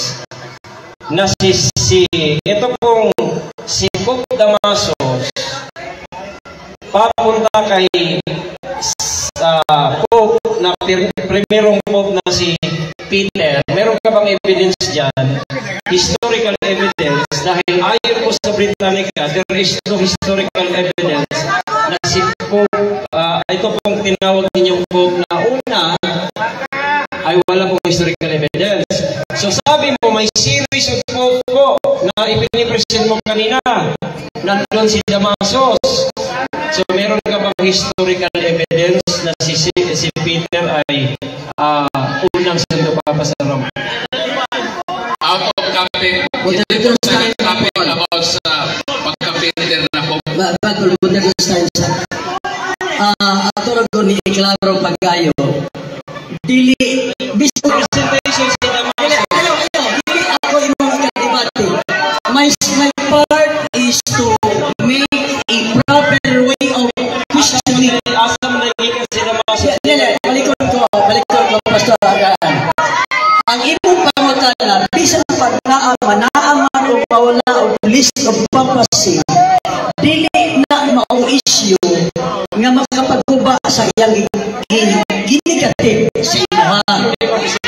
na si ito pong si Pope Damasus papunta kay sa Pope na primerong Pope na si Peter? Meron ka bang evidence dyan? Historical evidence, dahil ayon po sa Britannica, there is no historical evidence na si Pope, ito pong tinawag ninyong Pope na una, ay wala pong historical evidence. So sabi mo, may series of Pope po na ipinipresent mo kanina. Nandun si Damasus. So meron ka bang historical evidence na si Peter ay unang Santo Papa sa Roma? Out of topic. Hindi po sa topic about sa pagka-Peter na po. Bago moderator style sa ato ra ko ni iklaro pagayo. Dili bisan Presentation si Damasus. Ayaw, ayaw, dili ako imong ikadebate. My part is to make a proper way of questioning. Asa man nagikan si Damasus? Dili, balikon ko, Pastor Agaan. Ang imong pangutana, bisan pa naa manaa man o mawala og list of papacy, dili na maong issue nga makapagkuba sa iyang ginikatif sa imuha.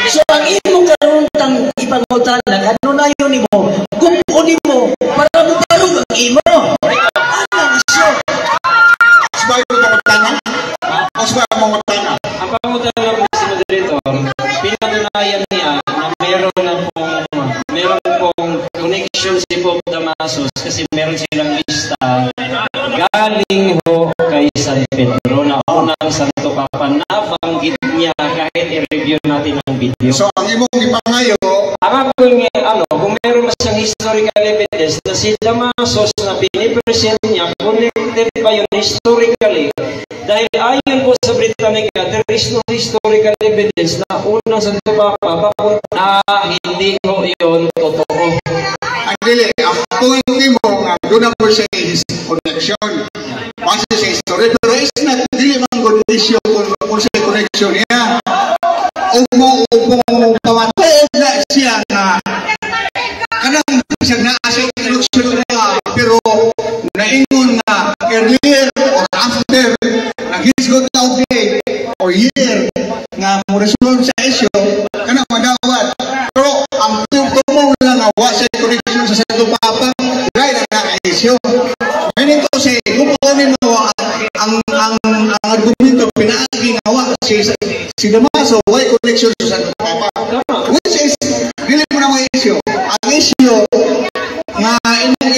So ang imong karon tang ipangutana, ano na yun nimo, kung nimo para mo barog ang imo. Anong issue? Sebab pangutana? O sebab pangutana? Ang pangutana po si moderator, pinatunayan niya na meron pong connection si Pope Damasus kasi meron silang lista galing ho kay San Pedro na unang Santo Papa na banggit niya kahit i-review natin ang video. So ang imong ipangayo, Ang akong ano, kung meron ba siyang historical evidence na si Damasus na pinipresent niya, connected ba yun historically? Dahil ayon po sa Britannica, there is no historical evidence na unang Santo Papa papunta na hindi ho yun totoo. Ang dili, ang point nimo nga doon na po siya his connection. Base sa history, pero is not, dili man good issue kung sa connection niya. O mo pamatuod na siya nga kanang siya naa siya connection niya, pero naingon nga earlier or after naghisgot na og date or year nga mo resolve sa issue kanang madawat, pero ang tumong lang nga wa siya connection sa Santo Papa, dahil na na issue. Meaning to say, kung mo ang argumento pinaagi nga wa si Damaso way connection sa Santo Papa, which is dili mo na mo issue. Ang issue nga imong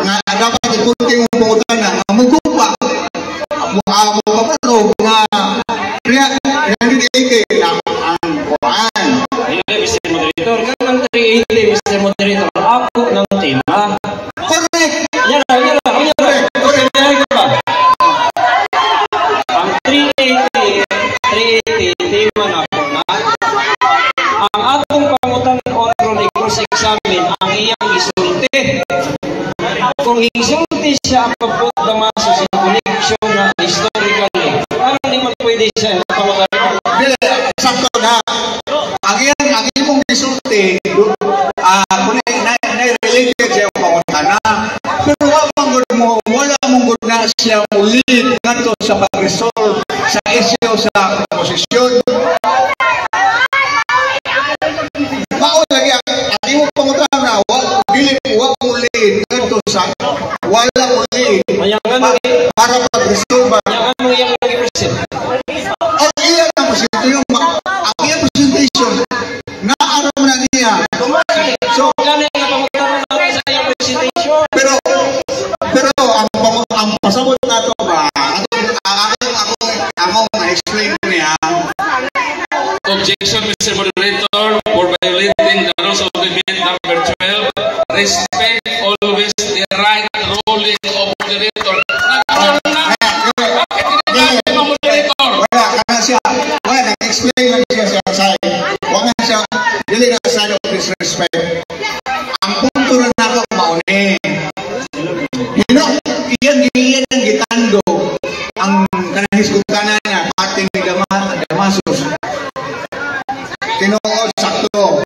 nga dapat ikunti mong pangutana nga mugupa mo mo paparog nga 380 na ang kuan. Hindi, Mr. Moderator. sa amin ang iyang isulti. Kung isulti siya ang pagput Damasus in connection na historically, ano di man pwede siya pangutana? Dili, sakto na. Ang imong gisulti, kung na related siya pangutana. Pero wa man gud mo, wala mong gud na siya muli ngadto sa pag-resolve sa issue sa posisyon. Mao lagi ang imong pangutana, wa dili wa muli ngadto sa wala muli Kaya nga nung, para pag-resolve ba. Kaya nga nung iyang nag-present. Ang iya ang presentation, ang iyang presentation, naaram na niya. So, Gani nga pangutana natin sa iyang presentation. Pero ang pasabot nato ba, atong ang akong ako ako ma-explain niya. Objection, Mr. Moderator, for violating the rules of debate number 12. Respect always the right ruling of moderator. Nagkaroon na. Bakit hindi natin ang moderator? Wala kana siya, wala, nag-explain lang siya sa side. Wala siya, dili na side of disrespect. Ang punto na nako mao ni. Hino, iyan ang gitando ang kanang hisgutanan niya parte ni Damasus. Tinuod, sakto.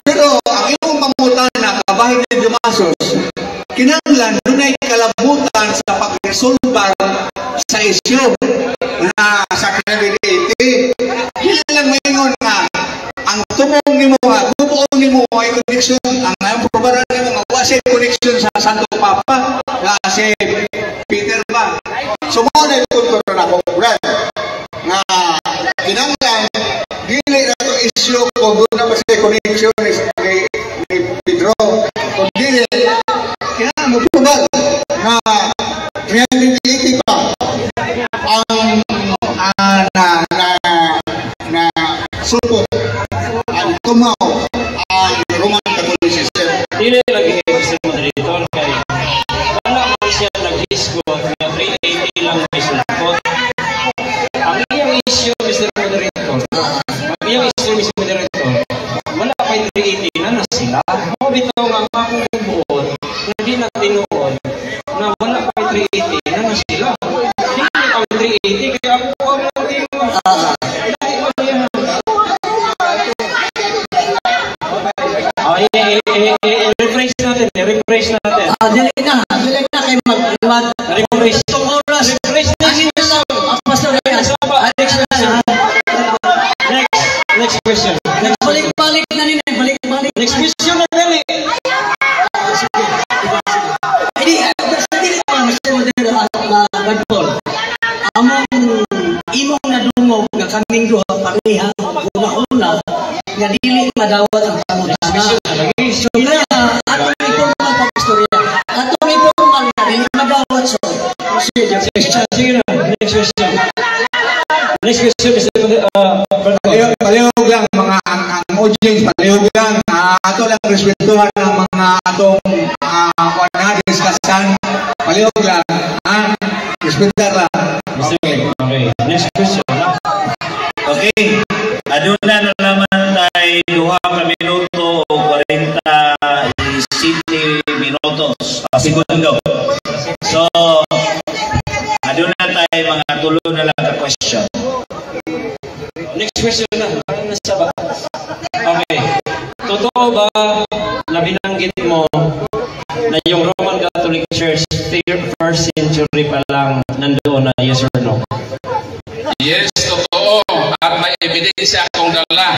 Pero ang imong pangutana kabahin ni Damasus, kinahanglan dunay kalabutan sa pagresolbar sa isyu na sa 380. Dili lang maingon nga ang tumong nimo nga guboon nimo ay connection, ang probaran nimo nga wa siya connection sa Santo Papa nga si Peter ba. So mao na punto na ako, Brad, nga kinahanglan dili na to issue kung doon na ba siya connection ni Pedro. Kung dili, kinahanglan mo probar nga 380 pa ang na na na sulpot ang tumaw ang Roman Catholicism. Dili lagi, Mr. Moderator, kay wala man siya naghisgot nga 380 lang misulpot. Ang iyang issue, Mr. Moderator, ang iyang issue, Mr. Moderator, wala pa 380 na na sila. Mao bitaw nga ang akong buot na di na tinuod na wala pa 380 na na sila. Dili ang 380 kaya ako ang tinuod. Dili man yan. Oh, i-rephrase natin, i-rephrase natin. Ah, dili na kay mag Rephrase. Itong oras. Rephrase next Ang ina lang, ang pastor yan. Next question. Next, next question. Next, Balik-balik na nila, balik-balik. Next question na dali. Hindi, sa dili pa, Mr. Moderator, Brad Paul. Among imong nadungog nga kaming duha pareha una-una nga dili madawat ang pangutana. So kaya atong ipormal pag-istorya. Atong ipormal nga dili madawat, so proceed your question. Sige na, next question. Next question, Mr. Brad Paul. Palihog, palihog lang mga ang audience, palihog lang. Ato lang respetuhan ang mga atong wala discussan. Palihog lang. Ha? Respetar lang. Okay. Okay, next question. Okay. Aduna na naman tay 2 ka minuto o 47 minutos, segundo. So, aduna tay mga tulo na lang ka question. Next question na. Ano nasa ba? Okay. Totoo ba na binanggit mo na yung Roman Catholic Church first century pa lang nandoon na, yes or no? Yes, totoo. At may ebidensya akong dala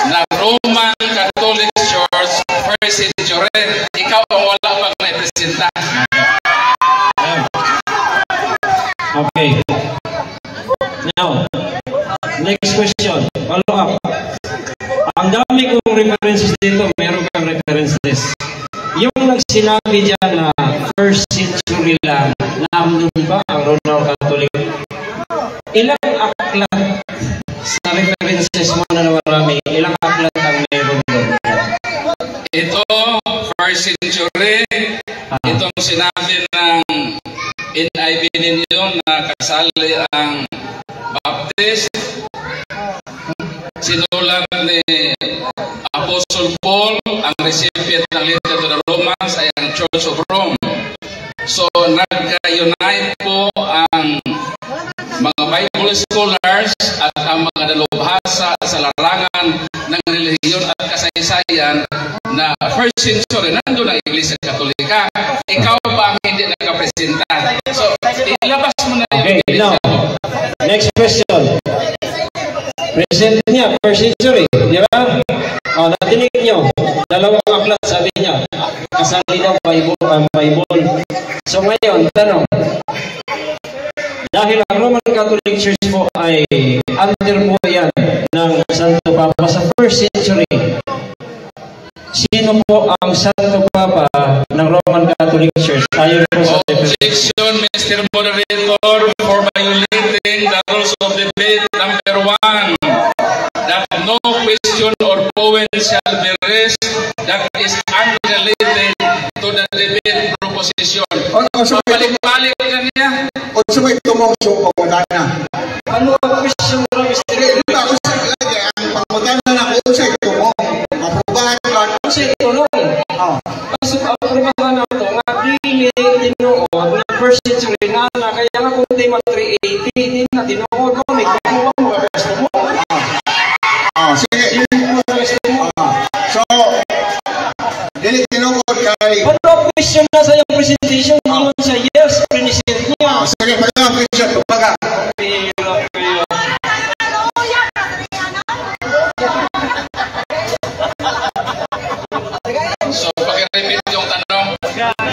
na Roman Catholic Church first century. Ikaw ang wala pang naipresenta. Okay. Now, next question. Follow up. Ang dami kong references dito, meron kang references. Yung nagsinabi dyan na first century lang, nandun ba ang Roman Catholic? Ilang aklat sa references mo na marami, ilang aklat ang meron doon? Ito, first century, itong sinabi ng NIV ninyo na kasali ang Baptist. Sinulat ni Apostle Paul, ang recipient ng letter to the Romans ay ang Church of Rome. So, nagka-unite po ang mga Bible scholars at ang mga dalubhasa sa larangan ng relihiyon at kasaysayan na first century, nandun ang Iglesia Katolika. Ikaw ba ang hindi nakapresenta? So, ilabas mo na yung Okay, ebidensya now, mo. Next question. Present niya, first century, di ba? O, nadinig niyo, dalawang aklat, sabi niya, kasali daw Bible, ang Bible. So ngayon, tanong, dahil ang Roman Catholic Church po ay under po yan ng Santo Papa sa first century, sino po ang Santo Papa ng Roman Catholic Church? Ayon po sa reference. Objection, Mr. Moderator, for violating the rules of debate number 1, that no question or point shall be raised that is unrelated to the debate proposition. O, so, Pabalik-balik na niya. O, so may tumong sa pangutana. Ano ang question mo, Mr. Di ba, unsa lagi ang pangutana na kung unsay tumong maprobahan ba? Kasi tulong. Oh. Kasi aprobahan na ito, nga dili tinuod na first century na na, kaya nga kung di ma 380, di na tinuod mo, may kumuha mo, gusto mo. Oh, sige. Gusto mo. Ah. So, dili tinuod kay Ano ang question na sa iyong presentation? Ingon siya, yes, present niya. Ah, sige, pagka question, kumbaga. Pero, pero, So, pakirepeat yung tanong. Rihan.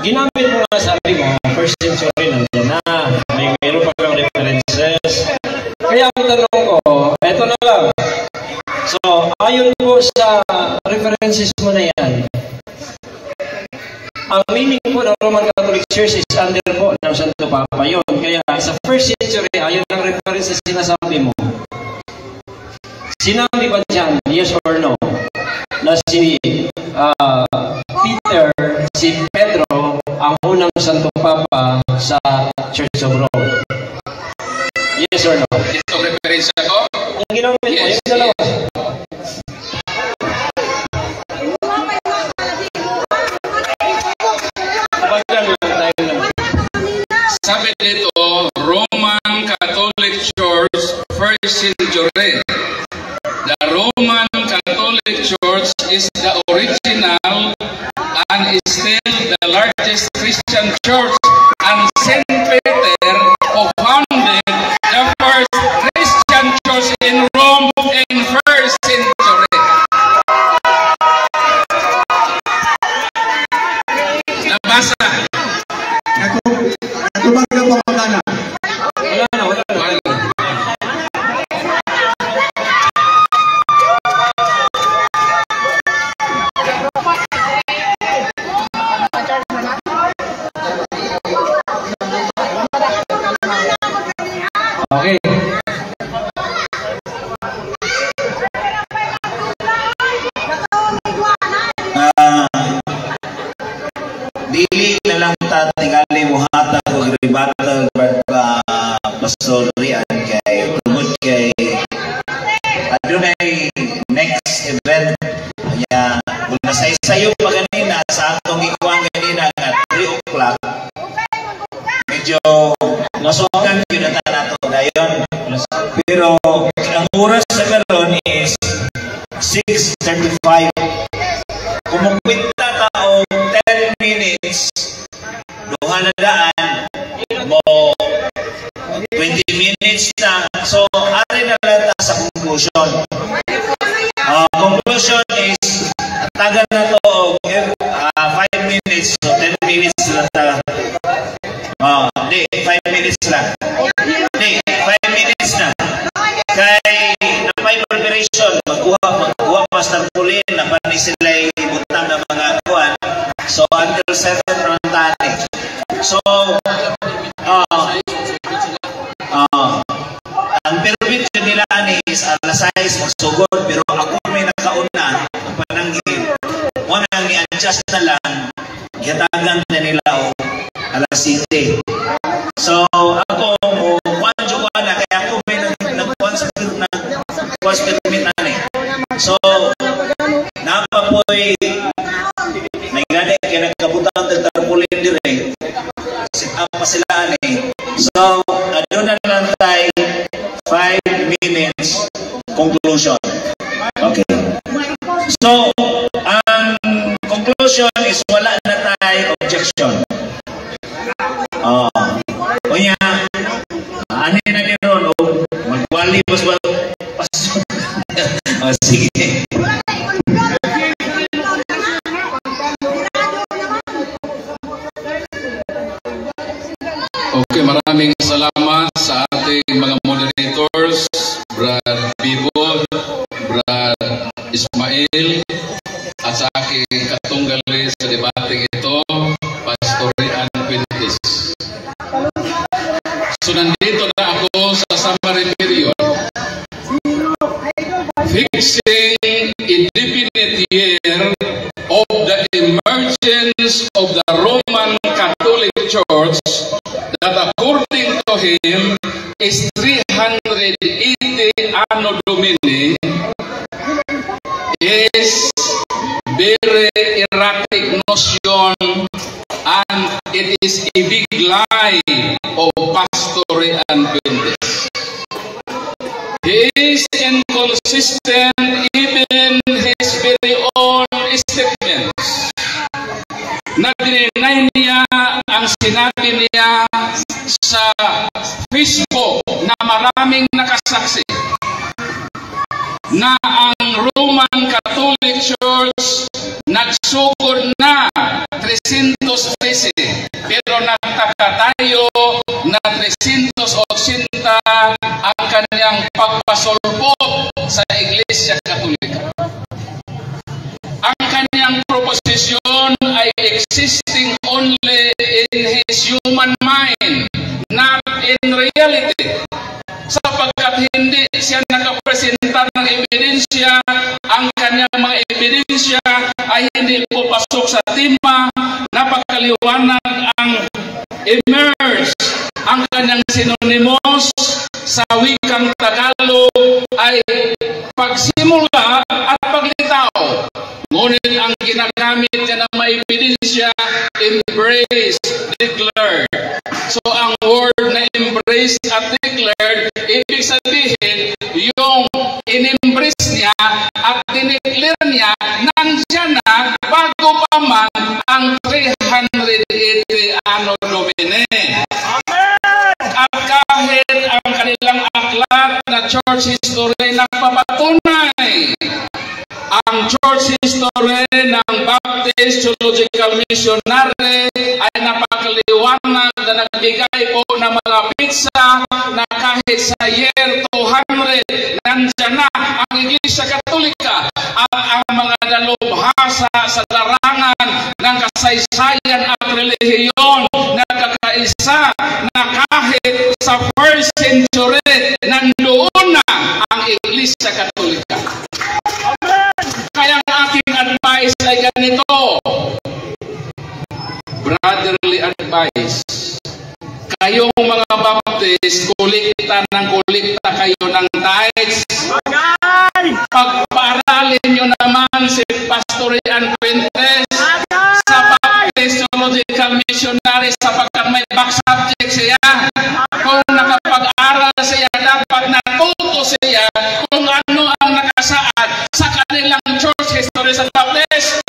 Ginamit mo nga, sabi mo, first century nandiyan na. May meron pa kang references. Kaya ang tanong ko, eto na lang. So, ayon po sa references mo na yan, ang meaning po ng Roman Catholic Church is under po ng Santo Papa yun. Kaya sa first century, ayon ng references sinasabi mo, sinabi ba dyan, yes or no, na si Peter, si Pedro, ang unang Santo Papa sa Church of Rome? Yes or no? Itong referensya ko? Ang ginamit mo, Yes, yung dalawa. Yes. Tabagan lang tayo naman. Sabi dito, Roman Catholic Church, first century. The Roman Catholic Church is the original and is still the largest Christian church, and Saint Peter co-founded the first Christian church in Rome in first century. Nabasa. Natubag na pangutana. Wala na, wala na. Wala. Okay. Dili na lang ta tingali mohatag og rebuttal, Pastor Rian, kay tungod kay adunay next event nya kung nasaysayo pa ganina sa atong gikuan ganina nga 3 o'clock, medyo nasukan gyud na ta nato dayon, pero ang oras sa karon is 6:35. Kung mukwenta ta og 10 minutes, duha na daan mo, 20 minutes na. So ari na lang ta sa conclusion. Conclusion is tagal na to og 5 minutes, so 10 minutes lang ta. Di 5 minutes lang. Di 5 minutes na. Kay napay preparation, magkuha Pastor Pauline, napani sila ibutang ng mga kuan. So until 7 ron tani. So ang permit yun nila ani is alas 6 magsugod, pero ako may nakauna ang pananggit. Mo nang ni i-adjust na lang, gihatagan na nila og alas 7. So ako mo kuan jud ko ana kay ako may nag nagkuan sa nagkuan sa permit ani. So napa po'y may gani kay nagkabutang tag tarpaulin dire. Sit up pa sila ani. So aduna lang tay 5 minutes conclusion. Okay. So ang conclusion is wala na tay objection. Oh. Unya, ani na ni ron og magwali bas ba pasok. Oh, sige. Okay, maraming salamat sa ating mga moderators, Brad Bibo, Brad Ismail, at sa aking katunggali sa debateng ito, Pastor Rian Quintis. So nandito na ako sa summary period. Fixing a definite year of the emergence of the Roman Catholic Church that according to him is 380 Anno Domini is very erratic notion and it is a big lie of Pastor Rian Fuentes. He is inconsistent even his very own statements. Na dineny niya ang sinabi niya sa Facebook na maraming nakasaksi na ang Roman Catholic Church nagsugod na 313 pero nagtaka tayo na 380 ang kanyang pagpasulpot sa Iglesia Katolika. Ang kanyang proposisyon ay existing only in his human mind, not in reality. Sapagkat hindi siya nakapresenta ng ebidensya, ang kanyang mga ebidensya ay hindi po pasok sa tema, napakaliwanag ang emerge. Ang kanyang synonymous sa wikang Tagalog ay pagsimula at paglitaw. Ngunit ang ginagamit niya ng mga ebidensya, embrace, declared. So ang word na embrace at declared, ibig sabihin, yung in-embrace niya at dineclare niya, nandiyan na bago pa man ang 380 Anno Domini. At kahit ang kanilang aklat na church history nagpapatunay, ang church history ng Baptist Theological Missionary ay napakaliwanag na nagbigay po ng mga petsa na kahit sa year 200 nandiyan na ang Iglesia Katolika at ang mga dalubhasa sa larangan ng kasaysayan at relihiyon nagkakaisa na kahit sa first century nandoon na ang Iglesia Katolika. Kaya ang aking advice ay ganito. Brotherly advice. Kayong mga Baptist, kolekta ng kolekta kayo ng tithes. Pagpaaralin nyo naman si Pastor Ian Fuentes sa Baptist Theological Missionary sapagkat may back subject siya. Kung nakapag-aral siya, dapat natuto siya kung ano ang nakasaad sa kanilang church history sa Baptist.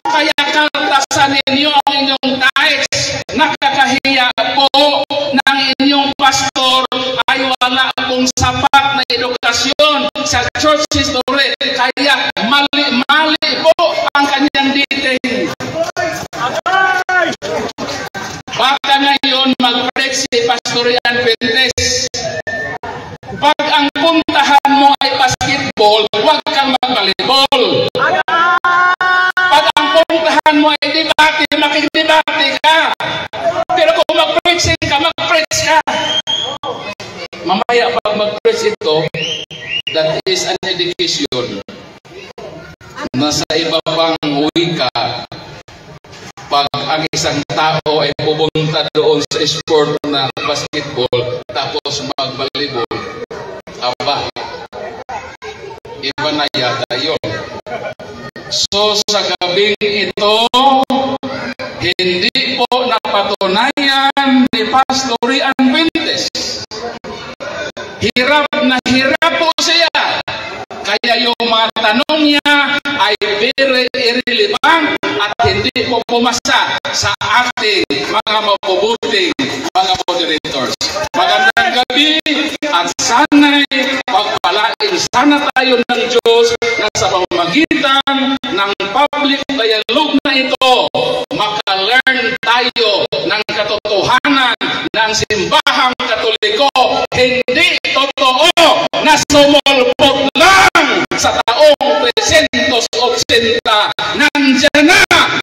Kaya kaltasan ninyo ang inyong tithes. Nakakahiya po ng inyong pastor ay wala pong sapat na edukasyon sa church history. Kaya mali-mali po ang kanyang detail. Baka ngayon mag-preach si Pastor Ian Fuentes. Pag ang puntahan mo ay basketball, huwag kang mag-volleyball. Pag ang puntahan mo ay debate, makikdebate ka. Pero kung mag-preaching ka, mag-preach ka. Mamaya pag mag-preach ito, that is an education. Nasa iba pang ang wika, pag ang isang tao ay pupunta doon sa sport na basketball tapos mag-volleyball, aba, iba na yata yun. So sa gabing ito, hindi po napatunayan ni Pastor Rian Fuentes. Hirap na hirap po siya. Kaya yung mga tanong niya ay very irrelevant at hindi po pumasa sa ating mga mabubuting mga moderators. Magandang gabi at sana'y pagpalain sana tayo ng Diyos na sa pamamagitan ng public dialogue na ito, maka-learn tayo ng katotohanan ng Simbahang Katoliko, hindi totoo na sumulpot lang sa taong 380. Nandiyan na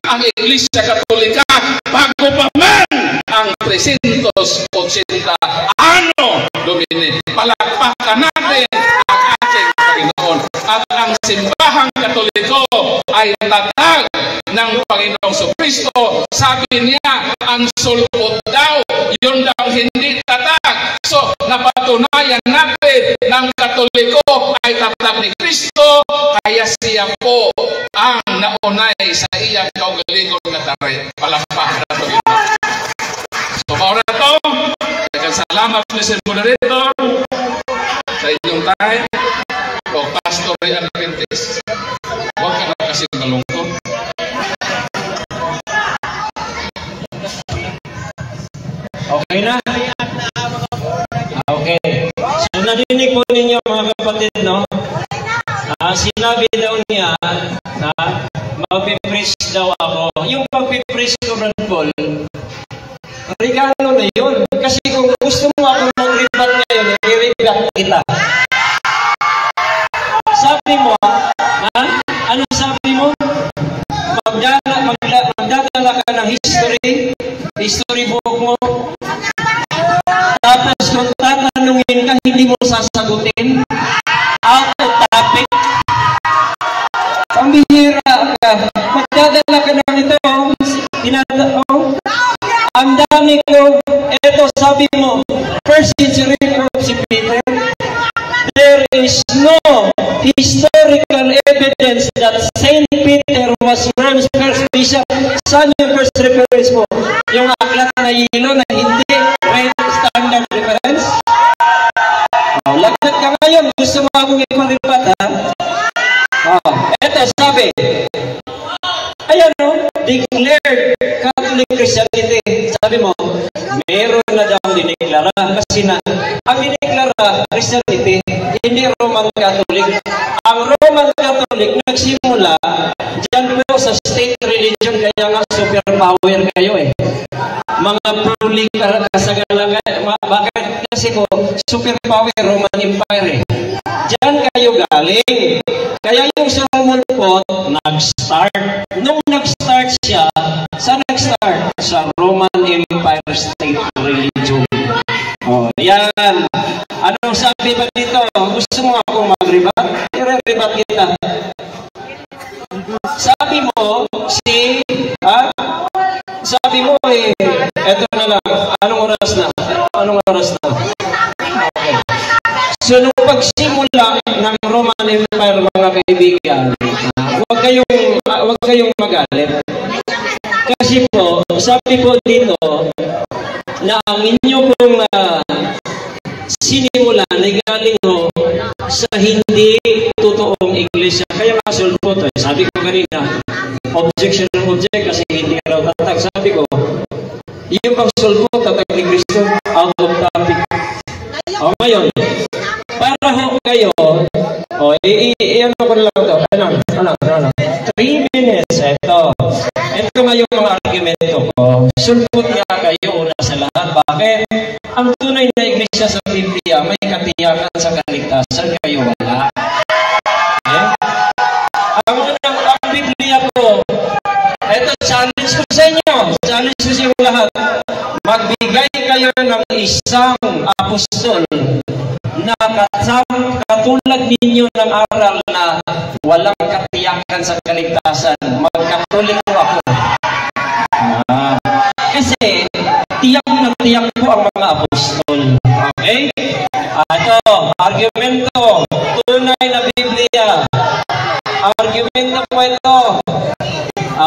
ang Iglesia Katolika bago pa man ang 380 Anno Domini. Palakpakan natin ang ating Panginoon. At ang Simbahang Katoliko ay tatag ng Panginoong Kristo. Sabi niya, ang sulpot daw, yun daw hindi tatag. So, napatunayan natin ng Katoliko ay tatag ni Kristo, kaya siya po ang naunay sa iyang kaugalingon nga tari. Palakpakan na Panginoon. So, mao na to. Daghang salamat, Mr. Moderator, sa inyong time. O Pastor Rian Fuentes, huwag ka na kasi malungkot. Okay na? Okay. So nadinig po ninyo, mga kapatid, no? Sinabi daw niya na magpipreach daw ako. Yung pagpipreach ko, Brad Paul, regalo na yun. Kasi kung gusto mo akong mag-rebut ngayon, i-rebut kita. Sabi mo, ha? Ano sabi mo? Magdadala ka ng history book mo. Tapos kung tatanungin ka, hindi mo sasagutin. Out of topic. Pambihira ka. Magdadala ka ng ito. Oh. Ang dami ko. Ito sabi mo, first century of si Peter. There is no historical evidence that Saint Peter was Rome's first bishop. Saan yung first reference mo? Yung aklat na yelo na hindi right standard reference? Oh, lagnat ka ngayon. Gusto mo akong iparipat, ha? Oh, eto, sabi. Ayan, no? Declared Catholic Christianity. Sabi mo, meron na daw dineklara. Kasi na, ang dineklara Christianity, hindi Roman Catholic. Ang Roman Catholic nagsimula dyan po sa state religion, kaya nga superpower kayo eh. Mga puli kasagalan, bakit? Kasi po, superpower Roman Empire eh. Diyan kayo galing. Kaya yung sumulpot, nag-start. Nung nag-start siya, saan nag-start? Sa Roman Empire state religion. Oh, yan. Anong sabi ba dito? Gusto mo akong mag-rebut? I-rebut kita. Sabi mo, sabi mo eh, eto na lang, anong oras na? Anong oras na? Okay. So, nung pagsimula ng Roman Empire, mga kaibigan, huwag kayong magalit. Kasi po, sabi po dito, na ang inyo pong sinimulan ay galing ho sa hindi totoong iglesia. Kaya nga sulpot, eh. Sabi ko kanina, objection ng object kasi hindi raw tatag. Sabi ko, yung pang sulpot, tatag ni Kristo, out of topic. O ngayon, para ho kayo, o, i-ano ko na lang to. Ano, ano, ano, 3 minutes, ito. Ito nga yung mga argumento ko. Sulpot nga kayo una sa lahat. Bakit? Ang tunay na iglesia sa Biblia, may katiyakan sa kaligtasan, kayo wala. Okay? Ang Biblia ko, ito, challenge ko sa inyo. Challenge ko sa inyo lahat. Magbigay kayo ng isang apostol na katulad katulad ninyo ng aral na walang katiyakan sa kaligtasan, magkatoliko ako. Ah, kasi tiyak na tiyak po ang mga apostol. Okay? Ah, ito, argumento. Tunay na Biblia. Argumento po ito.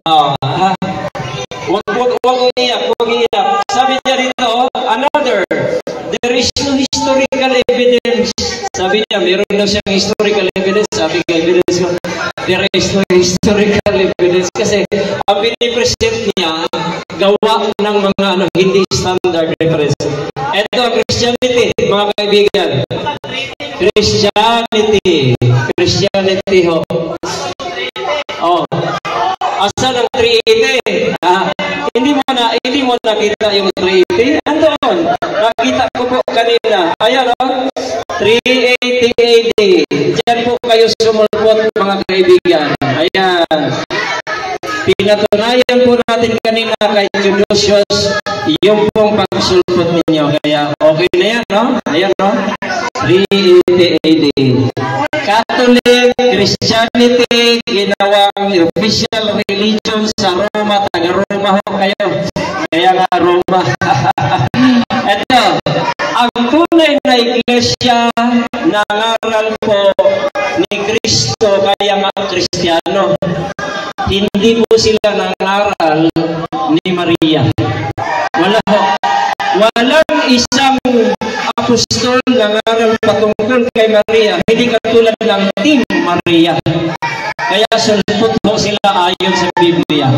Ah, ah, wag, wag, wag iyak, wag iyak. Sabi niya dito, another, there is no historical evidence. Sabi niya, meron daw siyang historical evidence. Sabi ko, evidence ko, there is no historical evidence. Kasi ang pinipresent niya, gawa ng mga ano, hindi standard reference. Ito ang Christianity, mga kaibigan. Christianity. Christianity ho. Oh. Asan ang 380? Ah, hindi mo nakita yung 380? Andoon. Nakita ko po kanina. Ayan oh. 380 AD. Diyan po kayo sumulpot, mga kaibigan. Ayan. Pinatunayan po natin kanina kay Theodosius yung pong pagsulpot ninyo. Kaya okay na yan, no? Ayan, no? 380 AD. Catholic Christianity, ginawang official religion sa Roma. Taga-Roma ho kayo. Kaya nga Roma. Ito, ang tunay na iglesia, nangaral po ni Kristo, kaya nga Kristiyano. Hindi po sila nangaral ni Maria. Wala ho. Walang isang apostol nangaral patungkol kay Maria. Hindi katulad ng Team Maria. Kaya sulpot ho sila ayon sa Biblia.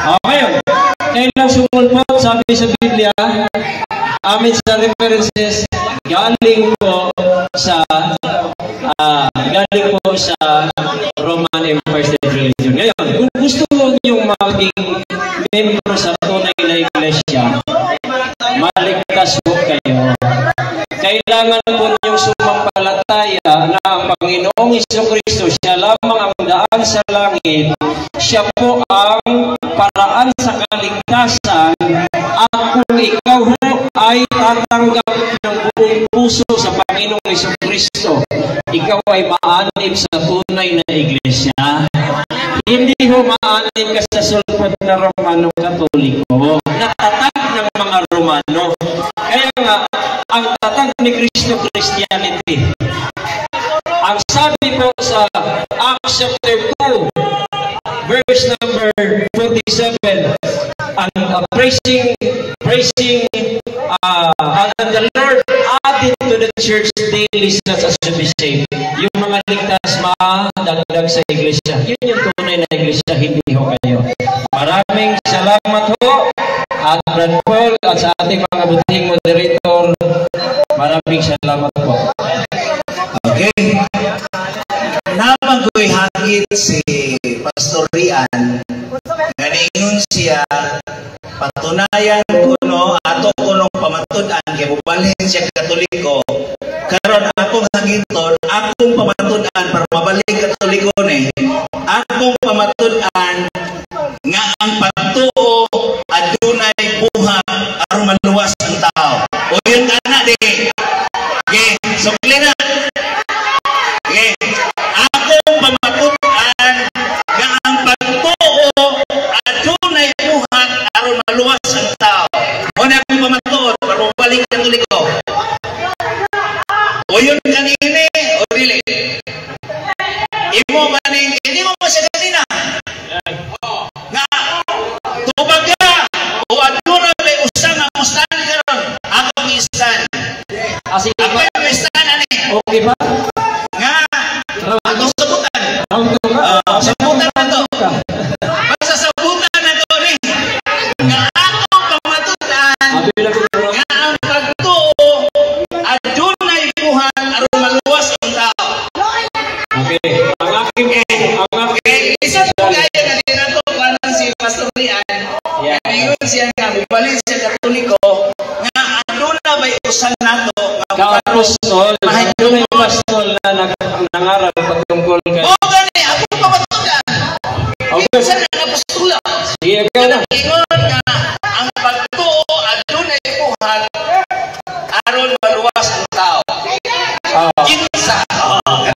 O ngayon, kailan sumulpot? Sabi sa Biblia, amin sa references, galing po sa Roman Empire State Religion. Ngayon, kung gusto niyong maging membro sa tunay na iglesia, maligtas po kayo. Kailangan po niyong sumampalataya na ang Panginoong Kristo, siya lamang ang daan sa langit, siya po ang paraan sa kaligtasan, at kung ikaw ho ay tatanggap ng buong puso sa Panginoong Kristo, ikaw ay maanib sa tunay na iglesia. Hindi ho maanib ka sa sulpot na Romano Katoliko. Natatag ng mga Romano. Kaya nga, ang tatag ni Kristo, Christianity. Ang sabi po sa Acts chapter 2, verse number 47, and praising, and the Lord added to the church daily such as to be saved. Yung mga ligtas madagdag sa iglesia. Yun yung tunay na iglesia, hindi ho kayo. Maraming salamat ho at Brad Paul at sa ating mga butihing moderator. Maraming salamat po. Okay. Naman ko'y hangit si Pastor Rian. Ganingon siya, patunayan kuno, ato kunong pamatud-an, kay mubalhin siya Katoliko. Karon akong hagiton, akong pamatud-an para mabalik Katoliko ni, akong pamatud-an nga ang pagtuo adunay buhat aron maluwas ang tao. O yun kana di. Okay, so clear na. Okay. Akong pamatud-an nga ang pagtuo adunay buhat aron maluwas ang tao. Mo na akong pamatuod para mabalik Katoliko. O yun kanini o dili. Imo maning hindi mo ba siya kanina? Nga tubag ka o aduna may usa nga mo-stand karon, akong i-stand. Ah, sige Ako ba? yung stand ani. Okay ba? Nga akong sabutan. Round two ka? Ah, sabutan na to. Basta sabutan na to ni. Nga akong pamatudan Abi na ko round. Nga ang pagtuo adunay buhat aron maluwas ang tao. Okay. Ang aking Okay, isa po kaya nga di nato kanan si Pastor Rian. Ingon siya nga mobalik siya Katoliko nga aduna may usa nato nga Ka-apostol, may apostol na nangaral patungkol kay O gani akong pamatudan. Okay. Kinsa na ang apostola? Sige, ikaw na. Ingon nga ang pagtuo adunay buhat aron maluwas ang tao. Ah, Kinsa? Oh,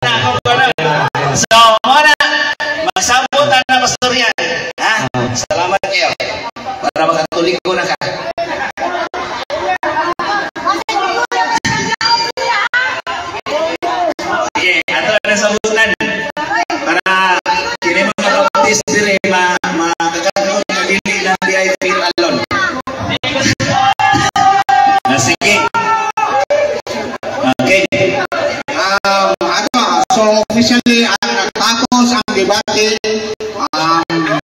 Makati.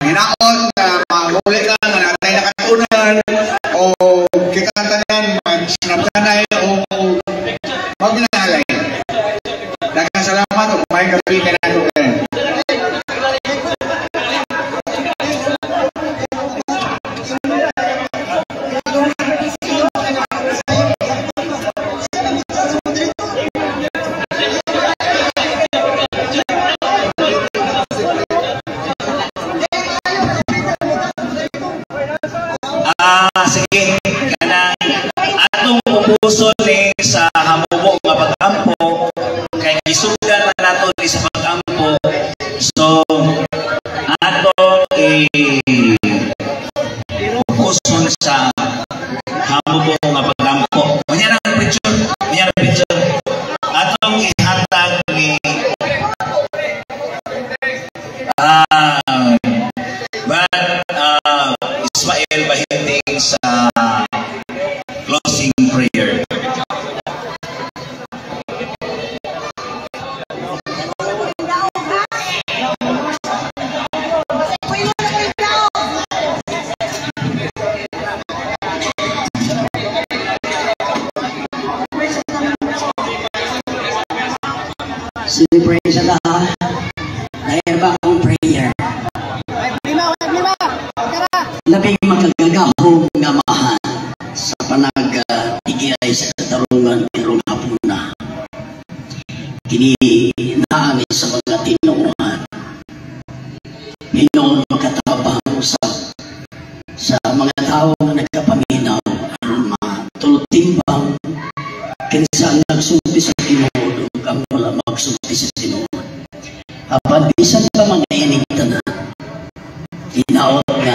Hinaot na mahuli ka nga natay nakatunan o kita tanan magsinabtanay o magminahalay. Daghang salamat ug maayong gabi kanato tanan. Sige, kanang atong pupuso ni sa hamubo nga pag-ampo kay gisugdan man nato ni sa pag-ampo. So atong i-pupuson sa hamubo nga pag-ampo. Unya nang picture, unya nang picture. Atong ihatag ni Brad Ismael Bahinting sa closing prayer. Sige, pray sa lahat. Dahil ba akong prayer? Labing makagagahom nga mahan sa panag-tigilay sa katarungan karong hapuna. Kini naani sa mga tinuohan. Hinoon makatabang sa mga tao nga nagkapaminaw aron matulog-timbang kinsa ang nagsulti sa tinuod ug ang wala magsulti sa tinuod. Apan bisan pa mga ining tanan, hinaot nga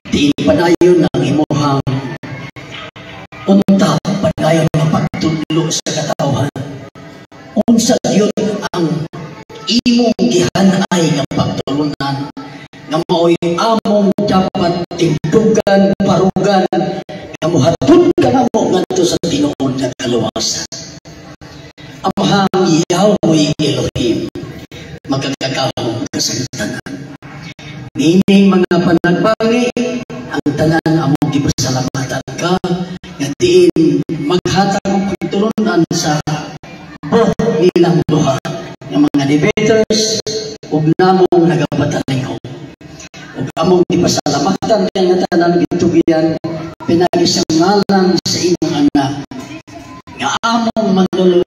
diin padayon ang imuhang unta, padayon nga pagtudlo sa katawhan. Unsa gyud ang imong gihanay nga pagtulunan nga maoy among dapat tindugan, parugan, nga mohatod kanamo ngadto sa tinuod nga kaluwasan. Amahang Yahweh Elohim, magkagagahom kasagtanan. Nining mga panagbangi, ang tanan among gipasalamatan ka, nga diin maghatag og pagtulunan sa both nilang duha nga mga debaters ug namong nagapatalingkod. Ug among gipasalamatan kay nga tanan gitugian pinagi sa ngalan sa imong anak nga among manluluwas.